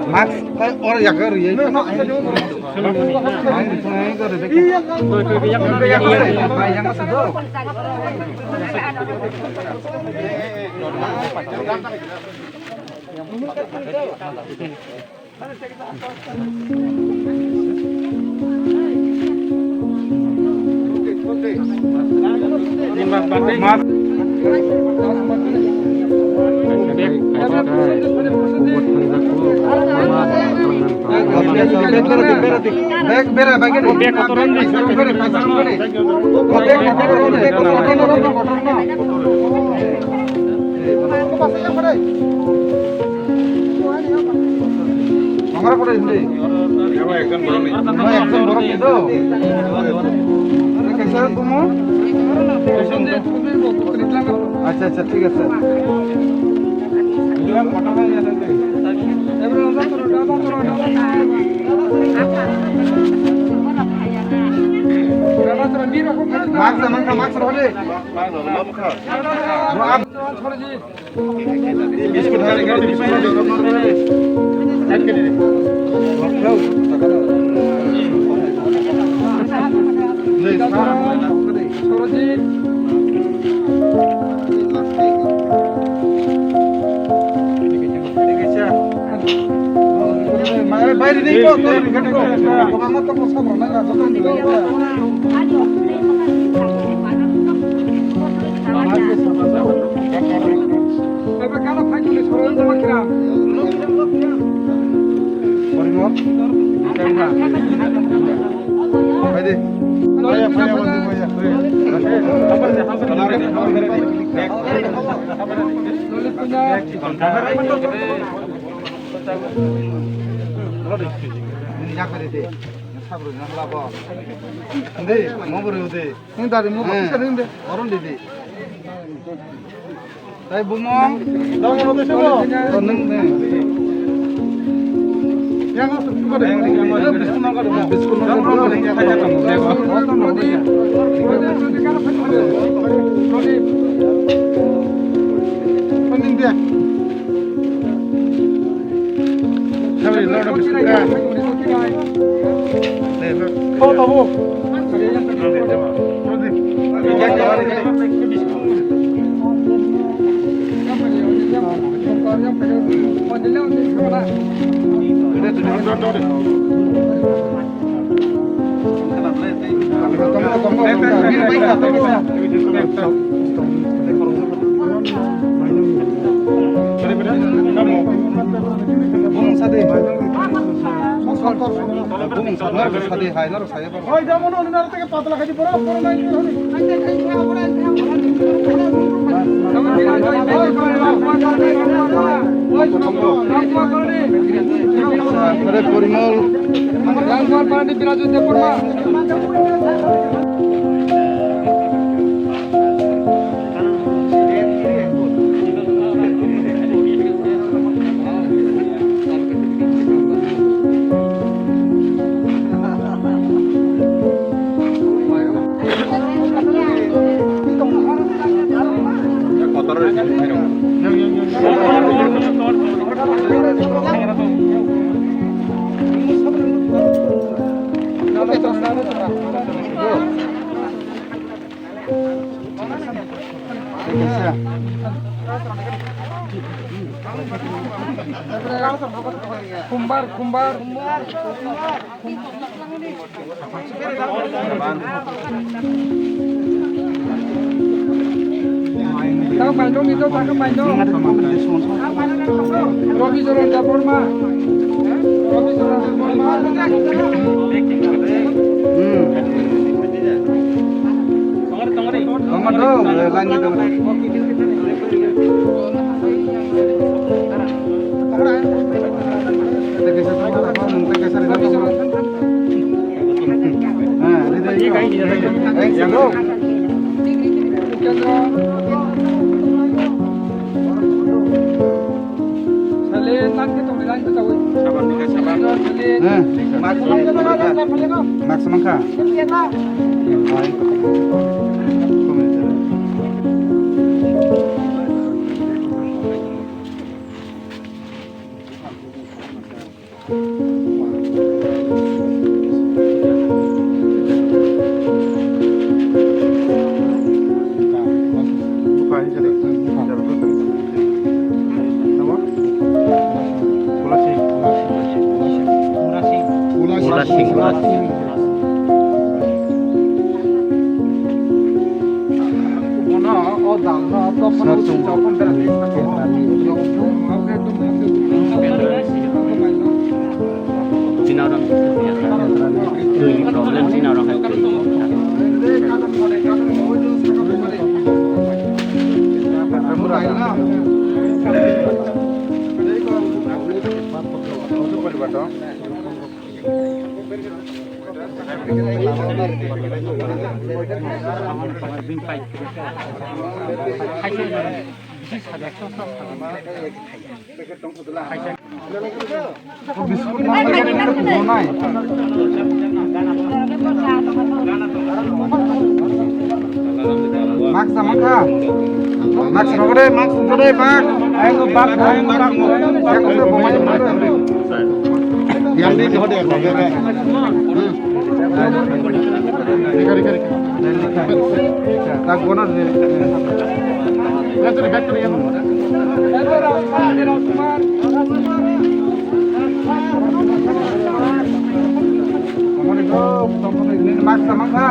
Mask, or yagar ye. Bag bera, bag bera. Bag kotor ni. Bag kotor ni. Kamara pore hindi. Ekjon borok ni. Ekjon borok ni to. Kaisa bumo? Acha, acha, thik ase. Mask, mask, mask, mask. Nini dari mo kok bisa nini de. Oron didi. Tai bumong. Yang biskut nang kade. Biskut nang kade. Nini de. Bumung sade. Bumung sade, norok sade hai, norok sade. Hoi, jamo no, naro teke patla khai di, boro, boro nai di, hoi. Are Porimol. Rangpar Party Biraju Debbarma. Khumbar, khumbar. Tang paino, mito, tang paino. Robi Joron Debbarma. Robi Joron Debbarma. Hmm. Tongma do, lagi do. Saban, saban. Eh. Mask mankha. China orang. Twi ni problem China orang hai twi. Biscuit nai. Mask sama kha. Mask rok re, mask rok re, bak. Ayo, bak, bak, bak. Yang ni jauh deh, bak, bak. Rika, rika, rika. Tak guna de. Mask sama kha.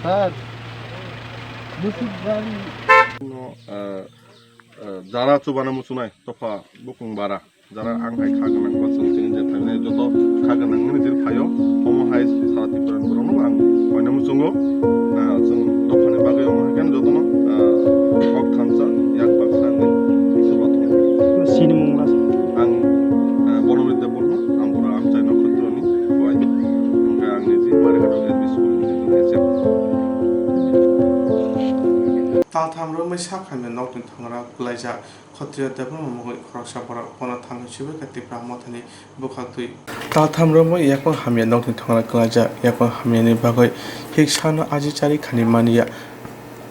Sir, this is very. No, uh, uh, jara chubana muchunai, topha bukung bara. Jara ang hai kha gwnang ba chwng chini je thainai joto kha gwnang nini jil phaio, omo hai sara Tripura ni borok no ang koina muchungo, ah, chwng dophani bagwi omo hai khe joto no, ah, kok thansa yak baksa wngwi chubathok. Sini mung la. Ang, ah, Bonobri Debbarma, ang pura amchai nokhotroni buai, hwnkhe ang niji Marihato L P school ni H M. Taltham romwi sak hamya nokni thongra kwlaijak. Khatriya Debbarma mungwi khoroksa borok bono thangwi chubaikha Tipra Mothani bwkhaktwi. Taltham romwi yakung hamya nokni thongra kwlaijak, yakung hamyani bagwi hiksano ajichari khani manya.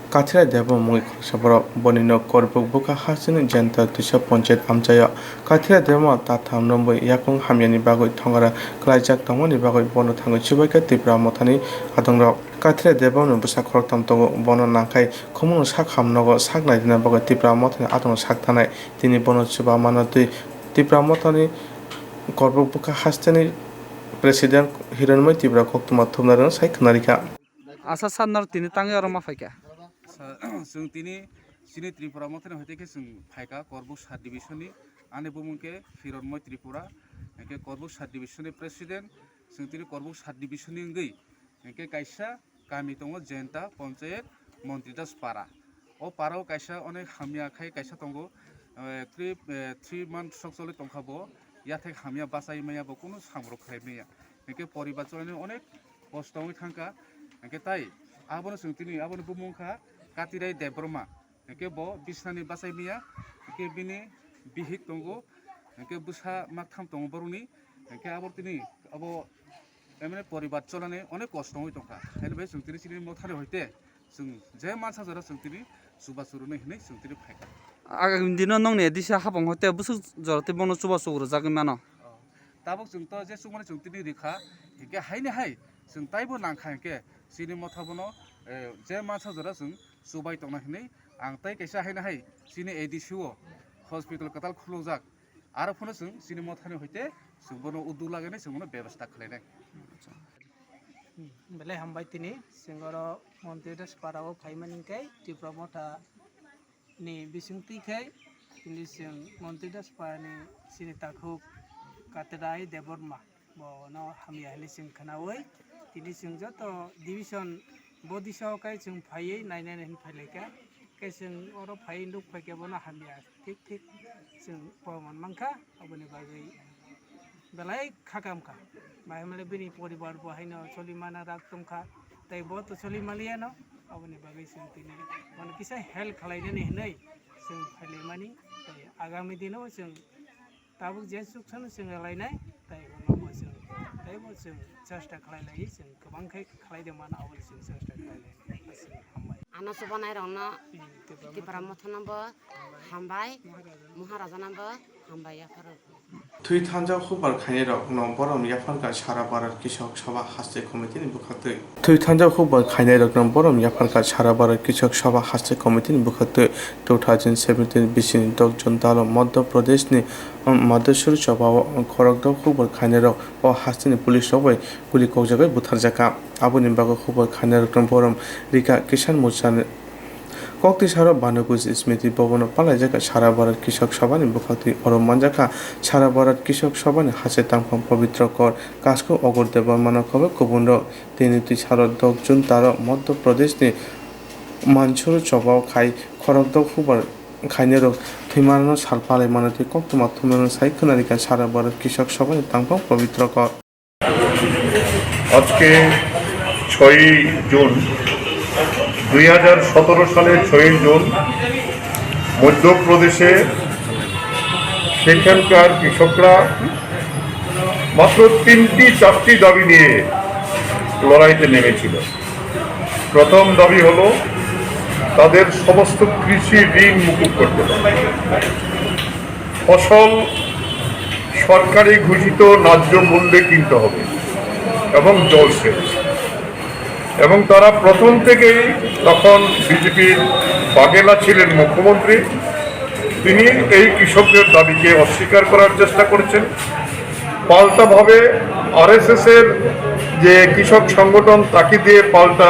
Kathira Debbarma mungwi khoroksa borok, bonino Korbuk bwkha hasteni Jenta Twisa Ponchayat amchaio. Kathira Debbarma taltham romwi yakung hamyani bagwi thongra kwlaijak tongmani bagwi bono thangwi chubaikha Tipra Mothani adongrok. Kathira Debbarmani bwsa khoroktham tongo, bono nangkhai khumukno sak ham nogo sak naidina bagwi Tipra Mothani adongrok sak tanai. Tini bono chuba manna twi Tipra Mothani Korbuk bwkha hasteni President Hironmoi Tripura koktwma thumnairokno sai khwnarikha. Asa sir, nor tini tangwi oro ma phaikha? Sir, chwng tini chini Tripura Mothani hoite khe chwng phaikha Korbuk sub division ni, ani bumung khe Hironmoi Tripura, hwnkhe Korbuk sub division ni president, chwng tini Korbuk sub division ni wngwi, hwnkhe kaisa kami tongo Jenta Ponchayat Montri Das Para. O para o kaisa onek hamya khai kaisa tongo, eh, three, eh, three month sok choli tongkha bo, yathek hamya bachai maya bo kunu samrok khlai maya. Hwnkhe poribar cholainani onek kosto wngwi thangkha. Hwnkhe tai abono chwng tini aboni bumung kha Katirai Debbarma. Hwnkhe bo bisnani bachai maya, hwnkhe bini bihik tongo, hwnkhe bwsa maktham tongo borokni, hwnkhe abo tini abo Emne poribar cholani onek kosto wngwi tongkha. Haino bai chwng tini chini mothani hoite chwng je mansa jora chwng tini chubachu rwnwi hinwi chwng tini phaikha. Agami dino nongni A D C habang hoite bwswk jora tei bono chubachu rwjagwi mano. Oh, tabuk chwng to je chukmani chwng tini rikha, hinkhe haini hai chwng taibo nangkha hinkhe chini motha bono, eh, je mansa jora chwng chubai tongna hinwi ang tei kaisa haini hai chini A D C o hospital kwtal khulukjak. Aro phano chwng chini mothani hoite chwng bono udduk lagani chwng bono bebasta khlainai. Hmm, belai hambai tini chwng oro Montri Daspara o phaimani hwnkhe Tipra Motha ni bisingtwi khai tini chwng Montri Daspara ni chini takhuk Katerai Debbarma bono hamya hinwi chwng khwnawi tini chwng joto division bo disa o kai chwng phaiwi nainani hinwi phailaikha. Khe chwng oro phaiwi nuk phaikhe bono hamya thik thik chwng proman mankha, aboni bagwi belai kha kamkha. Bahai male bini poribar bo haino choli mana rak tongkha, tei bo to choli maliya no, aboni bagwi chwng tini bono kisa help khlainani hinwi chwng phailaimani, tei agami dino chwng tabuk je chuksa no chwng rwlainai, tei ulo bo chwng, tei bo chwng chesta khlai lai, chwng kwbang khe khlai de mano, abo chwng chesta khlai lai. Aswk hambai. Ano chubanai rokno Tipra Motha no bo hambai, Maharaja no bo hambai yapharo. Thwi thansa hubar khainai rok no borom yapharkha sara Bharat Krishak Sabha haste committee ni bwkhaktwi. Thwi thansa hubar khainai rok no borom yapharkha sara Bharat Krishak Sabha haste committee ni bwkhaktwi two thousand seventeen bisini dok June talo Madhya Pradesh ni Madheswar choba o khorokdok hubar khainai rok o haste ni police rok bai guli kokjagwi butharjakha. Aboni bagwi hubar khainai rok no borom rikha Kisan Morcha ni Kokti saro Bhanu Kush Smriti Bhavan o palaijak sara Bharat Krishak Sabha ni bwkhaktwi oro manjakha sara Bharat Krishak Sabha ni haste tangphang Pabitra Kor Kasko Ogor Debbarma no khobwi kubun rok tini twi saro dok June taro Madhya Pradesh ni Mansoor choba o khai khorokdok hubar khainai rok thwimano sal palai mano tei koktwma thumnano sai khwnarikha sara Bharat Krishak Sabha ni tangphang Pabitra Kor. আজকে ছয়ই জুন, দুই হাজার সতেরো সালের ছয়ই জুন মধ্যপ্রদেশে সেখানকার কৃষকরা মাত্র তিনটি চারটি দাবি নিয়ে লড়াইতে নেমেছিল। প্রথম দাবি হলো তাদের সমস্ত কৃষি ঋণ মুকুব করতে হবে। ফসল সরকারি ঘোষিত ন্যায্য মূল্যে কিনতে হবে এবং জলসেচ। এবং তারা প্রথম থেকেই, তখন বিজেপির বাঘেলা ছিলেন মুখ্যমন্ত্রী, তিনি এই কৃষকদের দাবিকে অস্বীকার করার চেষ্টা করেছেন। পাল্টাভাবে আরএসএস এর যে কৃষক সংগঠন, তাকে দিয়ে পাল্টা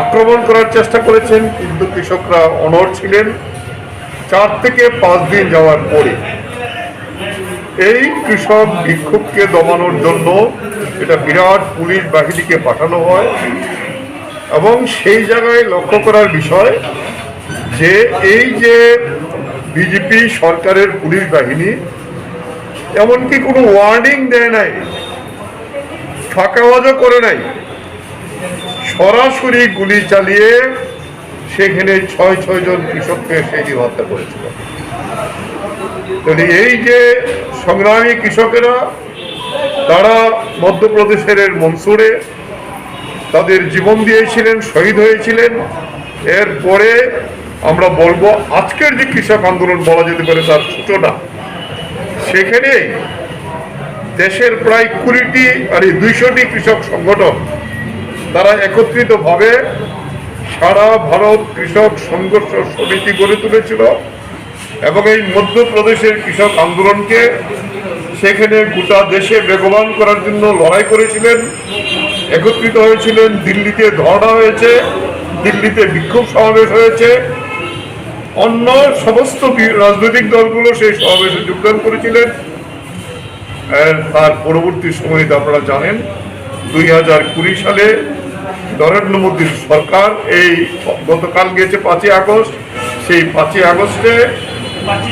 আক্রমণ করার চেষ্টা করেছেন, কিন্তু কৃষকরা অনড় ছিলেন। চার থেকে পাঁচ দিন যাওয়ার পরে এই কৃষক বিক্ষোভকে দমানোর জন্য এটা বিরাট পুলিশ বাহিনীকে পাঠানো হয় এবং সেই জায়গায় লক্ষ্য করার বিষয় যে এই যে বিজেপি সরকারের পুলিশ বাহিনী এমনকি কোনো ওয়ার্নিং দেয় নাই, ফাঁকাওয়াজও করে নাই, সরাসরি গুলি চালিয়ে সেখানে ছয় ছয় জন কৃষককে সেই দিন হত্যা করেছিল। তাহলে এই যে সংগ্রামী কৃষকেরা, তারা মধ্যপ্রদেশের এর মনসুরে তাদের জীবন দিয়েছিলেন, শহীদ হয়েছিলেন। এরপরে আমরা বলবো আজকের যে কৃষক আন্দোলন বলা যেতে পারে তার সূচনা, সেখানে দেশের প্রায় কুড়িটি, আরে, দুইশোটি কৃষক সংগঠন, তারা একত্রিতভাবে সারা ভারত কৃষক সংঘর্ষ সমিতি গড়ে তুলেছিল এবং এই মধ্যপ্রদেশের কৃষক আন্দোলনকে সেখানে গোটা দেশে বেগবান করার জন্য লড়াই করেছিলেন, একত্রিত হয়েছিলেন। দিল্লিতে ধর্ণা হয়েছে, দিল্লিতে বিক্ষোভ সমাবেশ হয়েছে, অন্য সমস্ত বি-, রাজনৈতিক দলগুলো সেই সমাবেশে যোগদান করেছিলেন। এর, তার পরবর্তী সময়ে তো আপনারা জানেন, দুই হাজার কুড়ি সালে নরেন্দ্র মোদীর সরকার এই গতকাল গেছে পাঁচই আগস্ট, সেই পাঁচই আগস্টে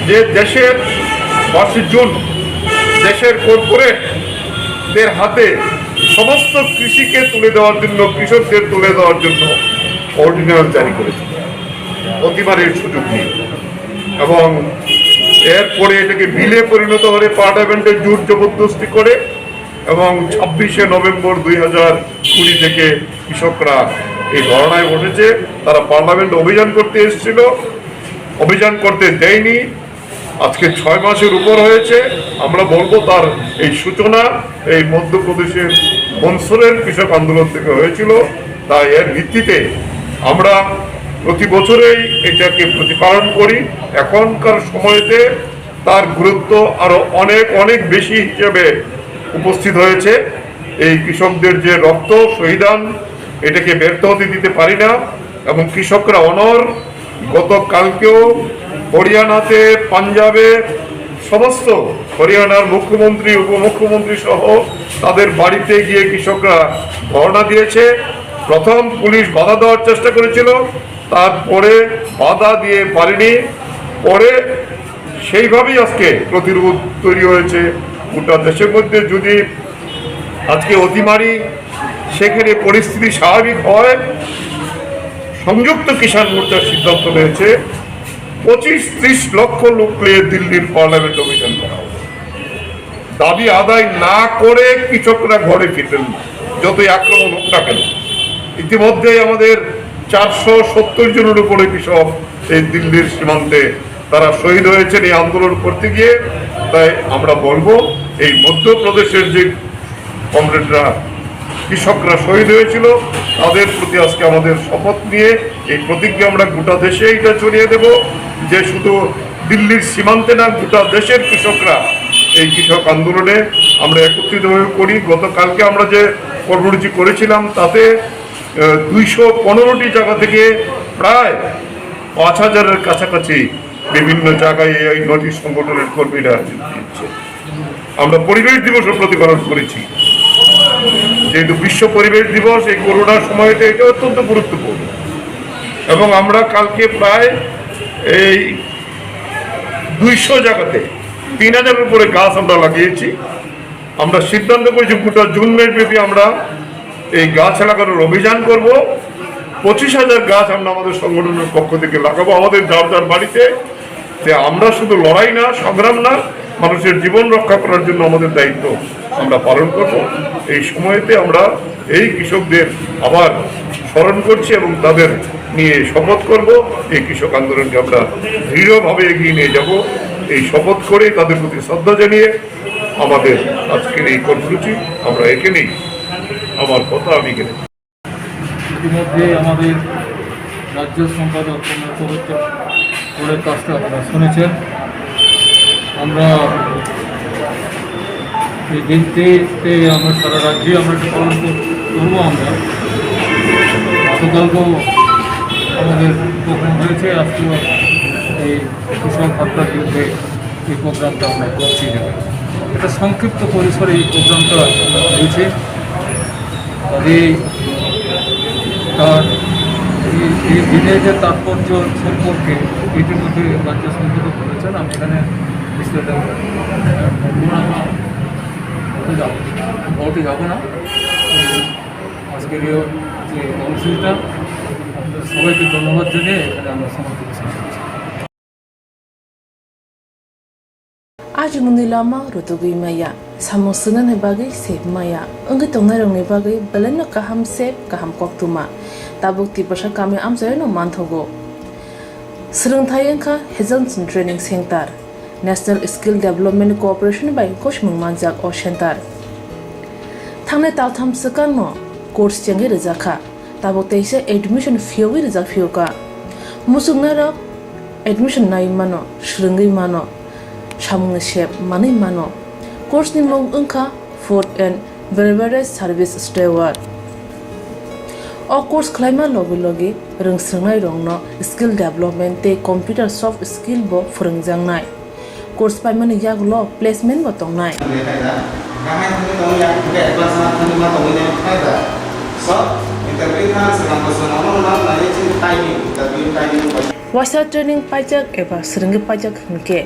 যে দেশের পাঁচই জুন দেশের কর্পোরেটদের হাতে সমস্ত কৃষিকে তুলে দেওয়ার জন্য, কৃষকদের তুলে দেওয়ার জন্য অর্ডিন্যান্স জারি করেছিল অতিমারির সুযোগ নিয়ে, এবং এরপরে এটাকে বিলে পরিণত করে পার্লামেন্টে জোর জবরদস্তি করে এবং ছাব্বিশে নভেম্বর দুই হাজার কুড়ি থেকে কৃষকরা এই ধর্ণায় বসেছে। তারা পার্লামেন্ট অভিযান করতে এসেছিল, অভিযান করতে দেয়নি। আজকে ছয় মাসের উপর হয়েছে। আমরা বলবো তার এই সূচনা এই মধ্যপ্রদেশের মনসুরের কৃষক আন্দোলন থেকে হয়েছিল। তাই এর ভিত্তিতে আমরা প্রতি বছরেই এটাকে প্রতিপালন করি। এখনকার সময়তে তার গুরুত্ব আরো অনেক অনেক বেশি হিসেবে উপস্থিত হয়েছে। এই কৃষকদের যে রক্ত শহীদান, এটাকে ব্যর্থ হতে দিতে পারি না। এবং কৃষকরা অনর গতকালকেও হরিয়ানাতে, পাঞ্জাবে, সমস্ত হরিয়ানার মুখ্যমন্ত্রী, উপমুখ্যমন্ত্রী সহ তাদের বাড়িতে গিয়ে কৃষকরা ধর্ণা দিয়েছে। প্রথম পুলিশ বাধা দেওয়ার চেষ্টা করেছিল, তারপরে বাধা দিয়ে পারেনি। পরে সেইভাবেই আজকে প্রতিরোধ তৈরি হয়েছে গোটা দেশের মধ্যে। যদি আজকে অতিমারি সেখানে পরিস্থিতি স্বাভাবিক হয়, সংযুক্ত কিষাণ মোর্চার সিদ্ধান্ত রয়েছে পঁচিশ ত্রিশ লক্ষ লোক নিয়ে দিল্লির পার্লামেন্ট অভিযান করা হবে। দাবি আদায় না করে কৃষকরা ঘরে ফিরবেন না, যতই আক্রমণ হোক না কেন। ইতিমধ্যেই আমাদের চারশো সত্তর জনের উপরে কৃষক এই দিল্লির সীমান্তে তারা শহীদ হয়েছেন এই আন্দোলন করতে গিয়ে। তাই আমরা বলবো, এই মধ্যপ্রদেশের যে কমরেডরা, কৃষকরা শহীদ হয়েছিল, তাদের প্রতি আজকে আমাদের শপথ নিয়ে এই প্রতিজ্ঞা আমরা গোটা দেশে এটা ছড়িয়ে দেব যে শুধু দিল্লির সীমান্তে না, গোটা দেশের কৃষকরা এই কৃষক আন্দোলনে আমরা একত্রিতভাবে করি। গতকালকে আমরা যে কর্মসূচি করেছিলাম, তাতে আহ, দুইশো পনেরোটি জায়গা থেকে প্রায় পাঁচ হাজারের কাছাকাছি বিভিন্ন জায়গায় এই নৈতিক সংগঠনের কর্মীরা যোগ দিচ্ছে। আমরা পরিবেশ দিবসও প্রতিপালন করেছি, যেহেতু বিশ্ব পরিবেশ দিবস, এই করোনার সময়তে এটা অত্যন্ত গুরুত্বপূর্ণ। এবং আমরা কালকে প্রায় এই দুইশো জায়গাতে তিন হাজারের উপরে গাছ আমরা লাগিয়েছি। আমরা সিদ্ধান্ত করেছি গোটা জুন মাস ব্যাপী আমরা এই গাছ লাগানোর অভিযান করব। পঁচিশ হাজার গাছ আমরা আমাদের সংগঠনের পক্ষ থেকে লাগাবো আমাদের যার যার বাড়িতে। যে আমরা শুধু লড়াই না, সংগ্রাম না, মানুষের জীবন রক্ষা করার জন্য আমাদের দায়িত্ব আমরা পালন করব। এই সময়তে আমরা এই কৃষকদের আবার স্মরণ করছি এবং তাদের নিয়ে শপথ করব। এই কৃষক আন্দোলনকে আমরা দৃঢ়ভাবে এগিয়ে নিয়ে যাব। এই শপথ করে তাদের প্রতি শ্রদ্ধা জানিয়ে আমাদের আজকের এই কর্মসূচি আমরা এখানেই, আমার কথা আমি এখানে। ইতিমধ্যে আমাদের রাজ্য সম্পাদক কমরেড পবিত্র গোড়ের কাজটা আপনারা শুনেছেন। আমরা এই দিনটিতে আমরা সারা রাজ্যে আমরা এটা পালন কর-, করবো আমরা। গতকালকেও আমাদের প্রোগ্রাম হয়েছে, আজকেও এই কৃষক হত্যার বিরুদ্ধে এই প্রোগ্রামটা আমরা করছি। এটা সংক্ষিপ্ত পরিসরে এই প্রোগ্রামটা হয়েছে। কাজেই তার এই, এই দিনের যে তাৎপর্য সম্পর্কে ইতিমধ্যে রাজ্য সম্পাদক বলেছেন, আমি এখানে বিস্তারিত বলতে যাব, বলতে যাব না। আজকের এই যে কর্মসূচিটা, আপনাদের সবাইকে ধন্যবাদ জানিয়ে এখানে আমরা সমাপ্ত করছি। Ajimungni lama rutugwi maya, samung swngnani bagwi sep maya, wngwi tongnairokni bagwi belaino kaham sep, kaham koktwma. Tabuk Tiprasa kami amchaino manthogo. Swrwngthai wngkha Hazelson Training Center, National Skill Development Corporation bai gosimung manjak o center. Thangnai taltham swkangno course chengwi rwjakha. Tabuk teisa admission phiyogwi rijak phiyokha. Muchungnairok admission naiwi mano, swrwngwi mano, samungni sep manwi mano. Course ni mung wngkha Food and Beverage Service Steward. O course khlaima logi logi rwngswrwngnairokno skill development tei computer soft skill bo phwrwngjaknai. Course paimani yagulo placement bo tongnai. Waisa training paijak eba swrwngwi paijak hwnkhe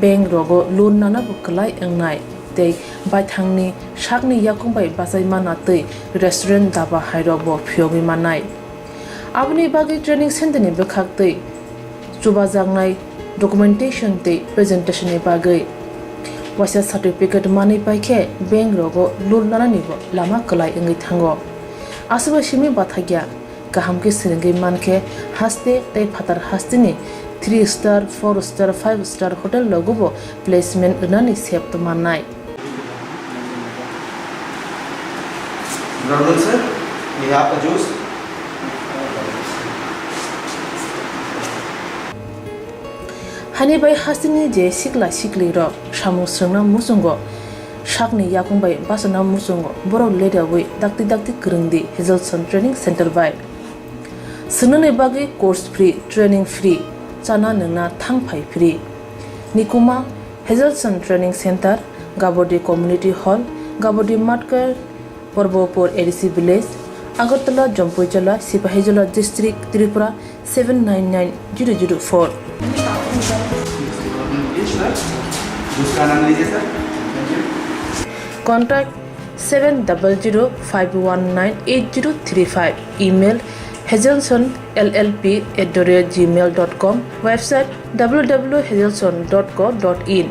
bank rogo loan nana bo kwlai wngnai tei baithangni sakni yakung bai bachai mana tei restaurant daba hairok bo phiyogwi mannai. Aboni bagwi training center ni bwkhak tei chubajaknai documentation tei presentation ni bagwi Waisa certificate manwi pai khe bank rogo loan lanani bo lama kwlai wngwi thango. Aswk bai simi bathakya, kaham khe swrwngwi man khe haste tei phatar hasteni three star, four star, five star hotel rogo bo placement rwnani sep mannai. Brother sir, may I have a juice? Hani bai hasteni je sikla siklirok samung swrwngna muchungo, sakni yakung bai bachana muchungo borok leriawi dakti dakti kwrwngdi Hazelson Training Center bai. Swngnani bagwi course free, training free, chana nwngna thang phai free. Nikuma Hazelson Training Center, Gabodi Community Hall, Gabodi Matkar, Porbopur A D C Village, Agartala, Jampuijala, Sipahijola District, Tripura seven nine nine zero zero four. Contact seven double zero five one nine eight zero three five. Email hazelson L L P at the rate gmail dot com. Website W W W hazelson dot co dot in.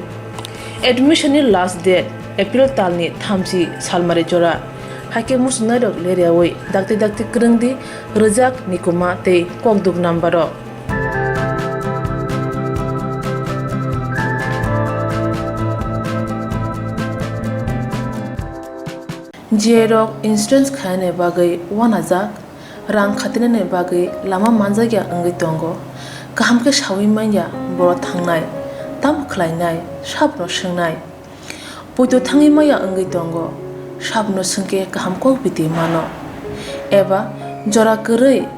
Admission ni last date April talni thamchi salmari jora. Haikhe muchungnairok leriawi dakti dakti kwrwngdi, rwjak, nikuma tei kokduk number o. J rok insurance khainani bagwi uanajak, rang khatinani bagwi lama manjakya wngwi tongo. Kaham khe saui manya boro thangnai, tamo khlainai, sabno swngnai. Poito thangwi manya wngwi tongo, sabno swngkhe kaham kok biti mano. Eba jora kwrwi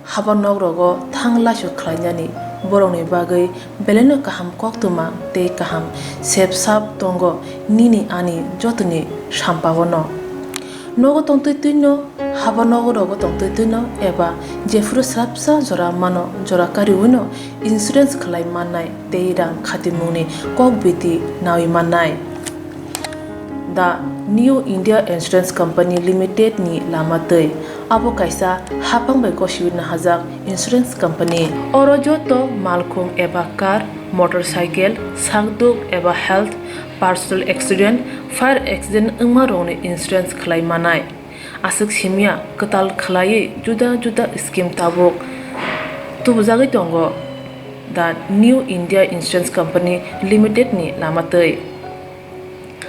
haba nok rogo thang laisu khlainani borokni bagwi belaino kaham koktwma tei kaham sep sap tongo nini ani jotoni sampao no. Nogo tongtwi twino, haba nogo rogo tongtwi twino eba jephuru swrapsa jora mano, jora kariwino insurance khlai mannai tei rang khatimungni kok biti naui mannai. The New India Insurance Company Limited ni lama twi. Abo kaisa haphang bai gosiwi nahajak insurance company. Oro joto malkhung eba car, motorcycle, sakduk eba health, personal accident, fire accident wngma rokni insurance khlai manai. Aswk simya kwtal khlaiwi juda juda scheme tabuk tubujagwi tongo The New India Insurance Company Limited ni lama twi.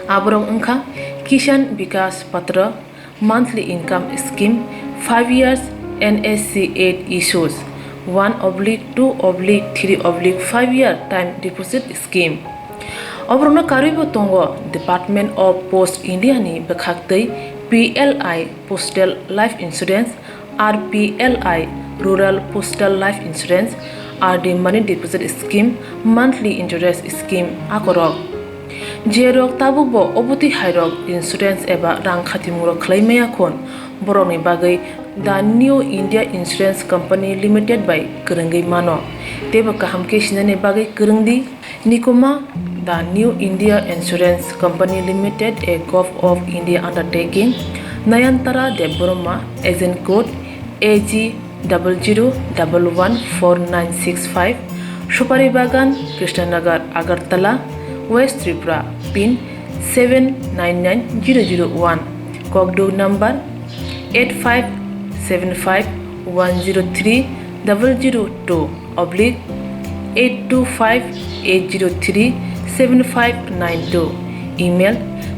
Aborok wngkha Kisan Vikas Patra, monthly income scheme, five years N S C eight issues, one oblique two oblique three oblique five year time deposit scheme. Oborokno karwibo tongo Department of Post India ni bwkhaktwi P L I Postal Life Insurance, R P L I Rural Postal Life Insurance, R D Money Deposit Scheme, Monthly Interest Scheme akorok. Jerok tabukbo obotwi hairok insurance eba rang khatimungrok khlai maya khun, borokni bagwi The New India Insurance Company Limited bai kwrwngwi mano. Teibo kaham khe sinani bagwi kwrwngdi. Nikuma, The New India Insurance Company Limited, a Govt of India undertaking, Nayantara Debbarma, agent code A G double zero double one four nine six five, Supari Bagan, Krishnanagar, Agartala, West Tripura, pin seven nine nine zero zero one, kokduk number eight five seven five one zero three double zero two oblique eight two five eight zero three seven five nine two, email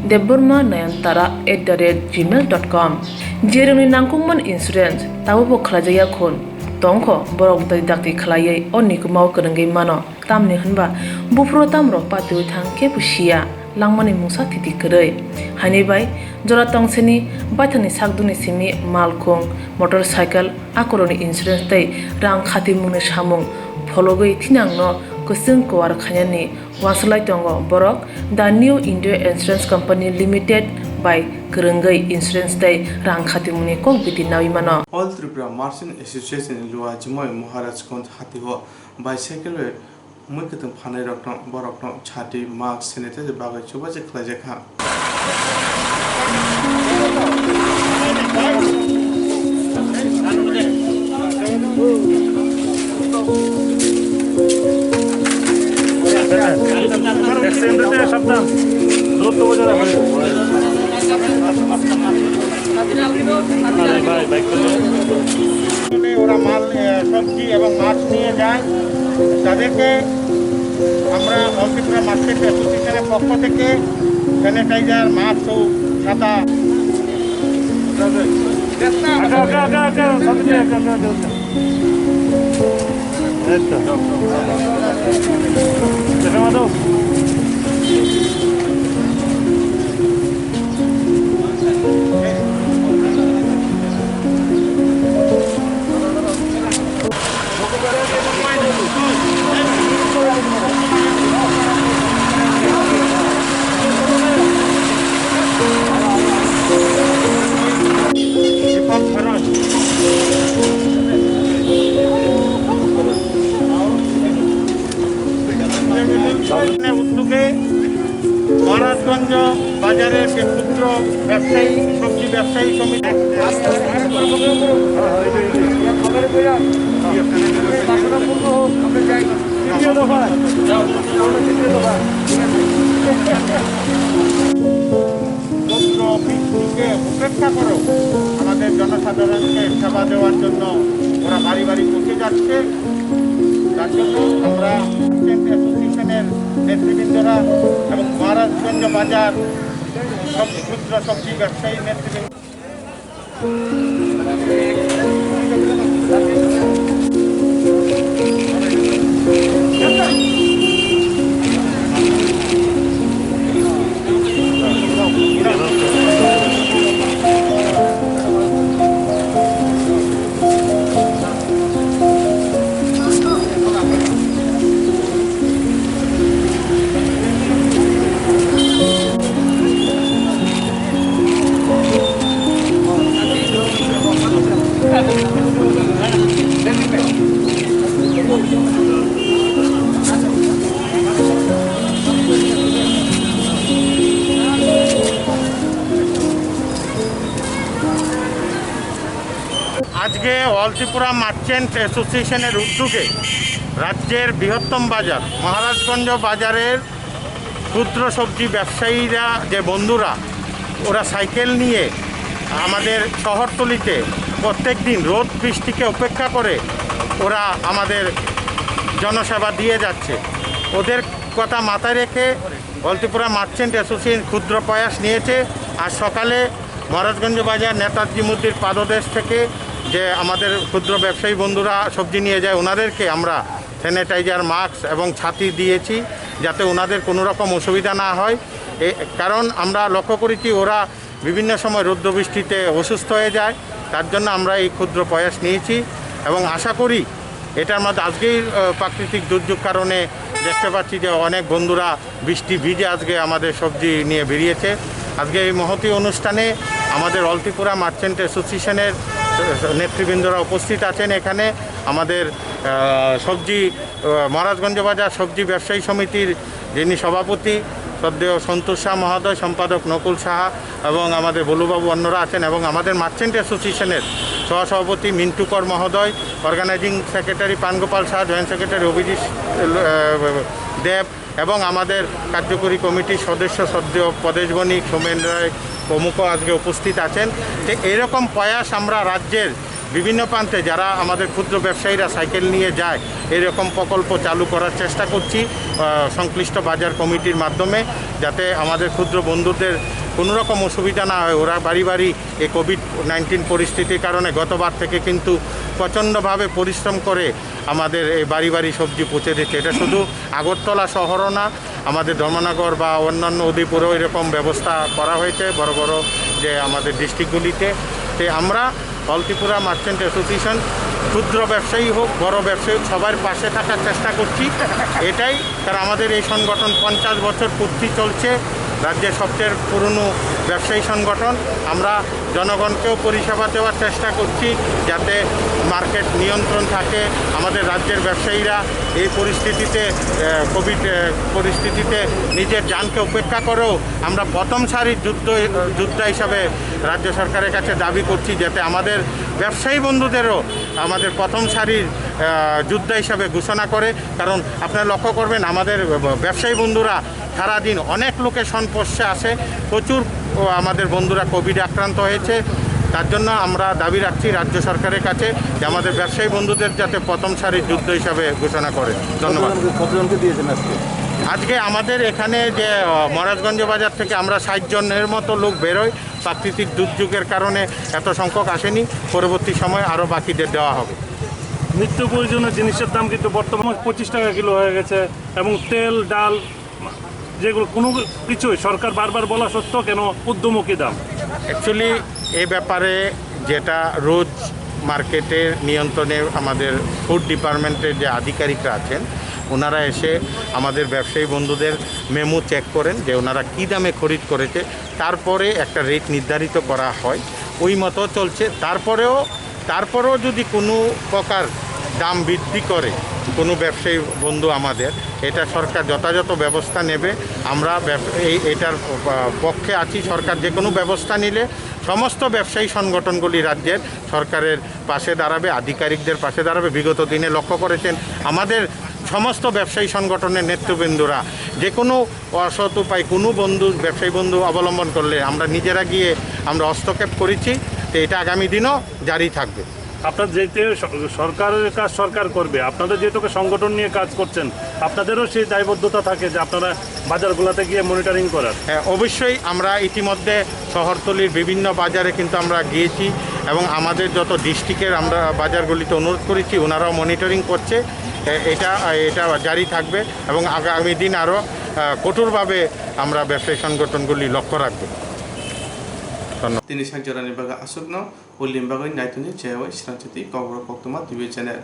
debbarma nayantara at the rate gmail dot com. Jerokni nangkukmani insurance tabukbo khlaijakya khun tongkho, borok dakti dakti khlaiwi o nikumao kwrwngwi mano. Tamni hwnba buphuru tamrok patiui thang kebo siya, langmani mungsa thiti kwrwi. Haini bai jora tongseni baithangni sakdukni simi malkhung, motorcycle, akorokni insurance tei rang khatimungni samung phologwi thinangno kwchwng kwar khainani uansuk lai tongo borok The New India Insurance Company Limited bai kwrwngwi insurance tei rang khatimungni kok biti naui mano. All Tripura Merchant Association ni Luwa Jimoi Maharajganj hatio bicycle bai mui kwthwng phanai rokno borokno chati, mask, sanitizer bagwi chubachu khlaijak kha. এমনিতে সাবধান, দূরত্ব বজায় রাখো। আরে ভাই, বাইক চালাও। ওরা মাল, এ, সবজি এবং মাছ নিয়ে যায়, তাদেরকে আমরা অল ত্রিপুরা মার্চেন্ট অ্যাসোসিয়েশনের পক্ষ থেকে স্যানিটাইজার, মাস্ক ও ছাতা। আচ্ছা, আচ্ছা, আচ্ছা, আচ্ছা, সবজি, আচ্ছা, আচ্ছা, আচ্ছা। এই তো। দেখা মাতো। উদ্যোগে মহারাজগঞ্জ বাজারের যে ক্ষুদ্র ব্যবসায়ী, সবজি ব্যবসায়ী সমিতি, তৃতীয় দফা। তৃতীয় দফা। ক্ষুদ্র বৃষ্টিকে উপেক্ষা করেও আমাদের জনসাধারণকে সেবা দেওয়ার জন্য ওরা বাড়ি বাড়ি পৌঁছে যাচ্ছে। তার জন্য আমরা মার্চেন্ট অ্যাসোসিয়েশনের নেতৃবৃন্দরা এবং মহারাজগঞ্জ বাজার সব ক্ষুদ্র সবজি ব্যবসায়ী নেতৃবৃন্দ আজকে অল ত্রিপুরা মার্চেন্ট অ্যাসোসিয়েশনের উদ্যোগে রাজ্যের বৃহত্তম বাজার মহারাজগঞ্জ বাজারের ক্ষুদ্র সবজি ব্যবসায়ীরা, যে বন্ধুরা, ওরা সাইকেল নিয়ে আমাদের শহরতলিতে প্রত্যেক দিন রোদ বৃষ্টিকে উপেক্ষা করে ওরা আমাদের জনসেবা দিয়ে যাচ্ছে। ওদের কথা মাথায় রেখে অল ত্রিপুরা মার্চেন্ট অ্যাসোসিয়েশন ক্ষুদ্র প্রয়াস নিয়েছে। আজ সকালে মহারাজগঞ্জ বাজার নেতাজি মূর্তির পাদদেশ থেকে যে আমাদের ক্ষুদ্র ব্যবসায়ী বন্ধুরা সবজি নিয়ে যায়, ওনাদেরকে আমরা স্যানিটাইজার, মাস্ক এবং ছাতি দিয়েছি, যাতে ওনাদের কোনো রকম অসুবিধা না হয়। এ, কারণ আমরা লক্ষ্য করেছি ওরা বিভিন্ন সময় রৌদ্র বৃষ্টিতে অসুস্থ হয়ে যায়, তার জন্য আমরা এই ক্ষুদ্র প্রয়াস নিয়েছি এবং আশা করি এটার মধ্যে আজকেই, আহ, প্রাকৃতিক দুর্যোগ কারণে দেখতে পাচ্ছি যে অনেক বন্ধুরা বৃষ্টি ভিজে আজকে আমাদের সবজি নিয়ে বেরিয়েছে। আজকে এই মহতী অনুষ্ঠানে আমাদের অল ত্রিপুরা মার্চেন্ট অ্যাসোসিয়েশনের, আহ, নেতৃবৃন্দরা উপস্থিত আছেন এখানে। আমাদের, আহ, সবজি, আহ, মহারাজগঞ্জ বাজার সবজি ব্যবসায়ী সমিতির যিনি সভাপতি শ্রদ্ধেয় সন্তোষ শাহ মহোদয়, সম্পাদক নকুল সাহা এবং আমাদের ভোলুবাবু অন্যরা আছেন এবং আমাদের মার্চেন্ট অ্যাসোসিয়েশনের সহসভাপতি মিন্টু কর মহোদয়, অর্গানাইজিং সেক্রেটারি পানগোপাল শাহ, জয়েন্ট সেক্রেটারি অভিজিৎ, আহ, দেব এবং আমাদের কার্যকরী কমিটির সদস্য শ্রদ্ধেয় পদেশ বণিক, সোমেন রায় প্রমুখ আজকে উপস্থিত আছেন। তো এরকম প্রয়াস আমরা রাজ্যের বিভিন্ন প্রান্তে যারা আমাদের ক্ষুদ্র ব্যবসায়ীরা সাইকেল নিয়ে যায়, এরকম প্রকল্প চালু করার চেষ্টা করছি, আহ, সংশ্লিষ্ট বাজার কমিটির মাধ্যমে, যাতে আমাদের ক্ষুদ্র বন্ধুদের কোনো রকম অসুবিধা না হয়। ওরা বাড়ি বাড়ি এই কোভিড নাইন্টিন পরিস্থিতির কারণে গতবার থেকে কিন্তু প্রচণ্ডভাবে পরিশ্রম করে আমাদের এই বাড়ি বাড়ি সবজি পৌঁছে দিচ্ছে। এটা শুধু আগরতলা শহরও না, আমাদের ধর্মনগর বা অন্যান্য উদয়পুরেও এরকম ব্যবস্থা করা হয়েছে বড় বড় যে আমাদের ডিস্ট্রিক্টগুলিতে। তো আমরা অল ত্রিপুরা মার্চেন্ট অ্যাসোসিয়েশন ক্ষুদ্র ব্যবসায়ী হোক, বড় ব্যবসায়ী হোক, সবার পাশে থাকার চেষ্টা করছি। এটাই, কারণ আমাদের এই সংগঠন পঞ্চাশ বছর পূর্তি চলছে, রাজ্যের সবচেয়ে পুরনো ব্যবসায়ী সংগঠন। আমরা জনগণকেও পরিষেবা দেওয়ার চেষ্টা করছি, যাতে মার্কেট নিয়ন্ত্রণ থাকে। আমাদের রাজ্যের ব্যবসায়ীরা এই পরিস্থিতিতে, আহ, কোভিড, আহ, পরিস্থিতিতে নিজের জানকে উপেক্ষা করেও আমরা প্রথম সারির যুদ্ধ, যোদ্ধা হিসাবে রাজ্য সরকারের কাছে দাবি করছি, যাতে আমাদের ব্যবসায়ী বন্ধুদেরও আমাদের প্রথম সারির, আহ, যোদ্ধা হিসাবে ঘোষণা করে। কারণ আপনারা লক্ষ্য করবেন, আমাদের ব্যবসায়ী বন্ধুরা সারাদিন অনেক লোকে সংস্পর্শে আসে, প্রচুর ও আমাদের বন্ধুরা কোভিডে আক্রান্ত হয়েছে। তার জন্য আমরা দাবি রাখছি রাজ্য সরকারের কাছে যে আমাদের ব্যবসায়ী বন্ধুদের যাতে প্রথম সারির যুদ্ধ হিসাবে ঘোষণা করে। ধন্যবাদ। কতজনকে, কতজনকে দিয়েছেন আজকে? আজকে আমাদের এখানে যে, আহ, মহারাজগঞ্জ বাজার থেকে আমরা ষাট জনের মতো লোক বেরোয়। প্রাকৃতিক দুর্যোগের কারণে এত সংখ্যক আসেনি, পরবর্তী সময় আরও বাকিদের দেওয়া হবে। নিত্য প্রয়োজনীয় জিনিসের দাম কিন্তু বর্তমানে পঁচিশ টাকা কিলো হয়ে গেছে এবং তেল, ডাল, যেগুলো কোনো কিছুই সরকার বারবার বলা সত্ত্বেও কেন ঊর্ধ্বমুখী দাম? অ্যাকচুয়ালি এ ব্যাপারে যেটা রোজ মার্কেটের নিয়ন্ত্রণে আমাদের ফুড ডিপার্টমেন্টের যে আধিকারিকরা আছেন, ওনারা এসে আমাদের ব্যবসায়ী বন্ধুদের মেমো চেক করেন যে ওনারা কী দামে খরিদ করেছে, তারপরে একটা রেট নির্ধারিত করা হয়, ওই মতো চলছে। তারপরেও, তারপরেও যদি কোনো প্রকার দাম বৃদ্ধি করে কোনো ব্যবসায়ী বন্ধু আমাদের, এটা সরকার যথাযথ ব্যবস্থা নেবে। আমরা ব্যব-, এই, এটার, আহ, পক্ষে আছি। সরকার যে কোনো ব্যবস্থা নিলে সমস্ত ব্যবসায়ী সংগঠনগুলি রাজ্যের সরকারের পাশে দাঁড়াবে, আধিকারিকদের পাশে দাঁড়াবে। বিগত দিনে লক্ষ্য করেছেন, আমাদের সমস্ত ব্যবসায়ী সংগঠনের নেতৃবৃন্দরা যে কোনো অসৎ উপায় কোনো বন্ধু, ব্যবসায়ী বন্ধু অবলম্বন করলে আমরা নিজেরা গিয়ে আমরা হস্তক্ষেপ করেছি। তো এটা আগামী দিনও জারি থাকবে। আপনার যেহেতু স-, সরকারের কাজ সরকার করবে, আপনাদের যেহেতু সংগঠন নিয়ে কাজ করছেন, আপনাদেরও সেই দায়বদ্ধতা থাকে যে আপনারা বাজারগুলোতে গিয়ে মনিটরিং করার। হ্যাঁ, অবশ্যই। আমরা ইতিমধ্যে শহরতলির বিভিন্ন বাজারে কিন্তু আমরা গিয়েছি এবং আমাদের যত ডিস্ট্রিক্টের আমরা বাজারগুলিতে অনুরোধ করেছি, ওনারাও মনিটরিং করছে। এ-, এটা, এটা জারি থাকবে এবং আগামী দিন আরও, আহ, কঠোরভাবে আমরা ব্যবসায়ী সংগঠনগুলি লক্ষ্য রাখবে। ধন্যবাদ। Tini sakjorani bagwi aswkno, o lim bagwi naitoni chayawai srangchati Kokborok Koktwma T V channel.